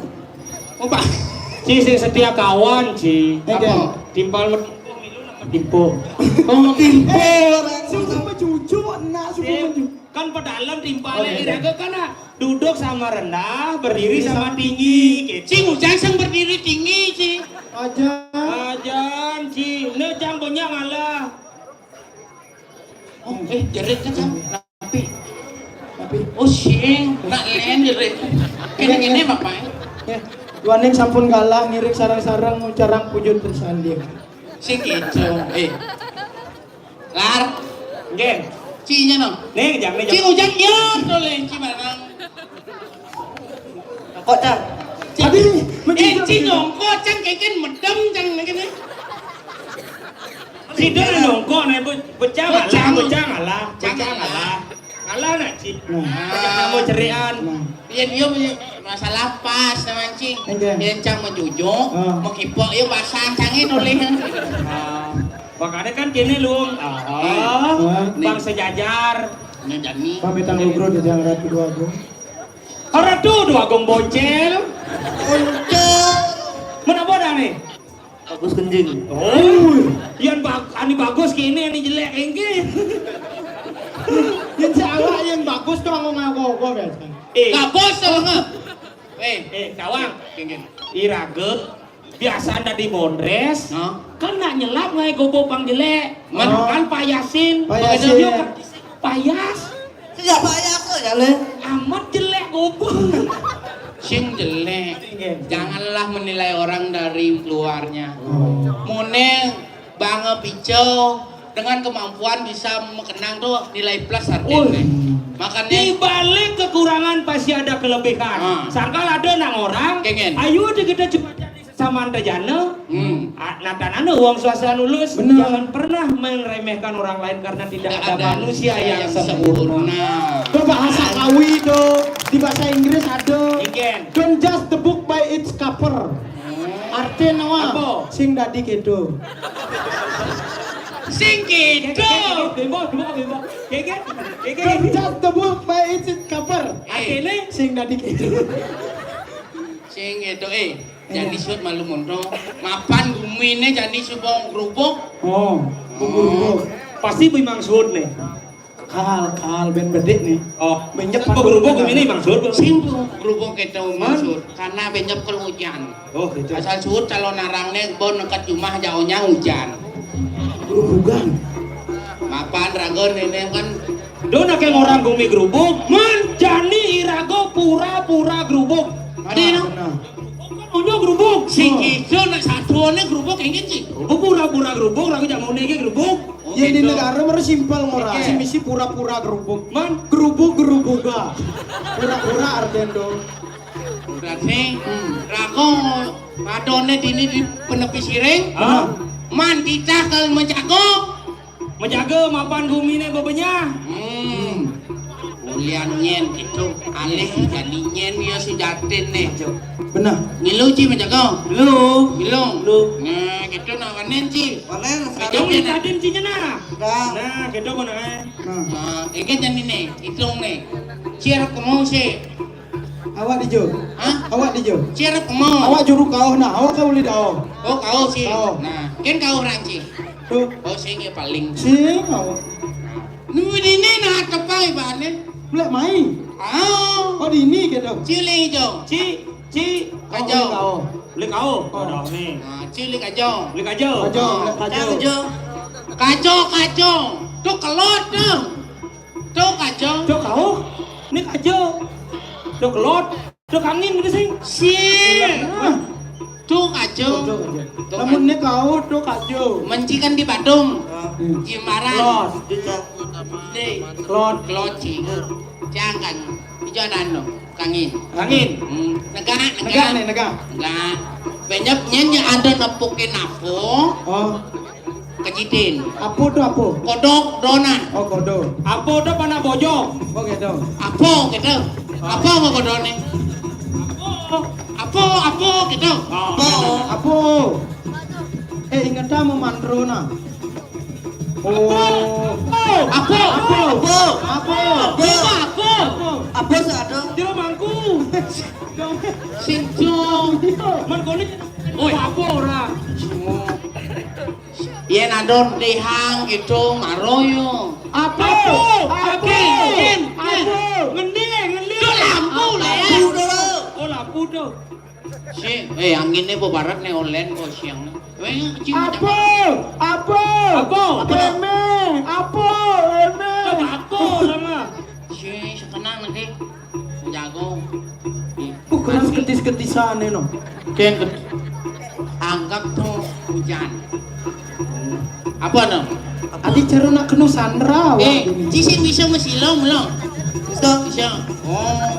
Oh, Pak. Ci sing setia kawan, Ci. Oke. Apa? Timpal med-, timpo. Oh, timpo. Eh, suku mencucu, nak suku mencucu. Kan pedalem timpalnya. Oke. Iraga kan, ah, duduk sama rendah, berdiri sama tinggi. Gitu. Ci, ngujang sing berdiri tinggi, Ci. Ajan. Ajan, Ci. Ini cang punya ngalah. Oh, eh, jerit kan, Cang? Tapi, tapi. Oh, sing. Nak len jerit. Kene, kene, Bapak. Ya. Duaning sampun kalah, ngiring sareng-sareng, carang pujud tersanding. Sing gitu. Eh. Lar. Nggih. Cinya no. Nih, jam nih, jam. Ci ngujang ya, tole ci barang. Kok, Cang? Tadi, eh, ci nyongko, Cang, kengken medem, Cang, kene. Sida nyongko nih, Bu. Bocah ngalah, bocah ngalah, bocah ngalah. Ngalah nak, Ci. Nah. Bocah namo cerian. Nah. Yen yo masalah pas sama, Cing. Enggak. Yen Cang menjujuk, ah, mekipok yo pasang Cangin oleh. Ah. Makanya kan kene, Lung. Ah. Ah. Nih. Bang sejajar. Ini Dani. Pamitan lugro di Ratu Dua Agung. Ratu Dua Agung boncel. Boncel. Menapa dah nih? Bagus kenjing. Oh, yang bag-, ani bagus kene, ani jelek engke. Yang salah yang bagus tuh ngomong apa-apa biasa. Eh. Bagus tuh, nge. Eh. Eh, Cawang. Kengken. Iraga biasa anda di Bondres. Hah? Kan nak nyelap ngai gobo pang jelek. Man. Kan payasin. Payasin. Yo, kan payas. Sejak payah kok ya, Le? Amat jelek gobo. Sing jelek. Nggih. Janganlah menilai orang dari luarnya. Oh. Mone bange pico dengan kemampuan bisa mekenang tuh nilai plus artinya. Wih. Makanya di balik kekurangan pasti ada kelebihan. Ah. Sangkal ada nang orang, kengen. Ayo deh kita cuma jadi sama anda jana. Hmm. Ah, nah, tanana wong swasta lulus, bener. Jangan pernah meremehkan orang lain karena tidak ada manusia yang sempurna. Itu bahasa Kawi itu, di bahasa Inggris ada. Iken. Don't judge the book by its cover. Hmm. Artinya apa? Apa? Sing dadi kedo. Sing kedo. Bimbo, bimbo, bimbo. Don't judge the book by its cover. Eh. Artinya? Sing dadi kedo. Sing kedo, eh. Jani suud malu monto. Mapan gumine jani suud bong grubuk. Oh, bong grubuk. Pasti bui mang suud nih. Kal, kal, ben bedik nih. Oh, benyep bong grubuk gumine mang suud. Sing bong grubuk keto mang suud. Karena benyep kel hujan. Oh, gitu. Asal suud calon arang nih, bon dekat rumah jauhnya hujan. Grubugan. Mapan ragon ini kan. Dona ke orang gumi grubuk. Man, jani irago pura-pura grubuk. Ade no. Nah. Unjuk grubuk. Sing ijo nak saduane grubuk engke, Ci. Grubuk pura-pura grubuk, ora jak ngene iki grubuk. Oh, ya di gitu. Negara mesti simpel ngora, sing mesti pura-pura grubuk. Man, grubuk-grubuga. Pura-pura artendo. Berarti, hmm, rako padone dini di penepi siring. Hah? Man, kita ke menjago. Menjaga mapan gumine bebenyah. Hmm. Ulian nyen gitu. Alih jani nyen ya si Jatin nih. Benar. Ngilu, Ci, menjaga. Ngilu. Ngilu. Ngilu. Nah, gitu nah, wanen, Ci. Wanen, itu sekarang. Yang tadi Ci nyena. Nah, gitu kok nah. Nah. Nah, ini jani nih, hitung nih. Ci arep kemau sih. Awak dijo. Hah? Awak dijo. Ci arep kemau. Awak juru kauh nah, awak kau lidah. Oh, kauh sih. Kauh. Nah, ken kauh orang, Ci. Tuh. Oh, sing ya paling. Sing, awak. Nemu dini nah tepai bane. Mulai main. Ah. Oh, dini gitu. Cili jo. Ci, ci. Kajo. Oh, beli kau. Beli kau. Oh. Ada nih. Nah, cili kajo. Beli kajo. Kajo, oh, beli kajo. Kajo, kajo. Kajo, kajo. Tuh kelot tuh. Tuh kajo. Tuh kau. Ini kajo. Tuh kelot. Tuh kangin gitu sih. Sih. Nah. Tuh kajo. Tuh, tuh, kajo. Tuh namun kajo. Ini kau tuh kajo. Mencikan di Badung. Ah. Jimbaran. Los. Di. Klot. Klot, Ci. Jangan. Ijo anu, kangin. Kangin. Hmm. Negak, negak. Negak nih, negak. Negak. Benyep nyen ya ada nepukin apa? Oh. Kejidin. Apa tuh apa? Kodok dona. Oh, kodok. Apa tuh panah bojong? Oh, gitu. Apa gitu? Apa mau kodone? Apa? Apa, apa gitu? Oh, apa? Apa? Eh, ingeta memantrona. Oh. Apa? Apa? Apa? Apa? Apa? Apa? Apa? Apa sih ada? Jero mangku. Sing jo. Man kone. Oi, apa ora? Yen adon dihang gitu, maro yo. Apa? Apa? Apa? Apa? Apa? Ngendi, ngendi. Itu lampu, Le. Lampu dulu. Oh, lampu tuh. Si, eh, anginnya apa barat nih, olen kok siang. Weh, cium. Apa? Apa? Apa? Apa? Eme, apa? Eme. Apa? Apa? Sama. Si, sekenang nanti. Jago. Ih. Uh, keras ketis-ketisan ini, no. Kayak ket-, anggap tuh hujan. Apa, no? Adi ceru nak kenu sandra, wah, eh, ini. Ci sing bisa mesilo, melo? Bisa. Bisa. Oh.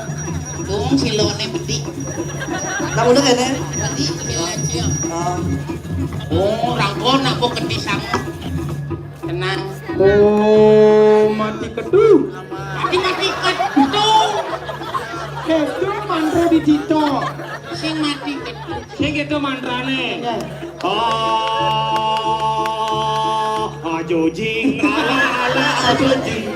Tung silone bedik. Nak udah kene? Bedik, silone, Cil. Ah. Oh, rangkon aku ketis sangat. Tenang. Oh, mati kedu. Mati, mati kedu. Kedu mantra di Cito. Sing mati kedu. Sing kedu mantrane. Ya. Oh, ajo jing, ala, ala, ajo jing.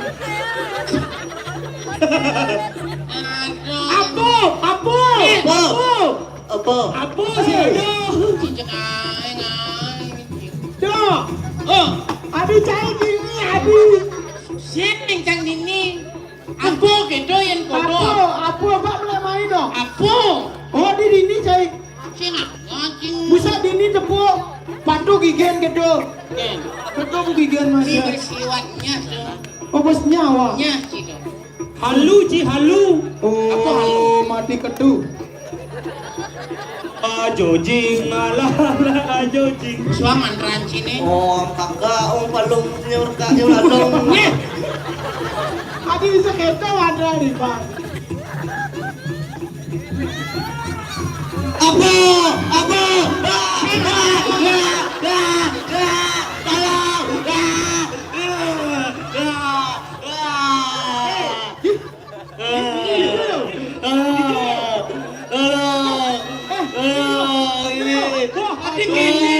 Aduh. Apo, apo, eh, apo. Apa? Apa sih? Aduh. Cicak aing, aing. Dok. Oh. Adi cai dini, Adi. Sing cang dini. Apa gitu yang apa? Kotor? Apa, Pak, mulai main dong? Apa? Oh, di dini cai. Sing apa, cing? Busa dini tepuk. Patu gigen gitu. Oke. Betul gigen, Mas, ini ya. Bersiwatnya tuh. Oh, bos nyawa. Nya, gitu. Halu, Ci, halu. Oh, apa halu? Mati kedu. Ajo jing, alah, alah, ajo jing. Suaman ranci nih. Oh, kagak, oh, balung nyur, kak, nyur, balung. Nih. Adi bisa keto, ada di, Pak. Apa? Apa? Ah, ah, ah, ah, ah, tolong. Ah, ah, ah, ah. Ah, ah, tolong. Ah, ini. Wah, Adi kene.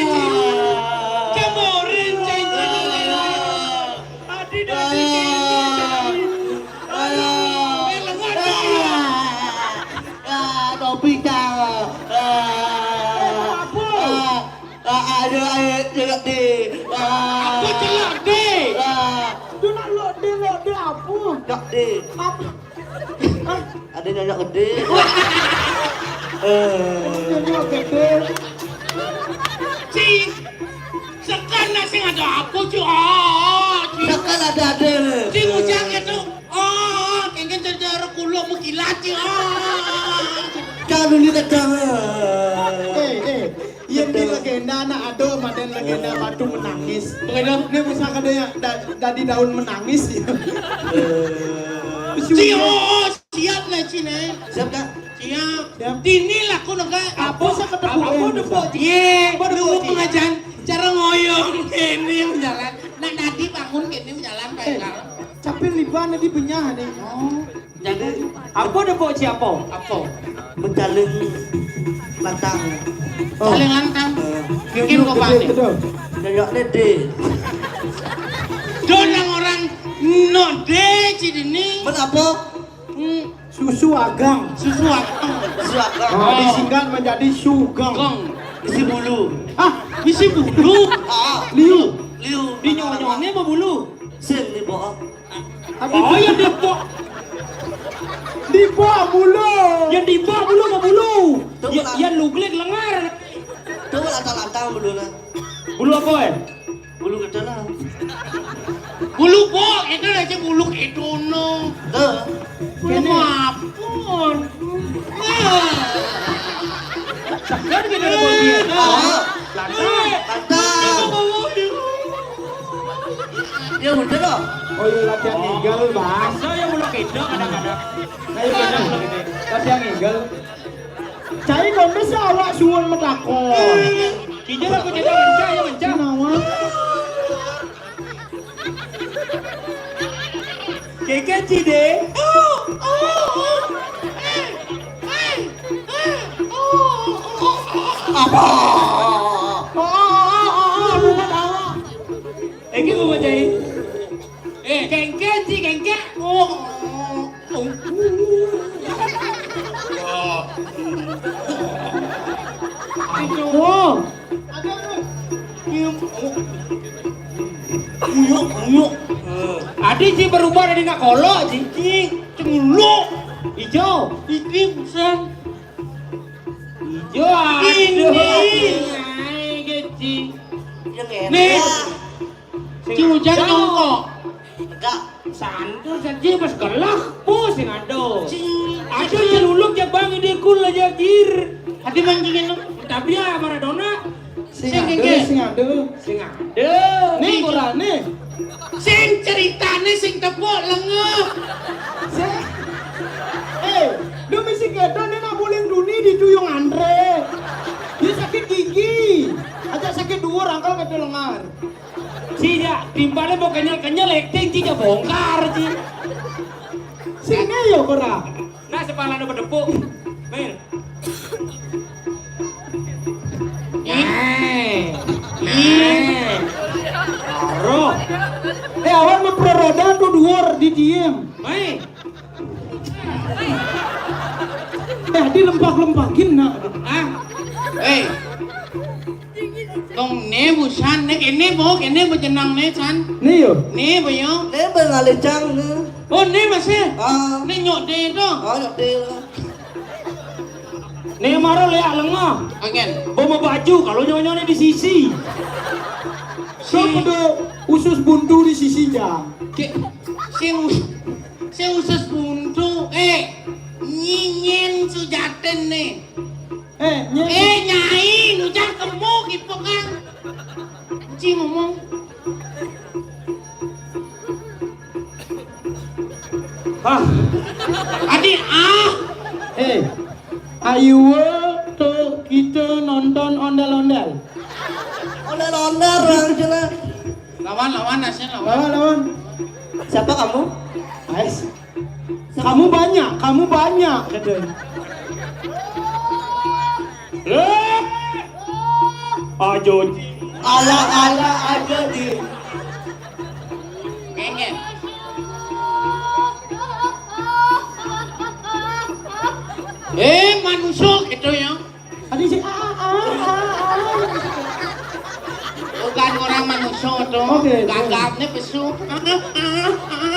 Cemorin, cai, cai, cai. Adi, Adi, Adi. Ayo. Eh, lengan, ayo. Ah, topi kau. Ah. Eh, apa? Ah, ah, ayo, ayo, celak deh. Ah. Apa celak deh? Ah. Itu nak lok deh, lok deh apa? Lok deh. Apa? Hah? Ada nyonyo gede. Eh. Nyonyo gede. Ci, sekan nasi ada apa, Ci? Ah, Ci. Sekan ada-ada. Ci, ngujang itu. Ah, kengken cara kulo mukilat, Ci. Ah. Kalau ini kadang. Eh, eh. Iya, di legenda anak ado, madan legenda batu menangis. Legenda. Ini bisa kada ya, da-, dari daun menangis, ya. Eh. Ci, oh, siap lah, Ci, nih. Siap, Kak? Siap. Siap. Dini lah, aku nengah. Apa sih ketemu? Apa, eh, depok, Ci? Iya, apa depok, nunggu Ci? Pengajian cara ngoyong, ini jalan. Nah, Nadi bangun, ini jalan, eh, kayak, Kak. Capil liban, Nadi benyah, nih. Oh. Jadi, apa depok, Ci, apa? Apa? Menjalin lantang. Oh. Jaling lantang. Eh. Mungkin kok, Pak. Betul, betul. Kayak dede. Dolang orang node, Ci, dini. Men apa? Hmm. Susu agang. Susu agang. Susu agang. Oh, disingkat menjadi sugeng. Geng. Isi bulu. Hah? Isi bulu. Ah. Liu. Liu. Di nyonyone apa bulu? Sing di bawah. Oh, yang di bawah. Di bawah bulu. Yang di bawah bulu apa bulu? Tuh, ya, lah. Yang luglik lengar. Tuh, lantang-lantang bulu lah. Bulu apa, eh? Bulu kedalam. Bulu bok, itu aja bulu kedono. Tuh. Bulu mapun. Segar gitu loh, Bos, ya. Ah. Lantai. Lantai. Ya, bener loh. Oh iya, latihan ngigel, Bang. Masa ya bulu kedo kadang-kadang. Ayo, bener, bulu kedo. Latihan ngigel. Cai kono sih awak suwun metakon. Kijil aku jadi mencah, ya mencah. Nawa. Keke cide. Apa? Iki mau bacain. Eh, kengke, Ci, kengke. Oh. Aduh. Uyuk, uyuk. Adi, Ci, berubah dari nak kolok, Ci. Ci, cenguluk. Ijo. Iki busan. Ijo, aduh. Ini. Ay, Ci. Nih. Sing Ci Ujang aja. Nyongkok. Enggak. Santur saja pas gelak, pusing aduh. Sing aduh, celuluk ya Bang, ini kul aja, Jir. Hati mancingin lu. Tapi ya Maradona. Sing Sing aduh, gengge. Sing aduh. Sing aduh. Nih, kurang nih. Sing ceritane sing tepuk lengeh. Sing. Eh, demi si Gedon ini nak buling duni di Duyung Andre. Dia sakit gigi. Aja sakit dua rangkal kata lengan. Ci, ya, timpalnya mau kenyal-kenyal, acting, Ci, ya bongkar, Ci. Sini ya, kurang. Nah, sepala nu bedepuk. Mil. Eh. Eh. Roh. Eh, awan mah pro roda tuh dhuwur di diem. Mai. Eh, dilempag-lempakin, nak. Ah. Eh. Tong ne busan ne kene bo, kene bejenang ne, San. Ne yo. Ne bo yo. Ne bengalecang ne. Oh, ne masih. Ah. Ne nyok de to. Oh, nyok de lah. Ne maro le alengah. Angen. Bo mau baju kalau nyonyo ne di sisi. So kudu usus buntu di sisi, Jang. Ke, sing us-, sing usus buntu, eh, nyinyen sujaten ne. Eh, Nyai. Eh, Nyai, nujang kemuk ipo kan. Ci ngomong. Hah. Adi, ah. Eh, ayo tuh kita nonton ondel-ondel. Ondel-ondel, orang sana. Lawan, lawan, Asen, lawan. Lawan, lawan. Siapa kamu? Ais. Kamu banyak, kamu banyak, katanya. Eh, Ajo. Ala-ala aja di. Pengen. Eh, manusuk gitu ya. Tadi si, ah, ah, ah, ah, ah. Bukan orang manusia tuh. Oke, oke. Gagapnya pesu.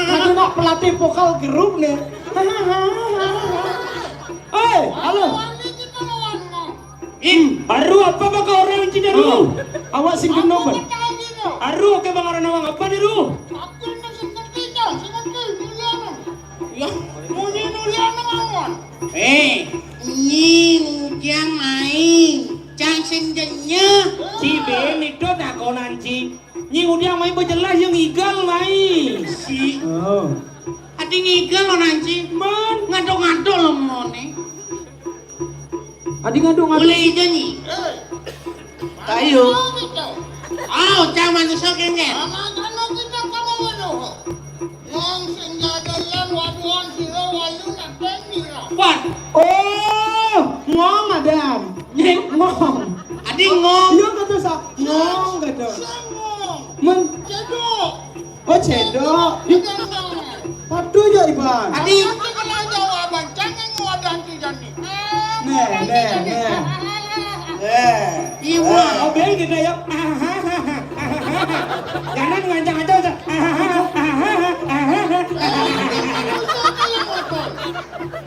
Tadi nak pelatih vokal grup nih. Eh, halo. Ih, baru apa bakal orang Cina dulu? Oh, awak sing kena, Bang. Baru oke, Bang, orang nawang apa dulu? Aku masih kerja, sih, Ya, munyi nulian ngomong. Eh, nyi ngujang main. Cang sing jenyeh. Ci ben itu takonan, Ci. Nyi ngujang main bejelas yang igal main. Si. Oh. Adi ngigal lo nanci. Man. Ngado-ngado lo mone. Adi ngado-ngado. Boleh ijo nyi. Kayu. Ah, ucang manusia kengken. Anak-anak kita kamu waduh. Wong sing jadalan waduhan sira wayu nak pemira. Wah. Oh, ngong adam. Nyek ngong. Adi ngong. Iya kata sa. Ngong kata. Sengong. Men. Cedok. Oh, cedok. Yuk. Jangan. Waduh ya, Iban. Adi. Aku kenal jawaban. Jangan wadah anti jani. Nih, nih, nih. Eh. Iya, Bang. Obeng kita ya. Jangan ngancang aja, Ustaz.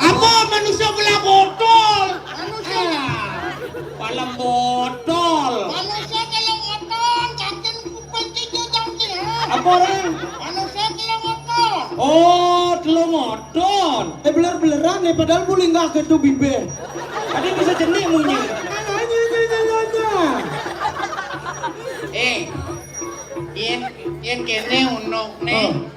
Apa manusia belah botol? Manusia. Ah, palam botol. Manusia kalau ngotot, cacing kuping tiga cangkir, ha? Apa orang? Manusia kalau ngotot. Oh, telung ngotot. Eh, beler-beleran nih, padahal muli nggak gitu bibir. Tadi bisa jenik munyi. Alah, alah, alah, alah, alah. Eh, yen, yen kene unuk nih. Oh.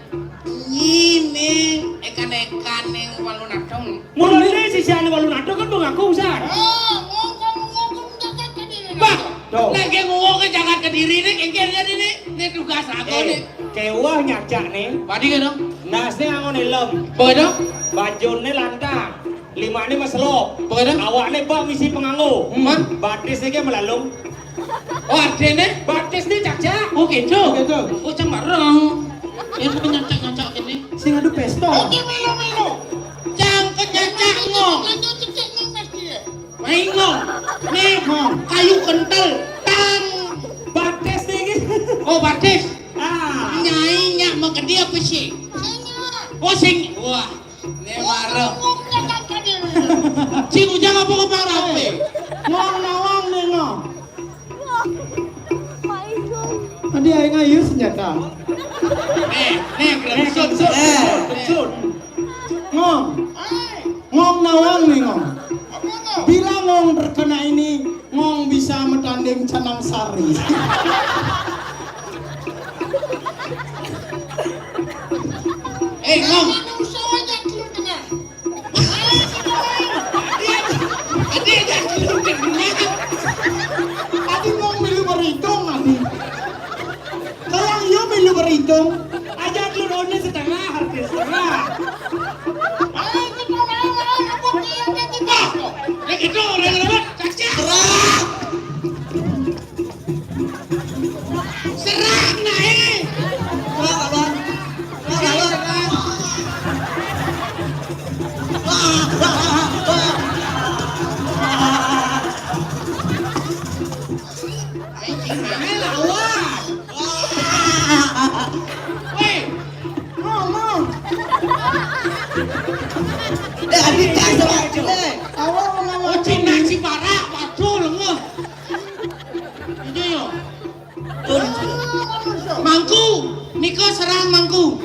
Nyine ekan-ekan ning walun adong. Mulane sisihane walun adong kan mengaku, San. Oh, ngomong, ngomong, jagat Kediri. Bah, tuh. Nek ngomong ke jagat Kediri nih, engke ini, ini, ini tugas aku nih. Kewah nyajak nih. Padi kan, dong? Nasne angon helm. Apa itu? Bajune lantang. Limane meselok. Apa itu? Awakne bak misi penganggo. Hmm. Batis iki melalung. Oh, adene? Batisne cacak. Oh, gitu. Gitu. Oh, cang bareng. Ya, tapi nyacak-nyacak kene. Sing adu pesta. Oh, ki melu-melu. Cang kenyacak ngong. Lanjut cecek ngong mas dia. Main ngong. Nih, ngong. Kayu kental. Tang. Batis nih, gitu. Oh, batis. Ah. Nyai nyak makedi apa sih? Oh, sing. Wah. Nih, marah. Ngong nyak kan tadi. Sing ujang apa kepala apa? Ngong nawang nih, ngong. Adi aing ayu senjata. Eh, nih, eh, kensut, kensut, eh, kensut. Ngong. Ngong nawang nih, ngong. Bila ngong terkena ini, ngong bisa metanding canang sari. Eh, ngong. Adi aja, adi mau milu berhitung, adi. Kalau iya milu berhitung, aja dulu setengah, harus setengah. Ayo, kita mau, mau, mau, mau, mau, mau. Ya gitu, udah lewat, cakcak. Serang, naik. Serang, abang. Serang, abang. Ayo, cing, mana lawan? Weh, ngomong. Eh, adi tak sama, eh. Awal ngomong. Oh, cing, nasi barak, waduh, lengah. Itu yo. Mangku, niko serang mangku.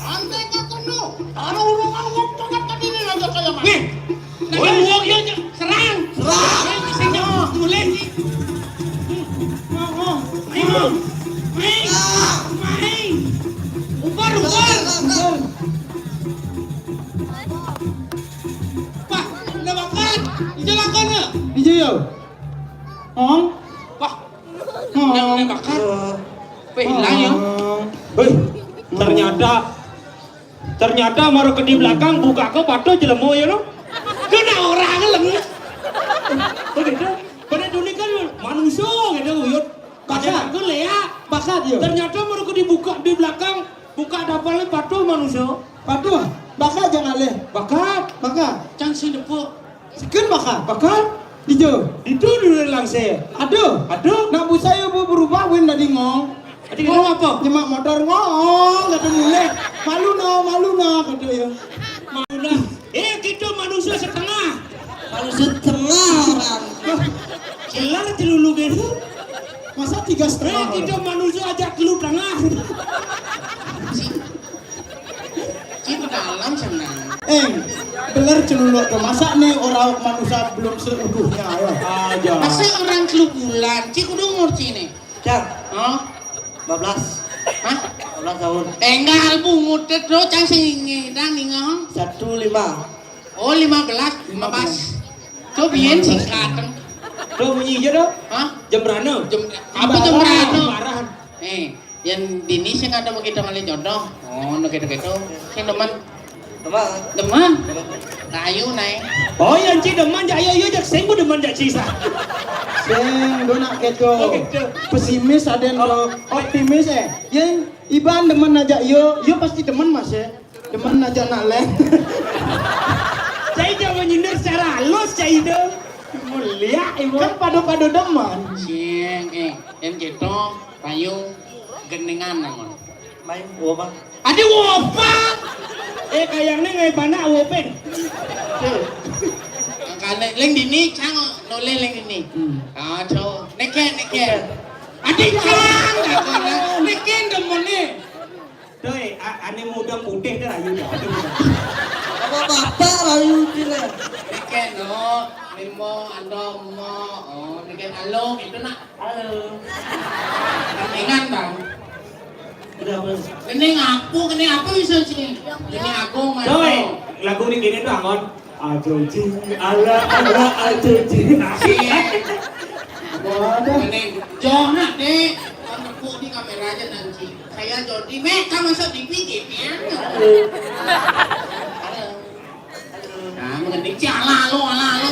Ante ka kono. Ora urungan wong tokat tadi ni aja kaya mah. Weh, nah, wong yo serang. Serang. Weh, sing tulis ni. Mau, mau. Main, mau. Main. Main. Ubar, ubar. Wah, udah makan. Ijo lakon ya? Ijo yo. Ong. Wah, nang, nang bakar. Weh, hilang ya. Hei, ternyata, ternyata mara ke di belakang buka ke pato jelema ya lo. Kena orang lem. Begitu. Pada dunia kan manusia gitu, Yud. Bakat. Aku lihat. Bakat, yo. Ternyata mara ke dibuka di belakang, buka dapalnya pato manusia. Pato, bakat jangan leh. Bakat. Bakat. Cang sing depuk. Sikeun bakal. Bakal? Dijo. Ditu dulu langsir. Aduh. Aduh. Nak busa yo bu berubah win dadi ngong. Dadi ngong apa? Nyemak motor ngong, kata mulai. Malu no, malu no, kata yo. Malu no. Eh, kita manusia setengah. Manusia setengah orang. Jelas celulu gitu. Masa tiga setengah? Eh, kita manusia ajak lu tengah. Cing dalam senang. Eh, bener celuluk tuh. Masa nih orang manusia belum seutuhnya ya? Aja. Masa orang celubulan, cik udah umur cini. Cak. Hah? Dua belas. Hah? Dua belas tahun. Tinggal bungut tuh, cang sing ngidang nih ngong. Satu lima. Oh, lima belas, lima belas. Tuh biyen sing kateng. Tuh bunyi aja tuh. Hah? Jam berapa? Jam apa jam berapa? Sembarang. Eh, yang dini sing ada mau kita ngalih jodoh. Oh, nu gitu-gitu. Sing demen. Demen. Demen. Rayu naik. Oh, yang ci demen jak yo yo jak sing ku demen jak ci sa. Sing do nak keco. Oh, gitu. Pesimis ada yang optimis eh. Yang Iban demen aja yo, yo pasti demen mas ya. Demen aja nak leh. Cai jangan nyindir secara halus cai itu. Mulia ibu. Kan pado-pado demen. Sing eh, yang gitu, payu, geningan namun. Main apa? Ada apa? Eh, kayaknya ngai panak wopin. Angkane leng dini cang noleh leng dini. Hmm. Ah, co. Neke, neke. Ada cang, neke demen nih. Doi, a-, ane muda putih deh rayu deh. Apa bapak rayu deh. Neke no, limo, ando, mo, oh, neke alo, itu nak. Halo. Keningan, Bang. Udah, Bang. Ini ngapu, ini apa bisa sih? Ini aku, Mas. Doi, lagu ini gini tuh, Angon. Ajoji, ala, ala, ajoji. Iya. Waduh. Ini, Jona, Dek. Kan tepuk di kamera aja nanti. Saya Jody, Mek, kamu masuk di P J, ya? Halo. Nah, mengetik si ala, alo, ala, alo.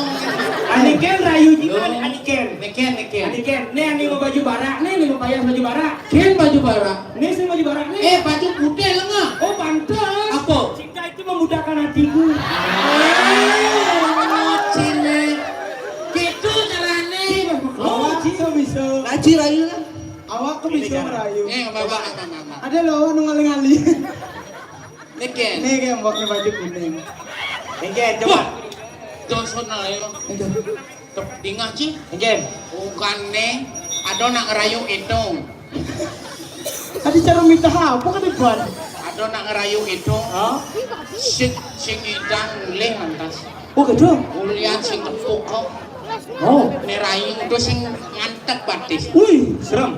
Ani Kén rayu jikan, adi kén. Né kén, né kén. Adi kén. Né ané mabaju barak, né, né mapayas baju barak. Kén baju barak. Né sing baju barak, né. Eh, baju putih lenga. Oh, pantes. Apa? Cinta itu memudahkan hatiku. Oh, ciné. Gitu carané. Oh, awak bisa. Laji rayu lah. Awak kok bisa merayu. Eh, apa, apa, apa, apa. Ada loh, anu ngalih-ngalih. Né kén. Né kén, mbokné baju kuning. Né kén, coba. Wah. Dosa nalé. Itu. Tok dingah, Ci. Né kén. Bukané, ada nak ngerayu itu. Tadi cara minta apa ke depan? Ada nak ngerayu itu. Hah? Sing, sing idang mulih lantas. Oh, gitu. Ulian sing tepuk kok. Oh. Né rayu itu sing ngantep batis. Wih, serem.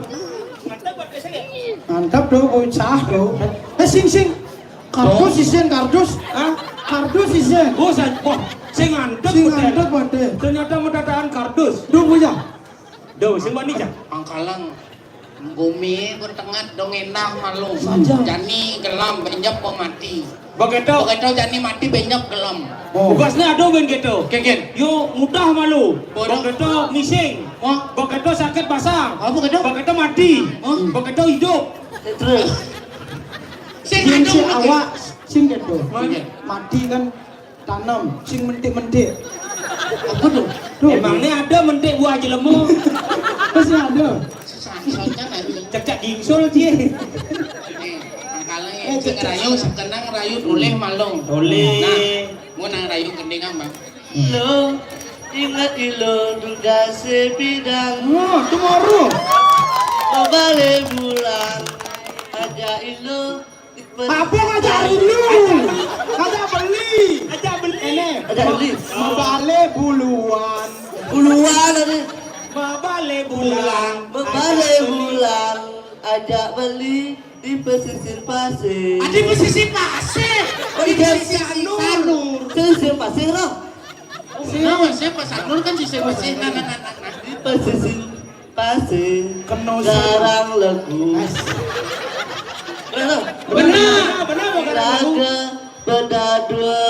Ngantep batis ya? Ngantep dong, bocah dong. Eh, sing, sing. Kardus isin, kardus. Hah? Kardus isin. Oh, sa-, wah, sing ngantep. Sing ngantep, Pak Dé. Ternyata matataan kardus. Duh, punya. Duh, sing mani, Cak? Pangkalan. Bumi ku tengat dong endah malu. Saja. Jani gelam, benjep pemati. Begitu. Begitu jani mati, benjep gelam. Oh. Tugasnya ada ben gitu. Kengken. Yo mudah malu. Bodoh. Begitu mising. Wah. Begitu sakit basang. Apa gitu? Begitu mati. Hah? Begitu hidup. Terus. Sing sing anu sing mati. Awak, sing gitu. Mati. Mati kan tanam, sing mentik-mentik. Apa tuh? Tuh. Emangnya ada mentik buah jelemu? Pasti ada. Susah, soalnya kan. Cecak gingsul, Ci. Nih, kalau eh, sing cecak. Ngerayu, sekenang rayu tulih malung. Tulih. Nah, mau nang rayu kendingan, Bang. Ilo, ingat ilo, duga sepidang. Wah, tomorrow. Mabale bulan, aja ilo. Apa ngajak ilo? Ngajak beli. Ngajak beli. Ini. Ngajak beli. Mabale buluan. Buluan tadi. Mabale bulan. Mabale bulan, aja beli. Di pesisir pasir. Ah, di pesisir pasir. Oh, di pesisir sanur. Pesisir pasir, loh. Oh, kenapa sih Pak Sanur kan sisir pasir? Nah, nah, nah, nah, nah. Di pesisir pasir. Kena garang legu. Benar, benar, benar, benar. Raga bedadua.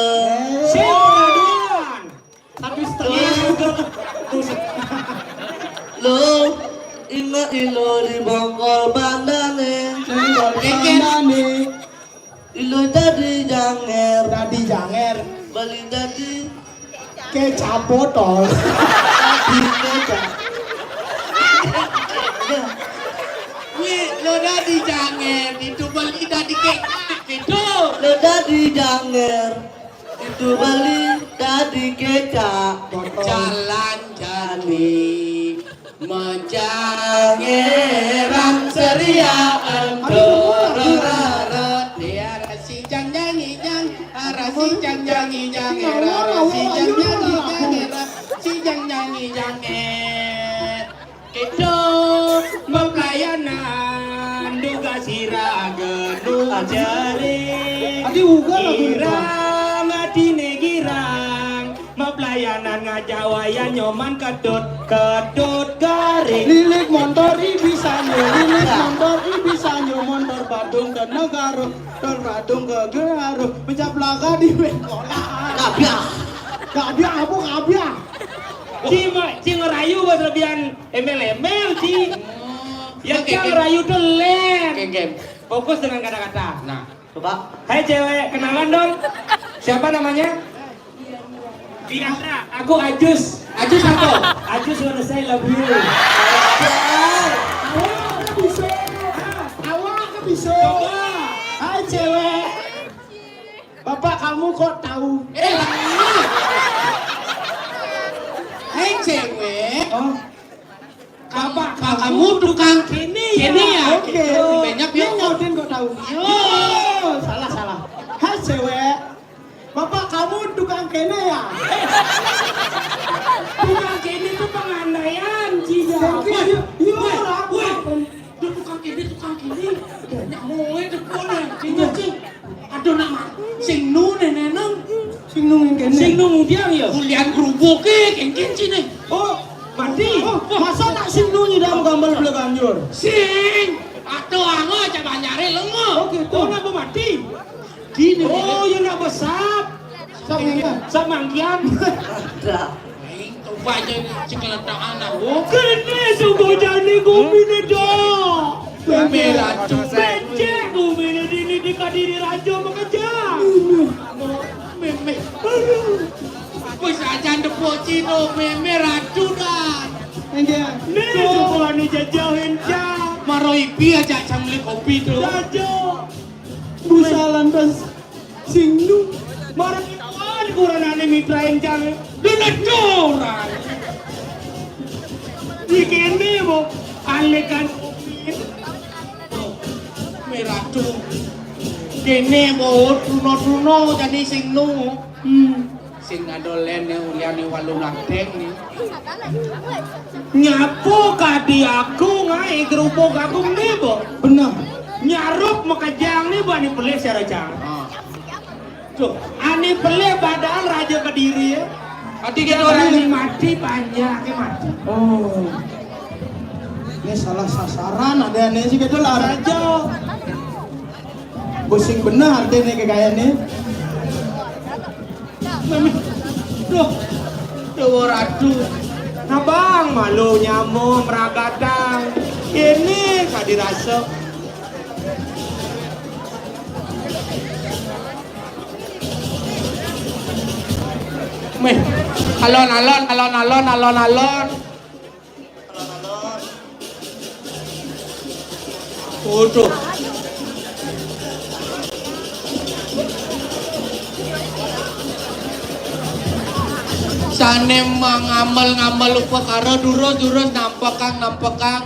Sing bedaduan. Satu setengah. Lo ingat ilo di bongkol bandane. Di bongkol bandane. Ilo dadi janger. Dadi janger. Beli dadi kecap botol. Dadi kecap. Wih, lo dadi janger, itu beli dadi kecap, itu. Lo dadi janger. Itu beli dadi kecak. Jalan jani mejangeran seria entorororo. Dia rasi jang jangi jang, rasi jang jangi jang, rasi jang jangi jang, rasi jang jangi jang. Kita mapelayanan duga sira genu jere. Adi uga lagu nih, Bang. Girang atine girang, mapelayanan ngajak wayan nyoman kedut, kedut garing. Lilik montor ibi sanyo, lilik montor ibi sanyo, montor Badung ke Negaro, montor Badung ke Garo, mencap laga di Bengkola. Kabiah. Kabiah, apa kabiah? Cima, cing rayu bos lebihan. Embel-embel, Ci. Oh. Yang oke, dia oke. Rayu tuh len. Oke, oke. Fokus dengan kata-kata. Nah, coba. Hai cewek, kenalan dong. Siapa namanya? Diandra. Aku Ajus. Ajus apa? Ajus wanna say love you. Awak bisa. Awak bisa. Coba. Hai cewek. Bapak kamu kok tahu? Eh, lah. Hai cewek. Oh. Bapak kamu tukang kene ya? Kene ya? Oke. Banyak ya. Nyautin kok tahu. Yo. Yo, salah, salah. Hai cewek. Bapak kamu tukang kene ya? Tukang kene itu pengandaian, Ci. Oke, yo, yo, weh, lah. Weh. Dia tukang kene, tukang kene. Nyamu itu pun ya. Ingat, Ci. Aduh, nama sing nu neneneng. Sing nu kene. Sing nu mudiang ya. Kulian kerupuk ke kengken sini. Oh, mati. Oh, masa tak sing nu nyidam gambar bela ganjur? Sing. Atau anga cak banjare lengo. Oh, gitu. Oh, napa mati? Dini. Oh, ya nak besap. Sap ngene. Sap mangkian. Ada. Aing tong Banyak si keletakan aku. Kene sungguh jani gumine do. Meme Ratu. Becek gumine dini dikadiri raja makejang. Meme. Aduh. Wis aja ndepuk Cino, Meme Ratu dan. Enggak. Nih, coba nih jajahin, Cak. Maro ibi aja cang beli kopi tuh. Jajo. Busa lantas sing nu. Marang ituan kuranane mitra enjang. Dene doran. Di kene mo alekan kopi. Merah tuh. Kene mo truno-truno jadi sing nu. Hmm. Sing adolen ya uliane walu ladeng nih. Nyapu kadi aku ngae gerubuk aku nih, Bo. Bener. Nyaruk makejang nih, Bo, ani pelih siara jang. Ah. Tuh, ani pelih padahal Raja Kediri ya. Ati kita orang ini mati banyak ya mati. Oh. Ini salah sasaran ada nih sih gitu lah. Raja. Pusing benar deh nih kayaknya. Loh, Dewa Ratu. Abang malu nyamuk meragatang. Ini gak dirasa. Meh, alon-alon, alon-alon, alon-alon. Waduh. Sane mangamel-ngamel upakara durus-durus nampekang-nampekang.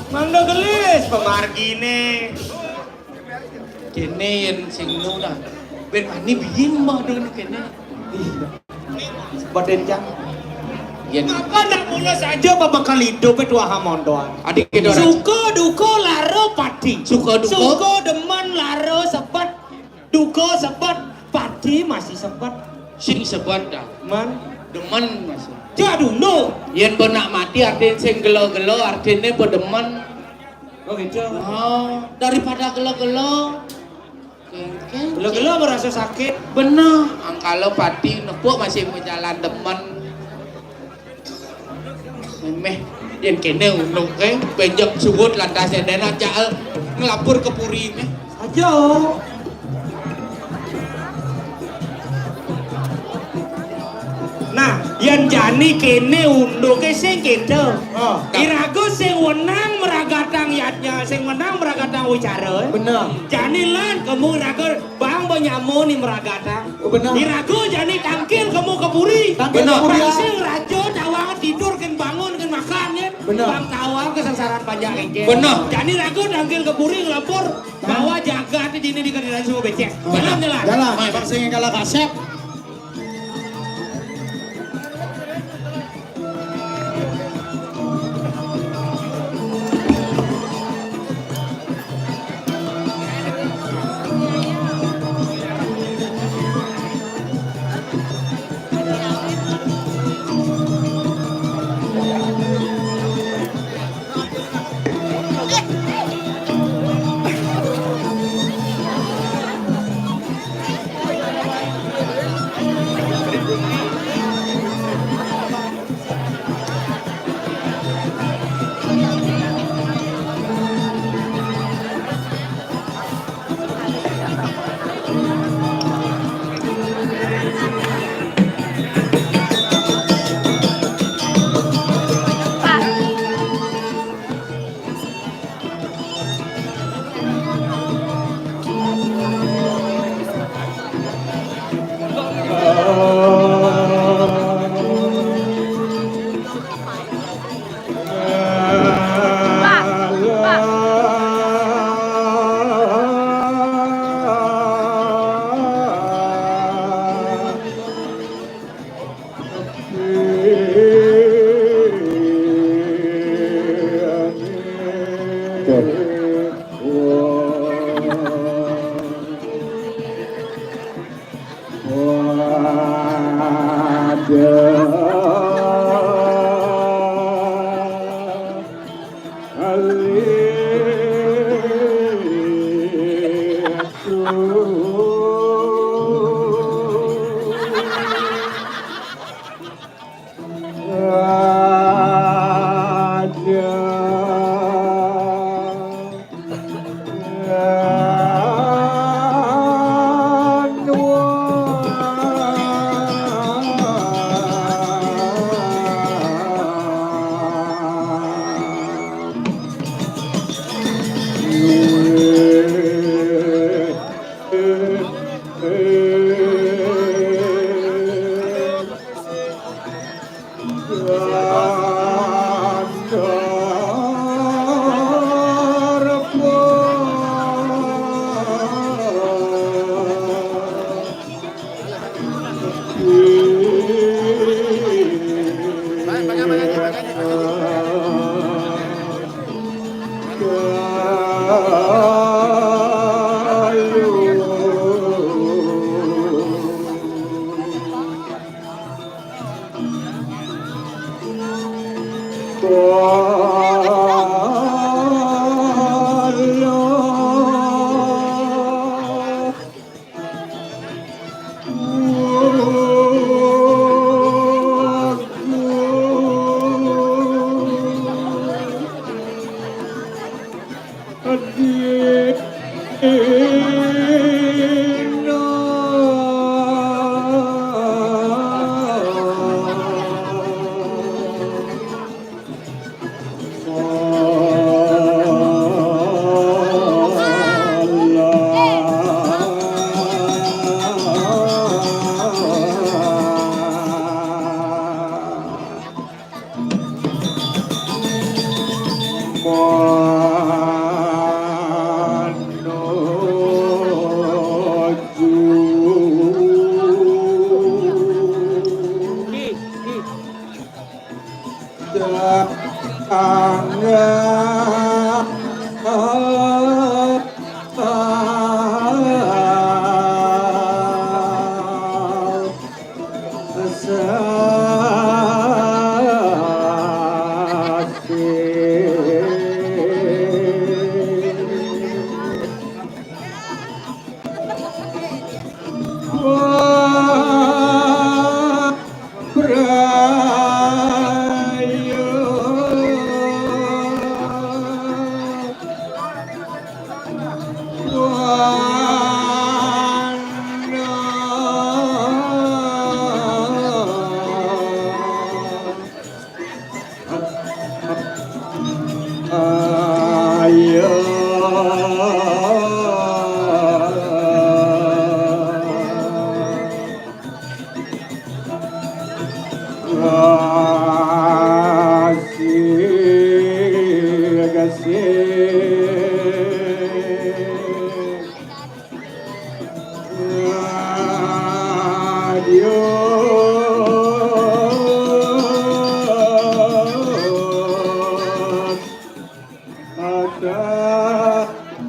Mangga gelis pemargine. Kene yen sing nu dah. Ben ani biyen mah dene kene. Ih. Baden jang. Yen apa nak mula saja babakal hidup itu aha mondoan. Adik kita orang. Suka duka lara pati. Suka duka. Suka demen lara sebet. Duka sebet pati masih sebet. Sing sebet dah. Man. Demen masih. Jaduno. Yen bo nak mati artine sing gelo-gelo artine bo demen. Oh gitu. Oh, daripada gelo-gelo. Gelo-gelo merasa sakit. Bener, angkala pati nepuk masih berjalan demen. Meh, yen kene unduke, benjok suwut lantas endene cak nglapur ke puri meh. Aja. Nah, yen jani kene unduke sing kene. Oh. Iraga sing wenang meragatang yadnya, sing wenang meragatang wicara. Bener. Jani lan kemu iraga bang banyamu ni meragatang. Oh, bener. Iraga jani tangkil kemu ke puri. Tangkil ke puri. Bener. Bang sing raja tawang tidur ken bangun ken makan ya. Bener. Bang tawang kesengsaraan panjang engke. Bener. Jani raga tangkil ke puri ngelapor bahwa jagat di dini di Kadiraja semua becek. Oh. Bener, jalan. Jalan. Bang sing kalah kasep.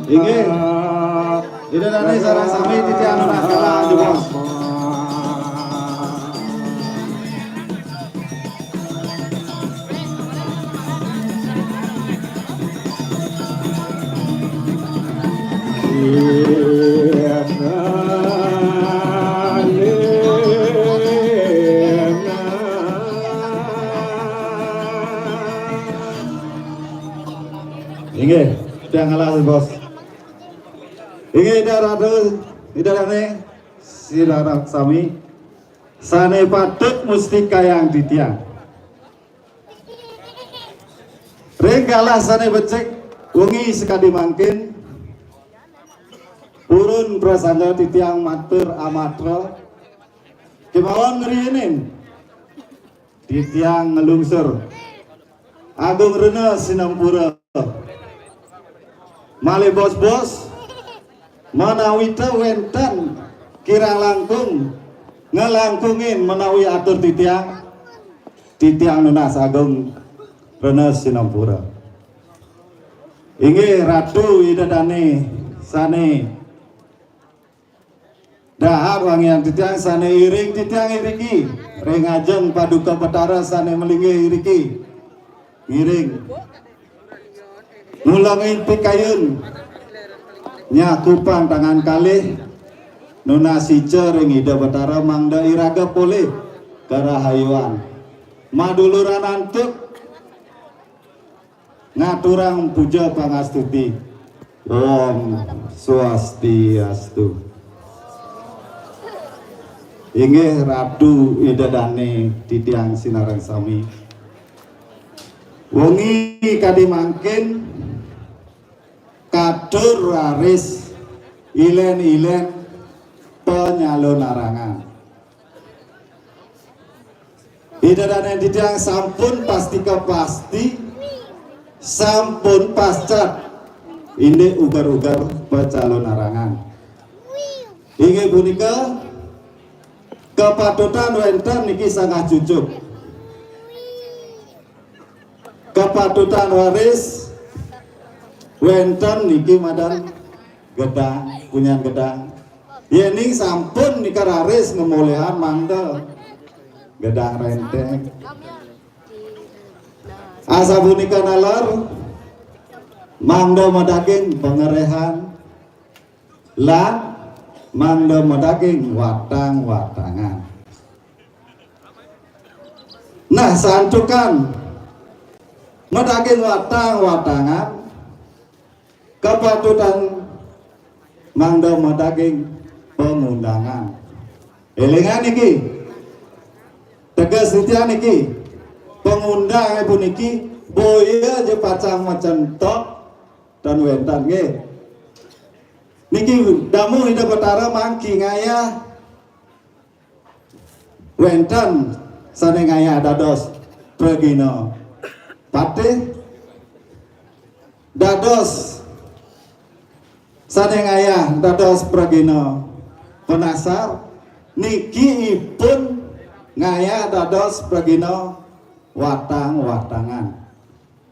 Inggih. Ida dané sareng sami titiang nunas galah, jebos. Inggih, titiang galah, bos. Inggih, Ida Ratu, Ida Dané, sareng sami sané patut mustikayang titiang. Ring galah sané becik wengi sakadi mangkin, purun prasangga titiang matur amatra kémaon ngrihinin titiang nglungsur agung rena sinampura. Malih bos-bos, ménawi ta wénten kirang langkung nglangkungin ménawi atur titiang, titiang nunas agung rena sinampura. Inggih Ratu Ida Dané sané dahat wangiang titiang sané iring titiang iriki ring ajeng Paduka Betara sané malinggih iriki. Ngiring. Ngulangin pikayun. Nyakupang tangan kalih. Nunas ica ring Ida Betara mangda iraga polih karahayuan. Maduluran antuk ngaturang puja pangastuti. Om Swastiastu. Inggih Ratu Ida Dané titiang sinareng sami. Wengi kadi mangkin katur raris ilén-ilén panyalonarangan. Ida Dané titiang sampun pastika pasti, sampun pascat indik uger-uger pacalonarangan. Inggih punika kapatutan wénten niki sanggah cucuk. Kapatutan raris Wénten niki madan gedang, punyan gedang. Yéning sampun nika raris ngemolihang mangda gedang renteng. Asapunika naler mangda madaging pangerehan lan mangda madaging watang-watangan. Nah, santukan madaging watang-watangan, kapatutan mangda madaging pangundangan. Élingang niki, teges titiang niki, pangundang puniki boya ja pacang macentok tan wénten nggih. Niki damuh Ida Betara mangkin ngayah wénten sané ngayah dados pragina patih, dados sané ngayah dados pragina penasar, niki ipun ngayah dados pragina watang-watangan.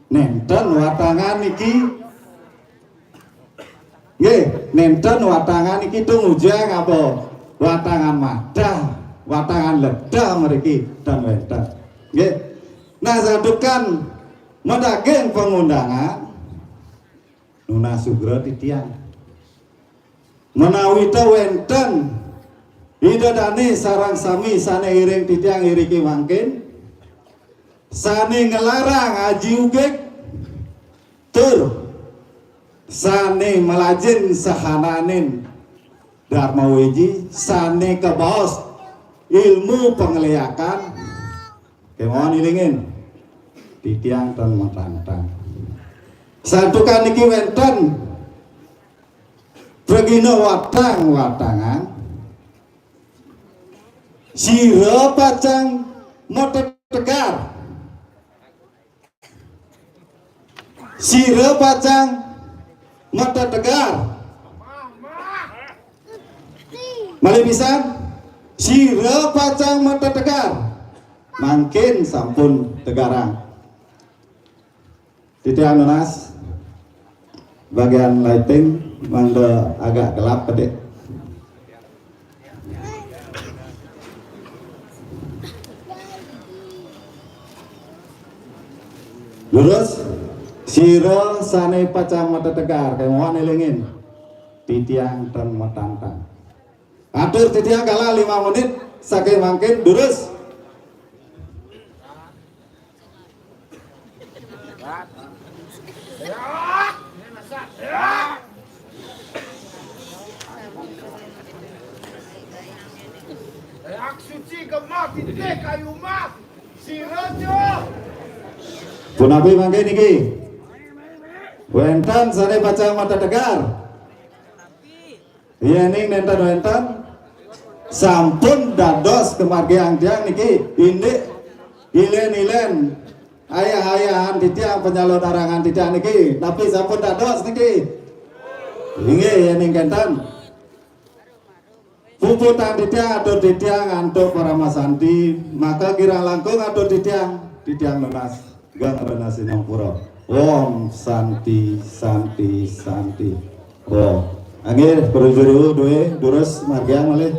Nénten watangan niki. Nggih, nénten watangan niki tumuju ngapa? Watangan madah, watangan ledah mriki ten wénten. Nggih. Nah, santukan madaging pangundangan, nunas sugra titiang. Menawi ta wénten Ida dané sareng sami sané iring titiang iriki mangkin, sané nglarang aji ugig, tur sané malajin sahananing Dharma Wiji, sané kabaos ilmu pangliakan, kémaon ilingin, titiang tan matantang. Santukan niki wénten pragina watang-watangan, sira pacang matetegar. Sira pacang matetegar. Malih pisan, sira pacang matetegar. Mangkin sampun tegarang. Titiang nunas, bagian lighting mangda agak gelap, Adik. Durus, sira sané pacang matetegar, kémaon élingin. Titiang tan matantang. Atur titiang kala lima menit, saking mangkin durus. Yak suci gemah titik kayu mah. Sira jo. Punapi mangkin niki? Wénten sané pacang matetegar? Yéning nénten wénten, sampun dados kamargiang tiang niki, indik ilén-ilén, ayah-ayahan titiang, panyalodarangan titiang niki, napi sampun dados niki? Inggih, yéning kénten. Puputang titiang, atur titiang antuk paramasanti, maka kirang langkung atur titiang, titiang nunas. Geng rena sinampura. Om Santi, Santi, Santi. Om. Inggih, prajuru duwé durus margiang malih.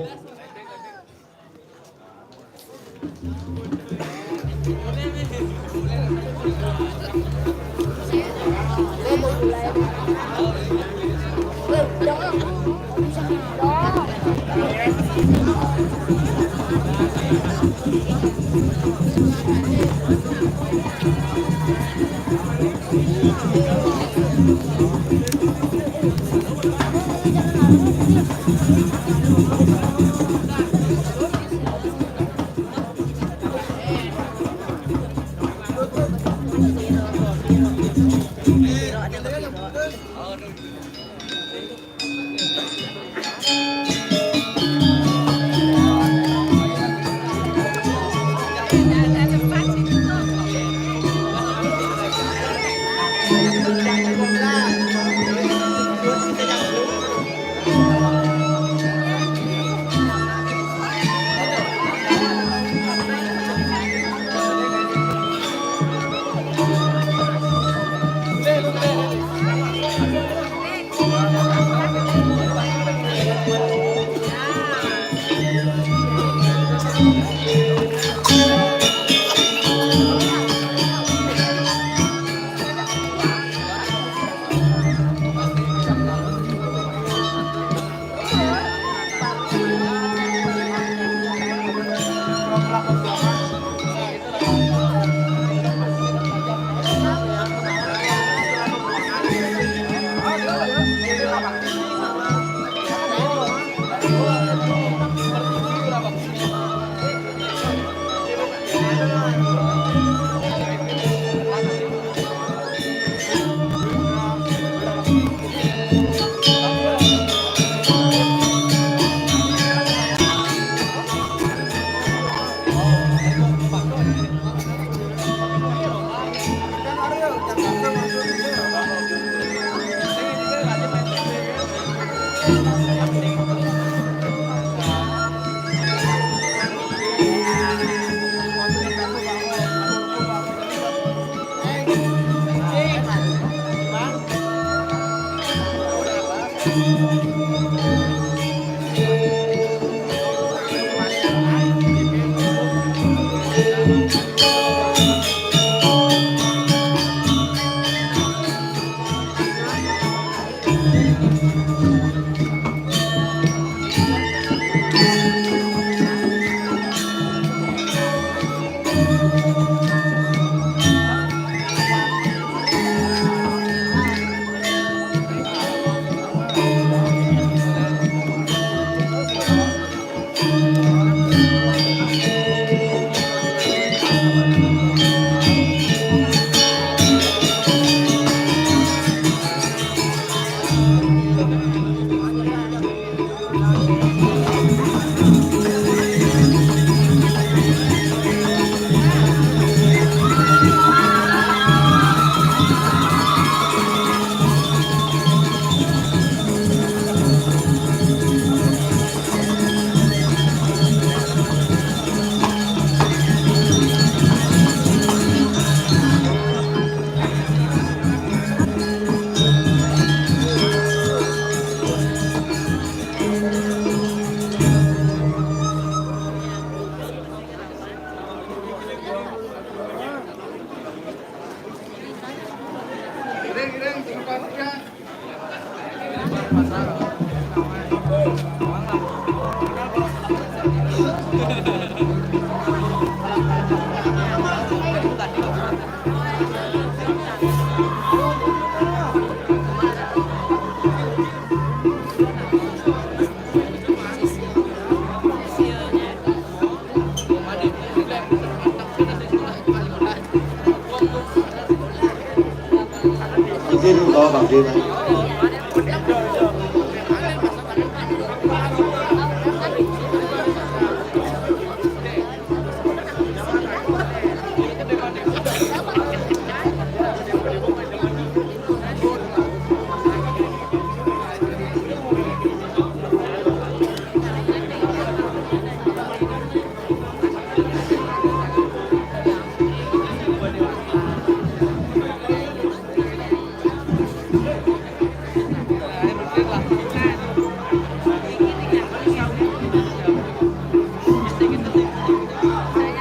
Izin, oh, Bang Jin.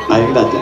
Ayo, kita aja.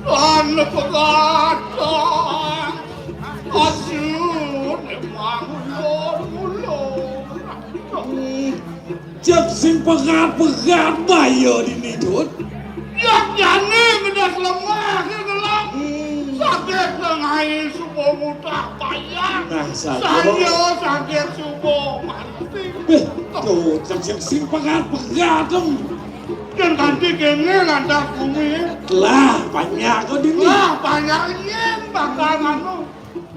Lan pegadang asune mangulur-ngulur. Cek sing pegat-pegat bae dini, Dut. Yak jane ngedas lemah ke gelang. Hmm. Saged ngengai suba mudah bayang. Nah, saja. Saya saged suba mati. Beh, Dut, cek sing pegat-pegat dong. Yen kanti kene lantas bumi. Lah, banyak kok dini. Lah, banyak yen bakal anu.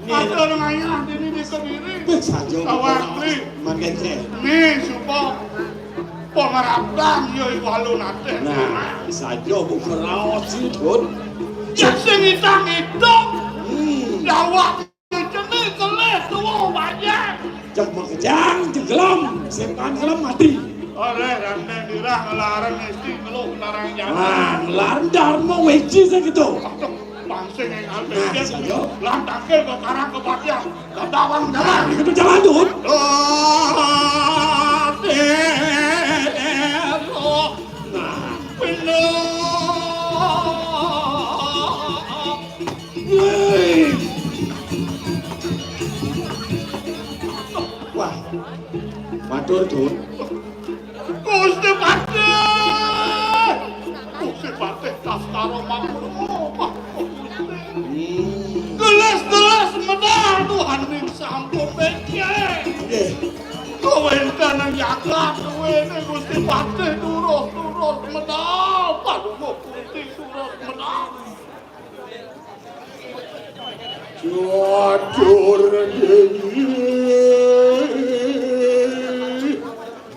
Nih. Ada ngayah dini di Kediri. Beh, saja. Kawan beli. Man kece. Nih, suba pengerabdan yo iwalu nate. Nah, saja buka raos sih, Dut. Ya sing itang-itang. Hmm. Dawak Jeneng keleh tuwuh wayah. Cek makejang, cek gelem, setan gelem mati. Ora randang dirah ngelarang esti ngeluh larang jati. Wah, ngelarang dharma weji sakitu. Aduh, bangsa Sing ing ati. Nah, iya. Lan tangkil kok karang kepatihan. Gandawang jalan. Itu jalan, Dun. Nah, bener. Wih. Wah, matur, Dun. Gusti Patih! Gusti Patih Kastara Makruh. Hmm. Gelas-gelas medal Tuhan ning sampun becik. Nggih. Kawéntenan jagat kuwéné Gusti Patih durus-durus medal. Paduka Gusti durus medal. Catur Déwi.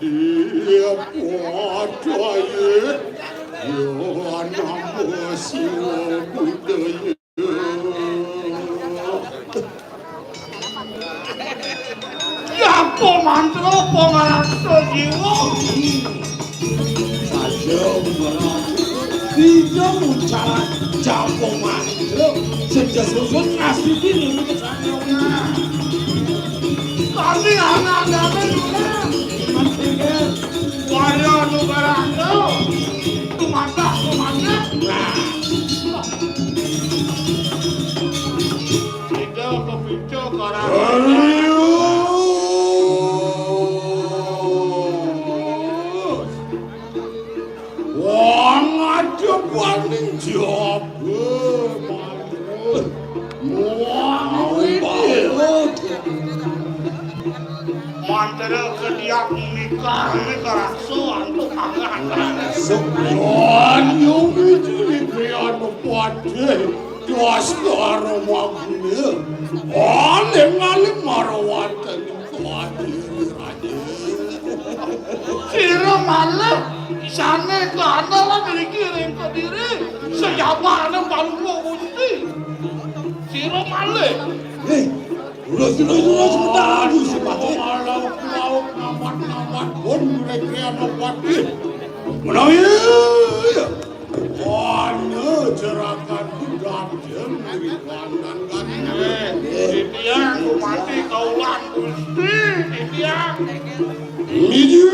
Dia kuat aye. Ya nama Siwa Budaya. Japo mantra pangarasa jiwa. Saja barang. Dija muncaran japo mantra. Sing susun ngasuti niki kesane. Kami anak-anak lurah. Warya anu barang. Tumatak, tumatak. Nah. Ida kepica karang. Halus. Wong adepaning jaba, Mas. Wong iki. Mantra kediak mikar, mikar raksa antuk angkatan. Sok. Wong iki cilik anu padhe. Kastara Makruh. Aling-aling marang wonten ing Kediri, Raden. Sira malah sane kana lan ngriki ring Kediri. Sejabane palumu Gusti. Sira malih. Hei, terus, terus, terus, sebentar, Gusti Patih. Lauk, lauk, namat, namat, pun mereka anak Patih. Menawi, iya. Ana jerakan budadeng mrikanan kan. Eh, titiang Bupati Kaulan Gusti, titiang. Inggih.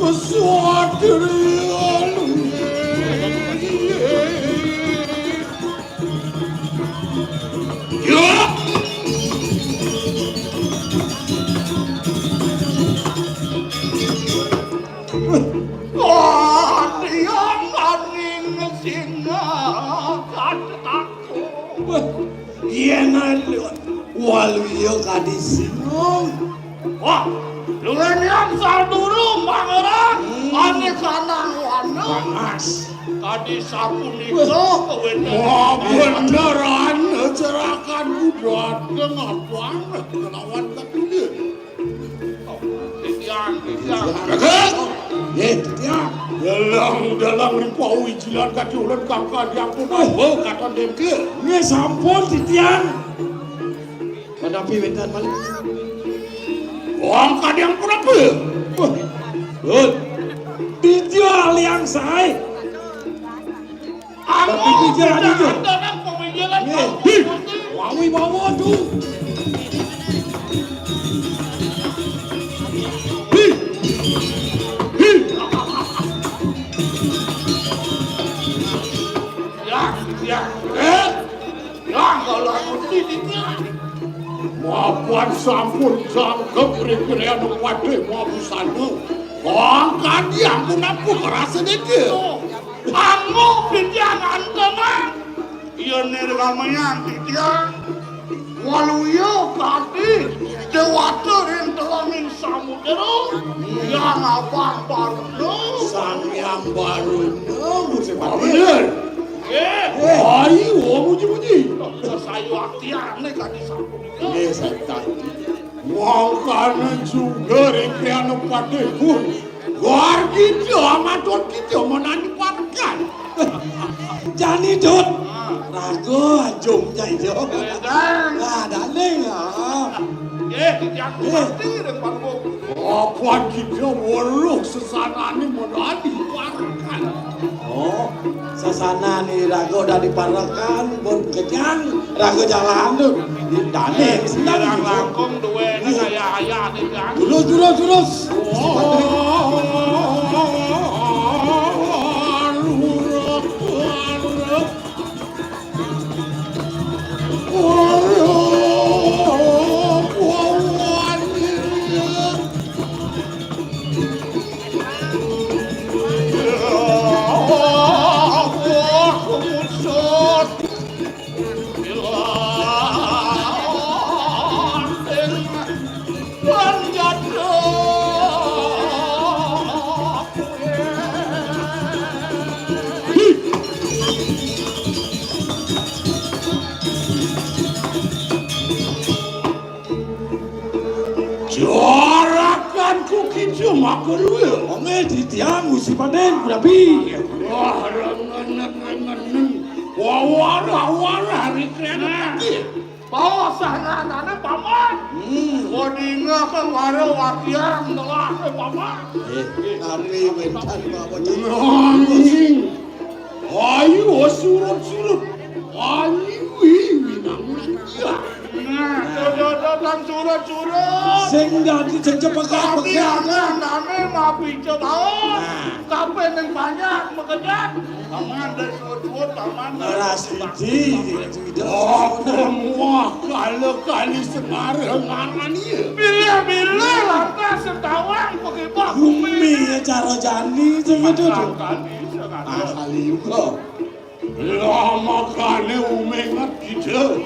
Kesatria luwih. Ya. Wah, tiang maning singa katetakon. Wah, yen waluya kadi singa. Wah, luwih niat saduru mangerang. Hmm. Ane kanang wana. Panas. Kadi sapunika. Wah, kawentenan. Wah, bener, ane cerakan kuda deng apa ane kenawan ketulir. Titiang, titiang. Raga! Nggih, titiang. Dalang, dalang ripawi jilan kadi ulun kangkang diampun. Wah, katon demke. Nggih, sampun, titiang. Menawi wénten malih. Wong kadang punapa? Wah, Dut. Ditya liang saé. Tapi pikiran itu. Nggih. Hi. Wawi wawa tu. Hi. Hi. Ya, ya. Eh? Lah, kalau aku sini, mapan sampun jangkep ring krian wadé mabusana. Kong kadi ampun aku ngrasa dédé. Tuh, kamu pikiran tenang. Iya, nirgamayan titiang. Waluya kadi déwata ring telenging samudra. Yang abang baruna. Sang Hyang Baruna, Gusti Patih. Bener. Nggih. Ayo, muji-muji. Sayu atiane kadi sapunika. Nggih, santai. Mangkana juga ring kriana Patih pun. Luar kita, matur kita, menani parekan. Jani, Dut. Ah. Raga ajum nyai jo. Édan. Lah, dané, ah. Nggih, titiang mati ring panggung. Apan kita weruh sesanané modal diparekan. Oh, sesanané raga dadi parekan, mun kejang, raga jalan tu. Dané, sendang Kirang gitu. Langkung duwéné kaya ayah titiang. Terus, terus, terus. Oh, Jarakanku kita maka luwih. Wongé titiang Gusti Padén, Prabu. Wah, rengen-rengen. Wah, warah-warah, rikren. Nah. Iki. Bawa sanganané, Paman. Hmm. Kodinga ka wara wakian telah, Paman. Eh, tapi wénten bawa. Nanging. Ayu, surut-surut. Ayu, wiwi, nang iya. Nah, dodotan surut-surut. Sing dadi jejebak. Tapi anak name mapica baon. Nah. Kabeh ning banyak makejang. Paman, dari suwun-suwun, Paman. Ngeras siji, tidak. Oh, muah, kala kali Semara ngaran iya. Bilih-bilih lantas setawang pegibah bumi. Bumi ya cara jani, sing itu tuh. Kali, sengaja. Ah, kali juga. Lah makane umenget kita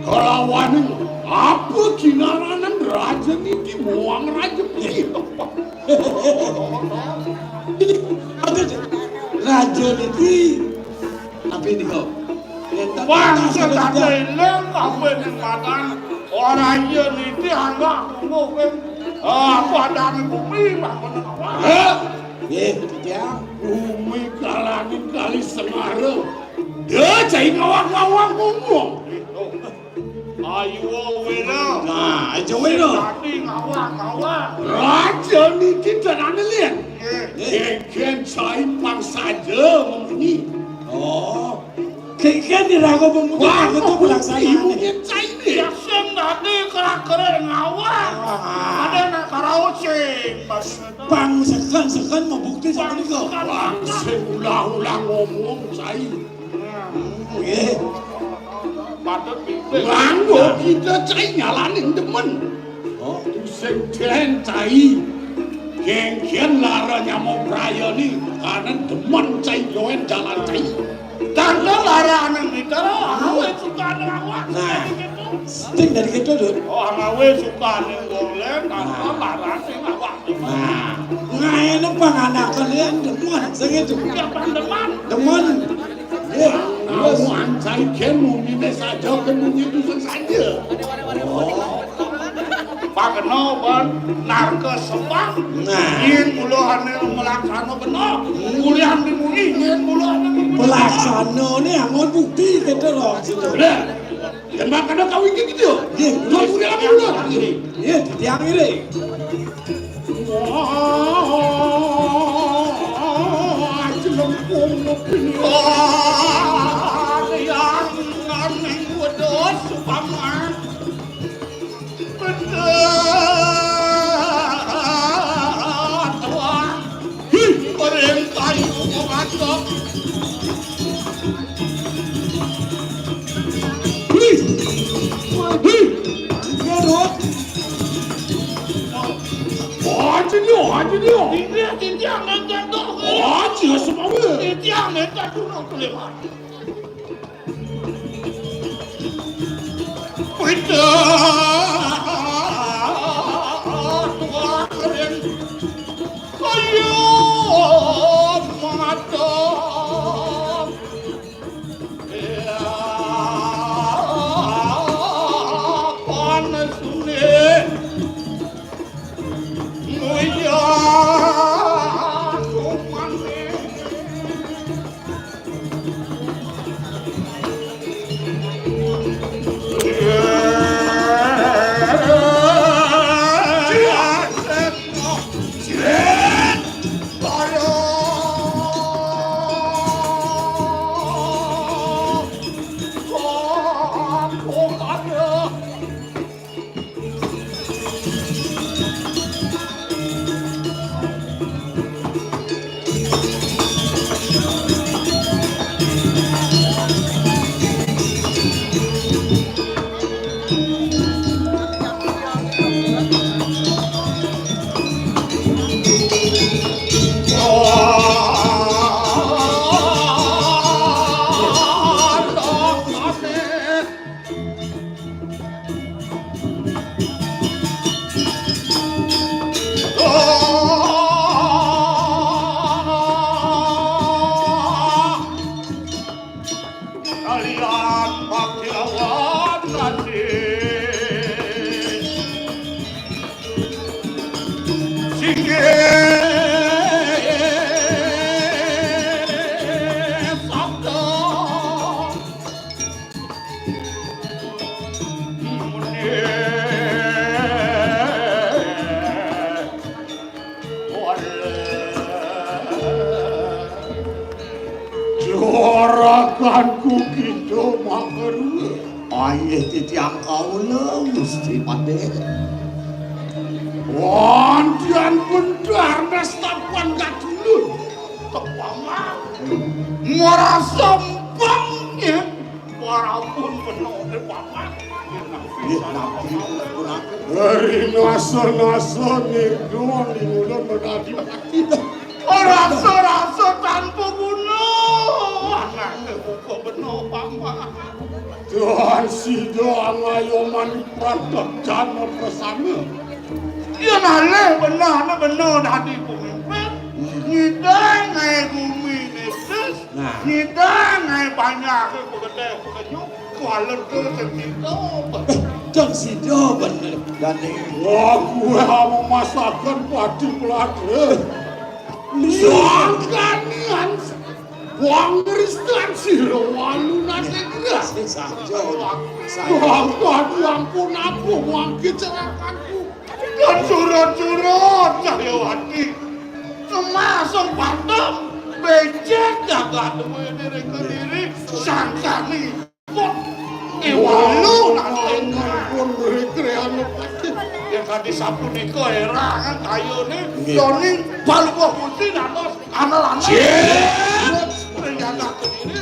kelawaning apa kinaranan Raja Niti muang Raja Putih. Raja Niti. Tapi nika. Bangsa tak ada ilang apa yang matan. Ora iya niti anggak tunggu kan. Ah, apa adane bumi bangun apa? Eh, nggih, Titiang. Bumi kalaning kali Semara. Dia cai ngawang-ngawang ngomong. Ayo wira. Nah, aja wira. Tapi ngawang-ngawang. Raja niki danane liyan. Nggih. Nggih. Kengken cai pang saja memunyi. Oh. Kengken diraga memunyi, aku tuh pelaksanaan. Mungkin cai ini. Ya sing dadi kerak-kerik ngawang. Ah. Ada nak karaoke, Mas. Pang sekan-sekan mau bukti sama nika. Pang sekan. Wah, sing ulah-ulah ngomong cai. Nggih. Patut pimpin. Nganggo kita cai nyalaning demen. Oh. Sing den cai. Genggen lara nyamuk brayani, kanen demen cai loen jalan cai. Tanggal lara anak mitra, awe sukane awak. Nah. Sing dari kita, Dut. Oh, awe sukane golek, tanggal lara sing awak. Nah, ngaene panganakan ya demen sing itu. Ya, pang demen. Demen. Wah, awan cai gen mumine saja, gen munyi itu saja. Oh. Pagena ban narka sembah. Nah. Yen mula ane melaksana bener. Kuliah dimunyi, yen mula ane mumine. Pelaksanane angon bukti kita loh, situ. Bener. Yen makane kawingkit gitu. Nggih. Kok kuliah apa ular? Nggih, titiang ngiring. Wah, jelempung ngopi. Wah, yang aneh wedhus, Paman. Bener, Tuan. Hi, perintah ibu matok. Hi, hi, garut. Aji dia, aji dia. Inggih, titiang nenten tuh. Aji semawe. Titiang nenten tuh nang kelewat. Pita tuaring kayu mata. Ya, panas sulit. Nguya sumaning. Inggih titiang kawula, Gusti Patih. Wonten bendar nestapan gadulun. Tepangan. Marasa empang nggih. Warapun benone paman. Nggih, nabi punapa? Hari nasa-nasa nirga ning ulun menadi mati. Rasa-rasa tanpa guna. Anake buka bena paman. Tuhan sida ngayoman pratep jana prasana. Yen alih benehne bena dadi pemimpin, ngidang ngae gumi nitis, nah, ngidang ngae banyak pegedhe pekenyuk, kualete sing sida. Eh, jeng sida bener. Dadi. Wah, kuwe memasakan padi pelate. Sangkanian. Wong Kristen sira walu nate gerak. Sing saja. Wong tadi ampun aku wong kecelakanku. Dan surut-surut Cahyawati. Semasuk pantem. Becek jagat duwe diri ke diri. Sangkani. Kok iwalu nang lengkar. Pun beri kriana pasti. Yang tadi sapunika erangan kayune. Nggih. Yoning baluwah pusi dados anel-anel. Cek. Ternyata kediri.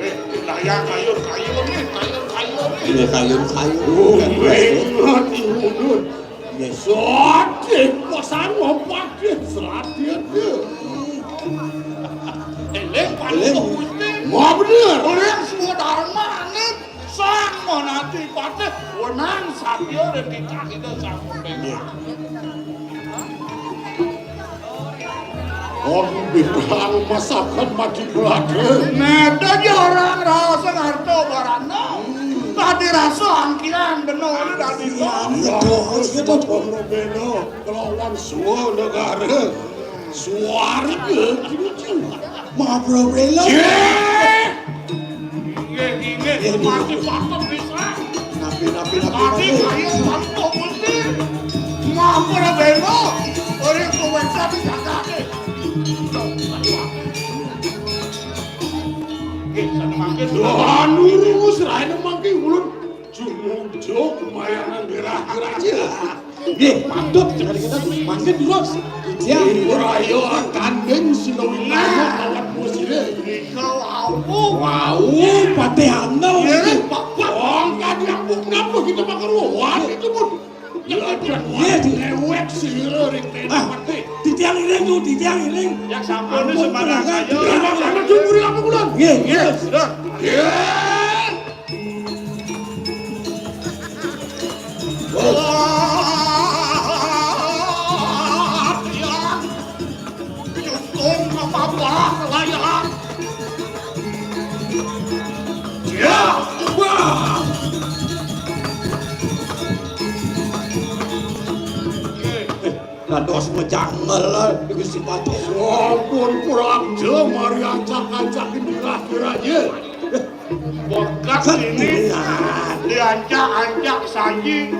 Eh, daya kayun-kayun nih, kayun-kayun nih. Iya, kayun-kayun. Oh, ingat, ingat. Nggih. Sadhe pasang padhe sradhe. Eling paling Gusti. Wah, bener. Oleh semua dharmane sang menati patih wenang satya ring titah Ida Sang Merdeka. Nggih. Wong bilang masakan mati belade. Neda ya orang rasa ngarto barana. Tadi rasa angkilan bener tadi. Iya, iya, doh, iya, doh. Beno kelawan suwa negara. Suwarga tujuh. Maha Prabela. Cek. Inggih, inggih, mati patut bisa. Napi, napi, napi, mati napi. Kaya tanpa mesti. Maha Prabela. Ora kowe tapi jagate. Nggih, sane mangke. Anu rumus raine mangke ulun jumujug mayangan gerah-gerah. Nggih, patut. Mangke durus. Iya, iya. Raya tanding sinawitana lawan musire. Nika wau. Wau, patih andel. Nggih, Pak. Wong tadi aku napa kita makan wah itu pun. Ya, iya, di newek sira ring. Ah, titiang iring, Yu, titiang iring. Ya sampun, ampun, sembarang aja. Ya, Mas, anak jumuri apa kula? Nggih, nggih. Nggih. Wah, ya. Nyutung apa layan. Ya, wah. Dados mejangel, Gusti Patih. Sampun prabda mari ancak-ancak genderah kiraye. Berkat ini diancak-ancak saji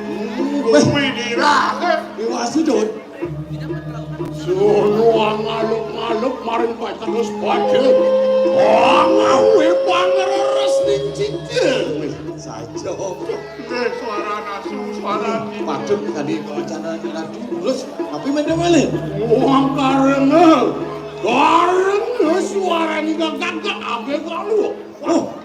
bumi dirah. Iwasi, Dun. Sono angaluk-ngaluk maring Pak Terus Bade. Angawe pangreres ning cicil. Saja. Nggih, suara nasu, suara nasu. Padhep tadi rencana nasu terus, tapi mendem malih. Wong karena, karena suara ini gak gak ambil kalu. Oh,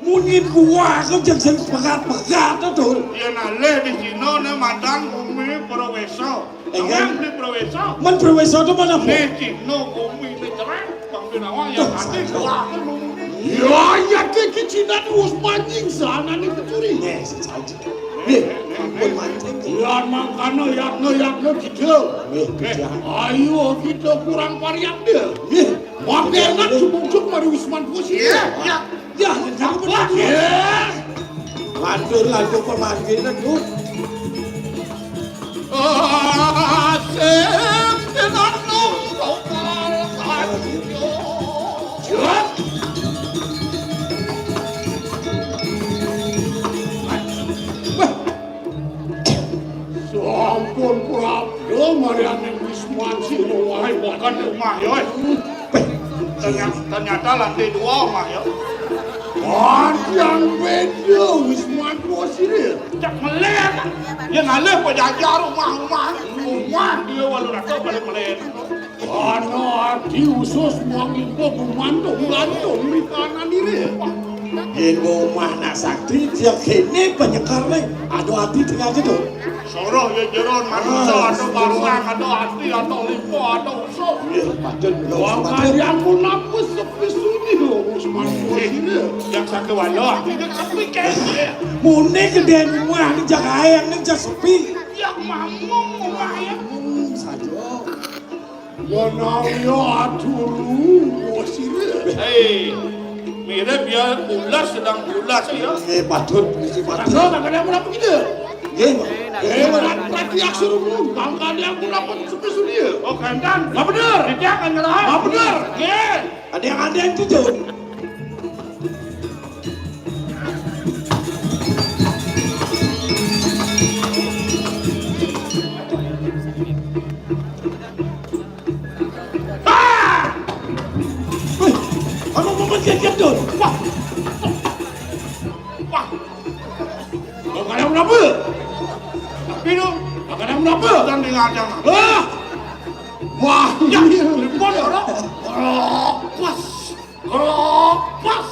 mungkin gua aku jeng sing pegat-pegat to, Dul. Yen alih di Cina ne madang bumi Prawesa. Enggak. Awang di Prawesa. Men Prawesa to mana, Bu? Di Cina bumi ini cerah, Bang Binawa ya. Tuh, ati saja. Gua aku ngomongin. Ya, ya, iki Cina wis manjing sanane pencuri. Nggih, saja. Nggih, ampun mancing. Lan mangkana yatna-yatna kita. Nggih, Gusti. Ayo kita kurang pariak dia. Nggih. Mampir nak jumujug mari Wisman Pusi. Iya, iya. Ya, ya, ya. Lantur, lantur pemanggilan, Dul. Asem tenan nang kokal kayo. Wah. Sampun prabda mariane Wisman sira wae. Bukan rumah ya. Weh. Ternyata, ternyata lantai dua omah ya. Wah, yang beda wis mantu sirih. Cak melén. Ya ngalih pajajar omah-omah. Omah dia walu rata balik melén. Ana ati usus mangimba gumantung-gantung di kanan diri. Yén omah nak sakti, cék kéné panyekarné. Ada ati tengah aja tuh. Soroh ya jeron manusia, ada basang, ada ati, ada limpa, ada usus. Iya, patut. Wong kalian pun apa sepi sunyi loh, Usman Bos ini. Yang satu walah, ini sepi kayaknya. Mune gedé omah, ini jak aéng, ini jak sepi. Ya mamung omah ya. Hmm, saja. Menawi aturu, Bos ini. Hei, mirip ya, ulas sedang ulas ya. Eh, patut, mesti patut. Padahal tak ada apa-apa gitu. Nggih. Eh, ora pratiak suruh ngundang kalian pun apa sepi sunyi. Oh, ganteng. Lah bener. Iki akan ngerah. Lah bener. Nggih. Ada yang ada yang jujur. Ah! Wih, kamu mau pergi, Jendol? Wah. Wah. Kadang berapa? Tapi lu kadang berapa? Dan dengan yang ah! Wah, ya, ini pun orang. Keropas. Keropas.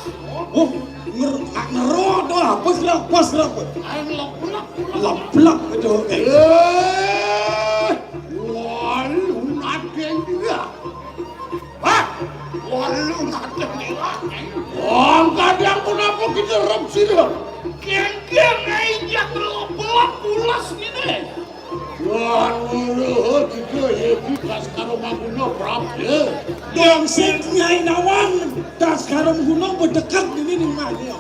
Oh, nger-, ngerok tuh apa sih? Lepas, lepas. Ayo, leplak, leplak. Leplak itu. Eh, wah, lu nadeng juga. Hah? Walu ngadeg liwat. Wong kadang pun apa kita rem sirem. Kian-kian ae jak belok-belok pulas ngene. Wong loro juga ya iki pas karo mangkuna prap ya. Dong sing Nyai Nawang tas karo mangkuna bedekat ini ning mane.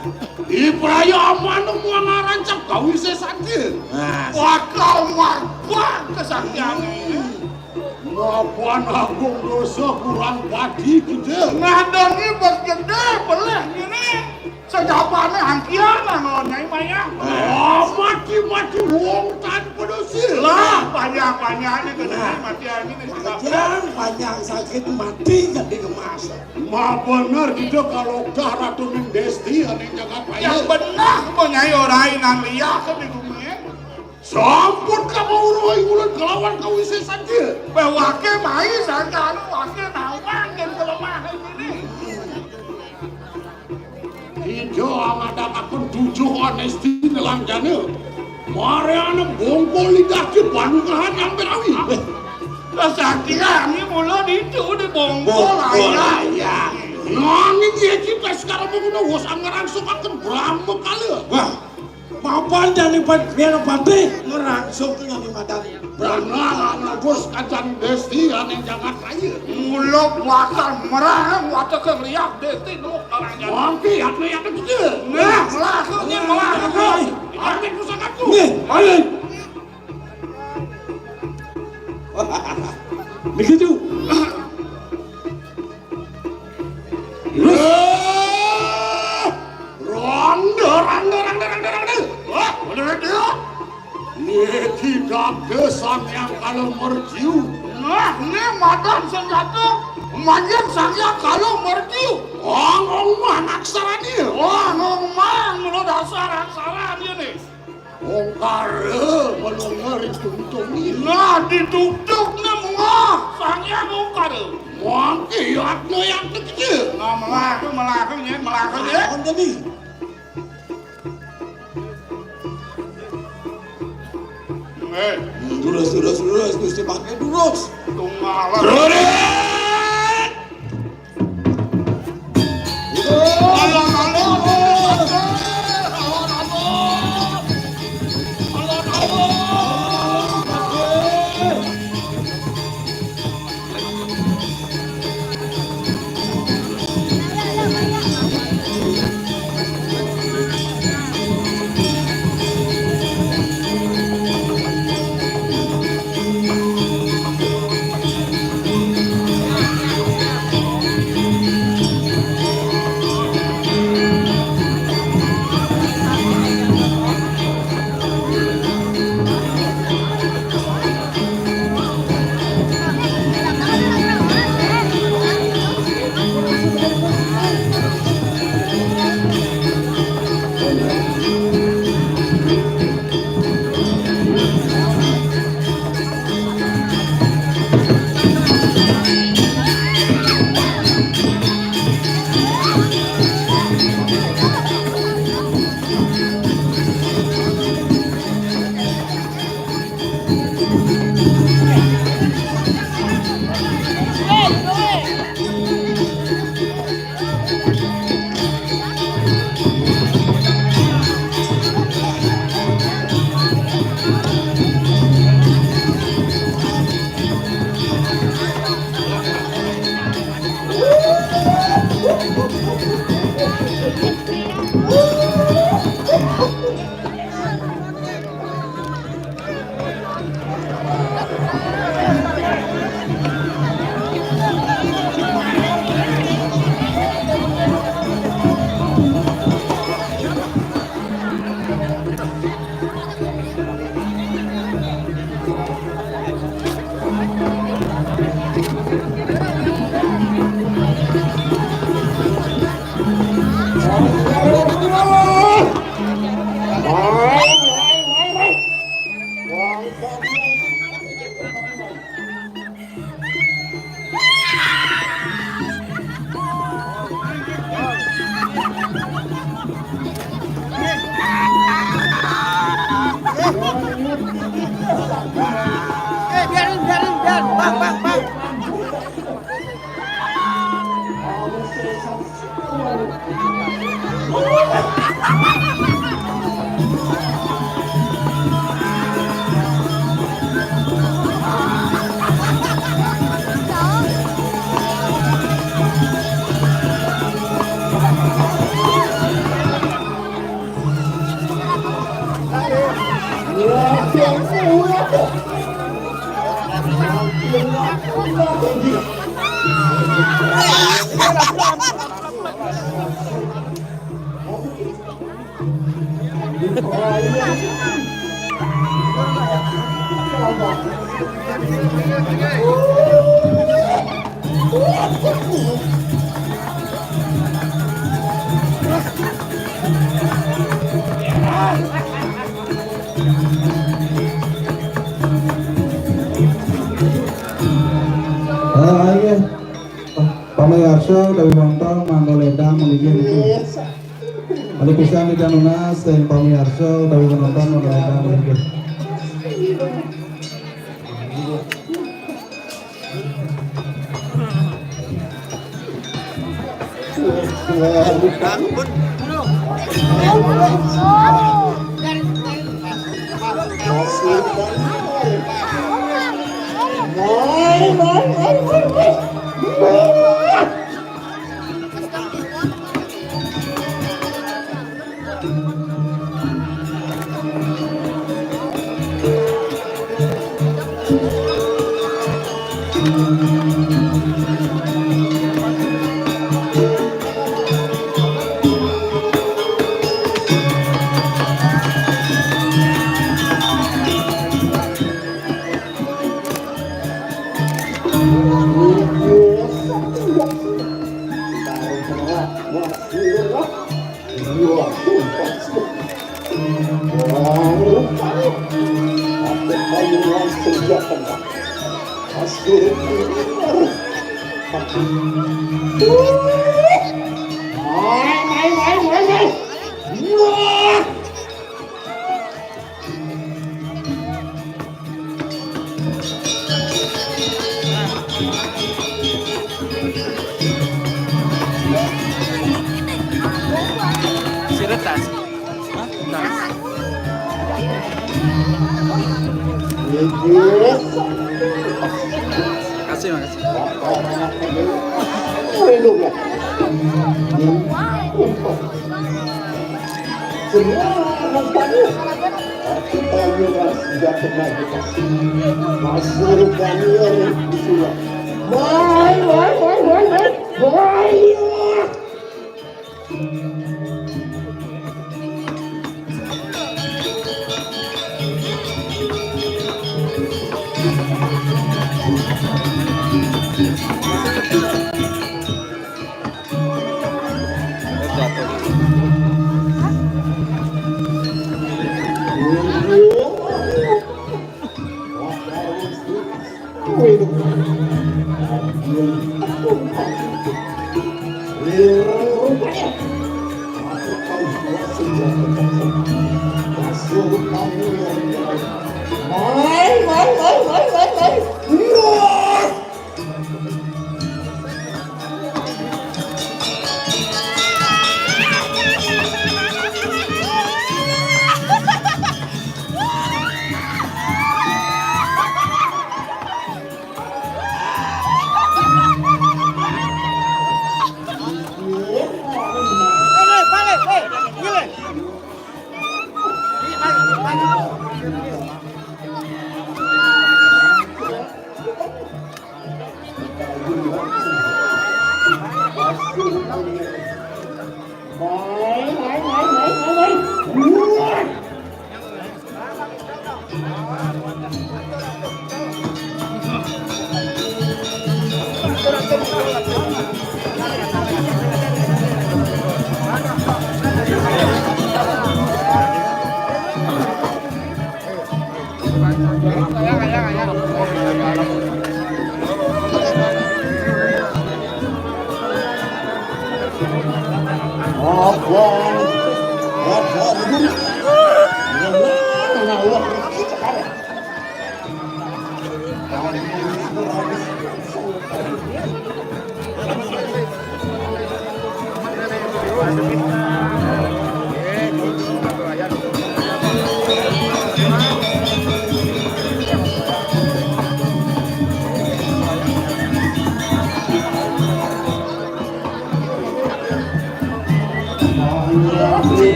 Di praya aman muang arancak gawe sesat ki. Nah. Wakal marbang kesaktiane. Mapan agung dosa kurang padi gedhe. Ngandani bos gedhe beleh ngene. Sejapane angkian nang Nyai Mayang. Ah, mati-mati wong tanpa dosa. Lah, panjang-panjangane kena mati angin. Panjang, panjang sakit mati jadi kemas. Ma bener kita kalau gah Ratu Ning Desti aning jagat raya. Yang bener, Nyai, ora nang liya ke di bumi. Sampun kamu uruhi ulun kelawan kawisésan dia. Wake mai sangkana wake nawang yen kelemahan ini. Ida ngadakaken tujuh anesti nelanjana. Mariana bongkol lidah ki banungahan yang berawi. Kesaktian ini mula ditu di bongkol ayah. Nanging iki pas karo mengkono wis ngrangsukaken Brahma kala. Wah. Mapan jani pat-, biar pati ngerangsuk nyani madan. Brana lan Agus kacan Desti aning jagat raya. Mula bakal merang watek riak Desti nuk orang jagat. Mangke yak yak kecil. Nah, melaku ni melaku. Ambil pusakaku. Nih, ayo. Begitu. Terus. Eh, ronde, ronde, ronde, ronde, ronde. Wah, bener dia. Niki daging Sang Hyang Kala Merjiu. Nah, ini madan senjata. Manjen Sang Hyang Kala Merjiu. Ong, ong, mah aksarane. Ong, ong, mah, mula dasar aksarane nih. Ongkara menunga dituntungi. Nah, dituktuk ne muah, Sang Hyang Ongkara. Mangke yatna yang kecil. Nah, melaku, melaku, nyet, melaku, nyet. Naon tadi? Eh. Durus, durus, durus, Gusti pakai durus. Tunggal. Durus! Ah, iya. Pamiarsa utawi penonton, mangga ledang mriki niki. Malih pisan titah nunas ring pamiarsa utawi penonton, mangga ledang mriki. Siretas. Hah? Tas. Kasih, makasih. Semua orang pakai. Tapi ayo, sudah pernah kita. Masuk kami yang disulap. Wai, wai, wai, wai, wai. Wai.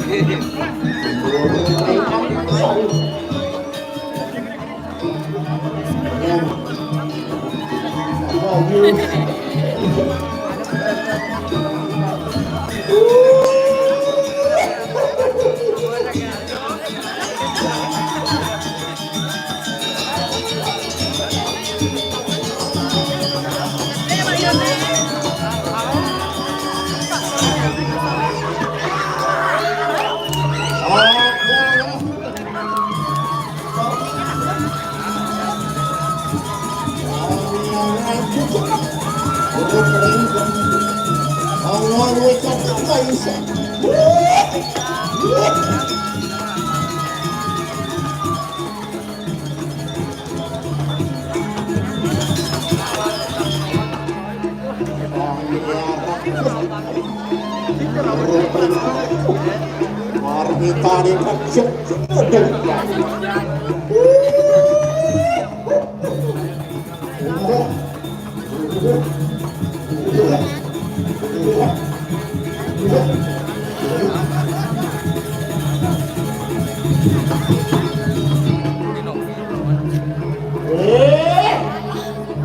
Eh,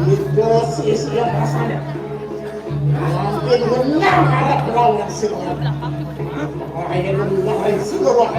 itu sih yang rasanya. Mungkin benar harap lawan si orang. Ayo, mulai si orang.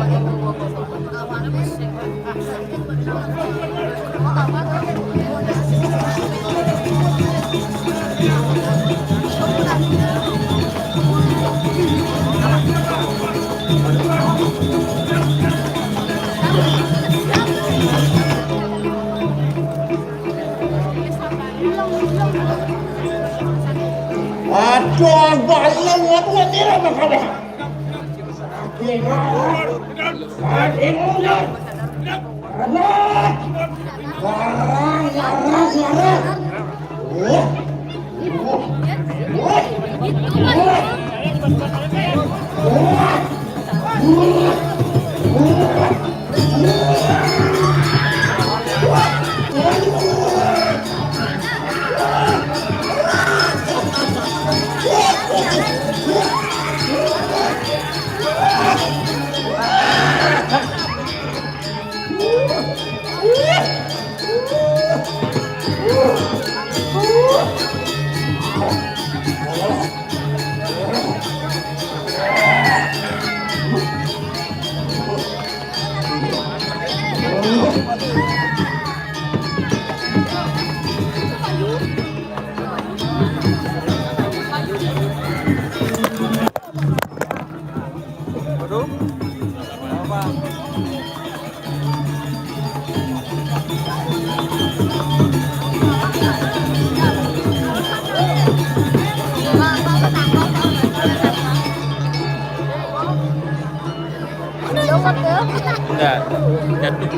Aduh, balik, aku tidak masalah. Enggak, jatuh.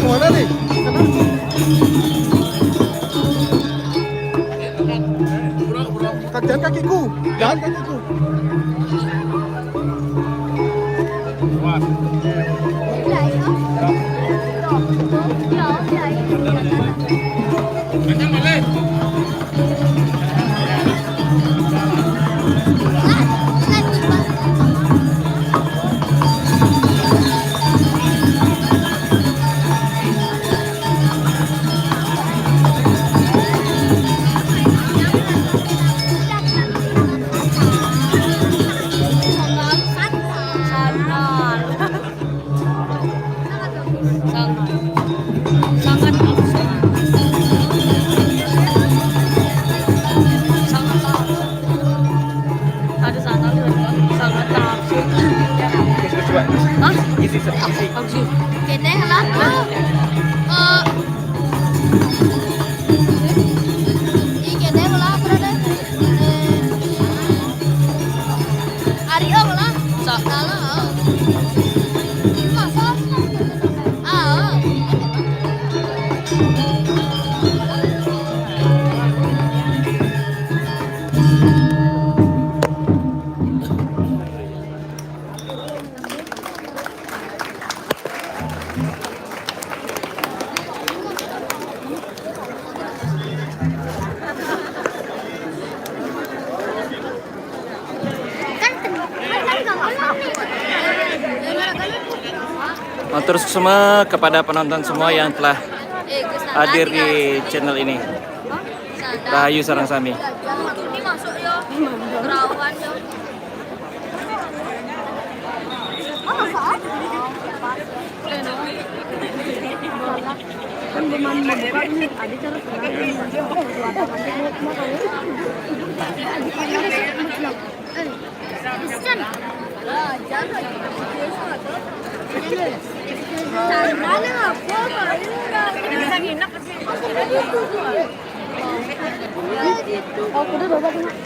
Kemana nih? Kenapa? Jangan kakiku, jangan kakiku. Sangat. Sangat. Sangat. Ada sana tuh, sangat langsung. Hah? Isi, isi. Bagus. Kene lah. Eh, ih, kene lah, berada. Eh. Ari ong lah, sok lah. Masa? Ah. Matur suksma kepada penonton semua yang telah hadir di channel ini. Rahayu sareng sami.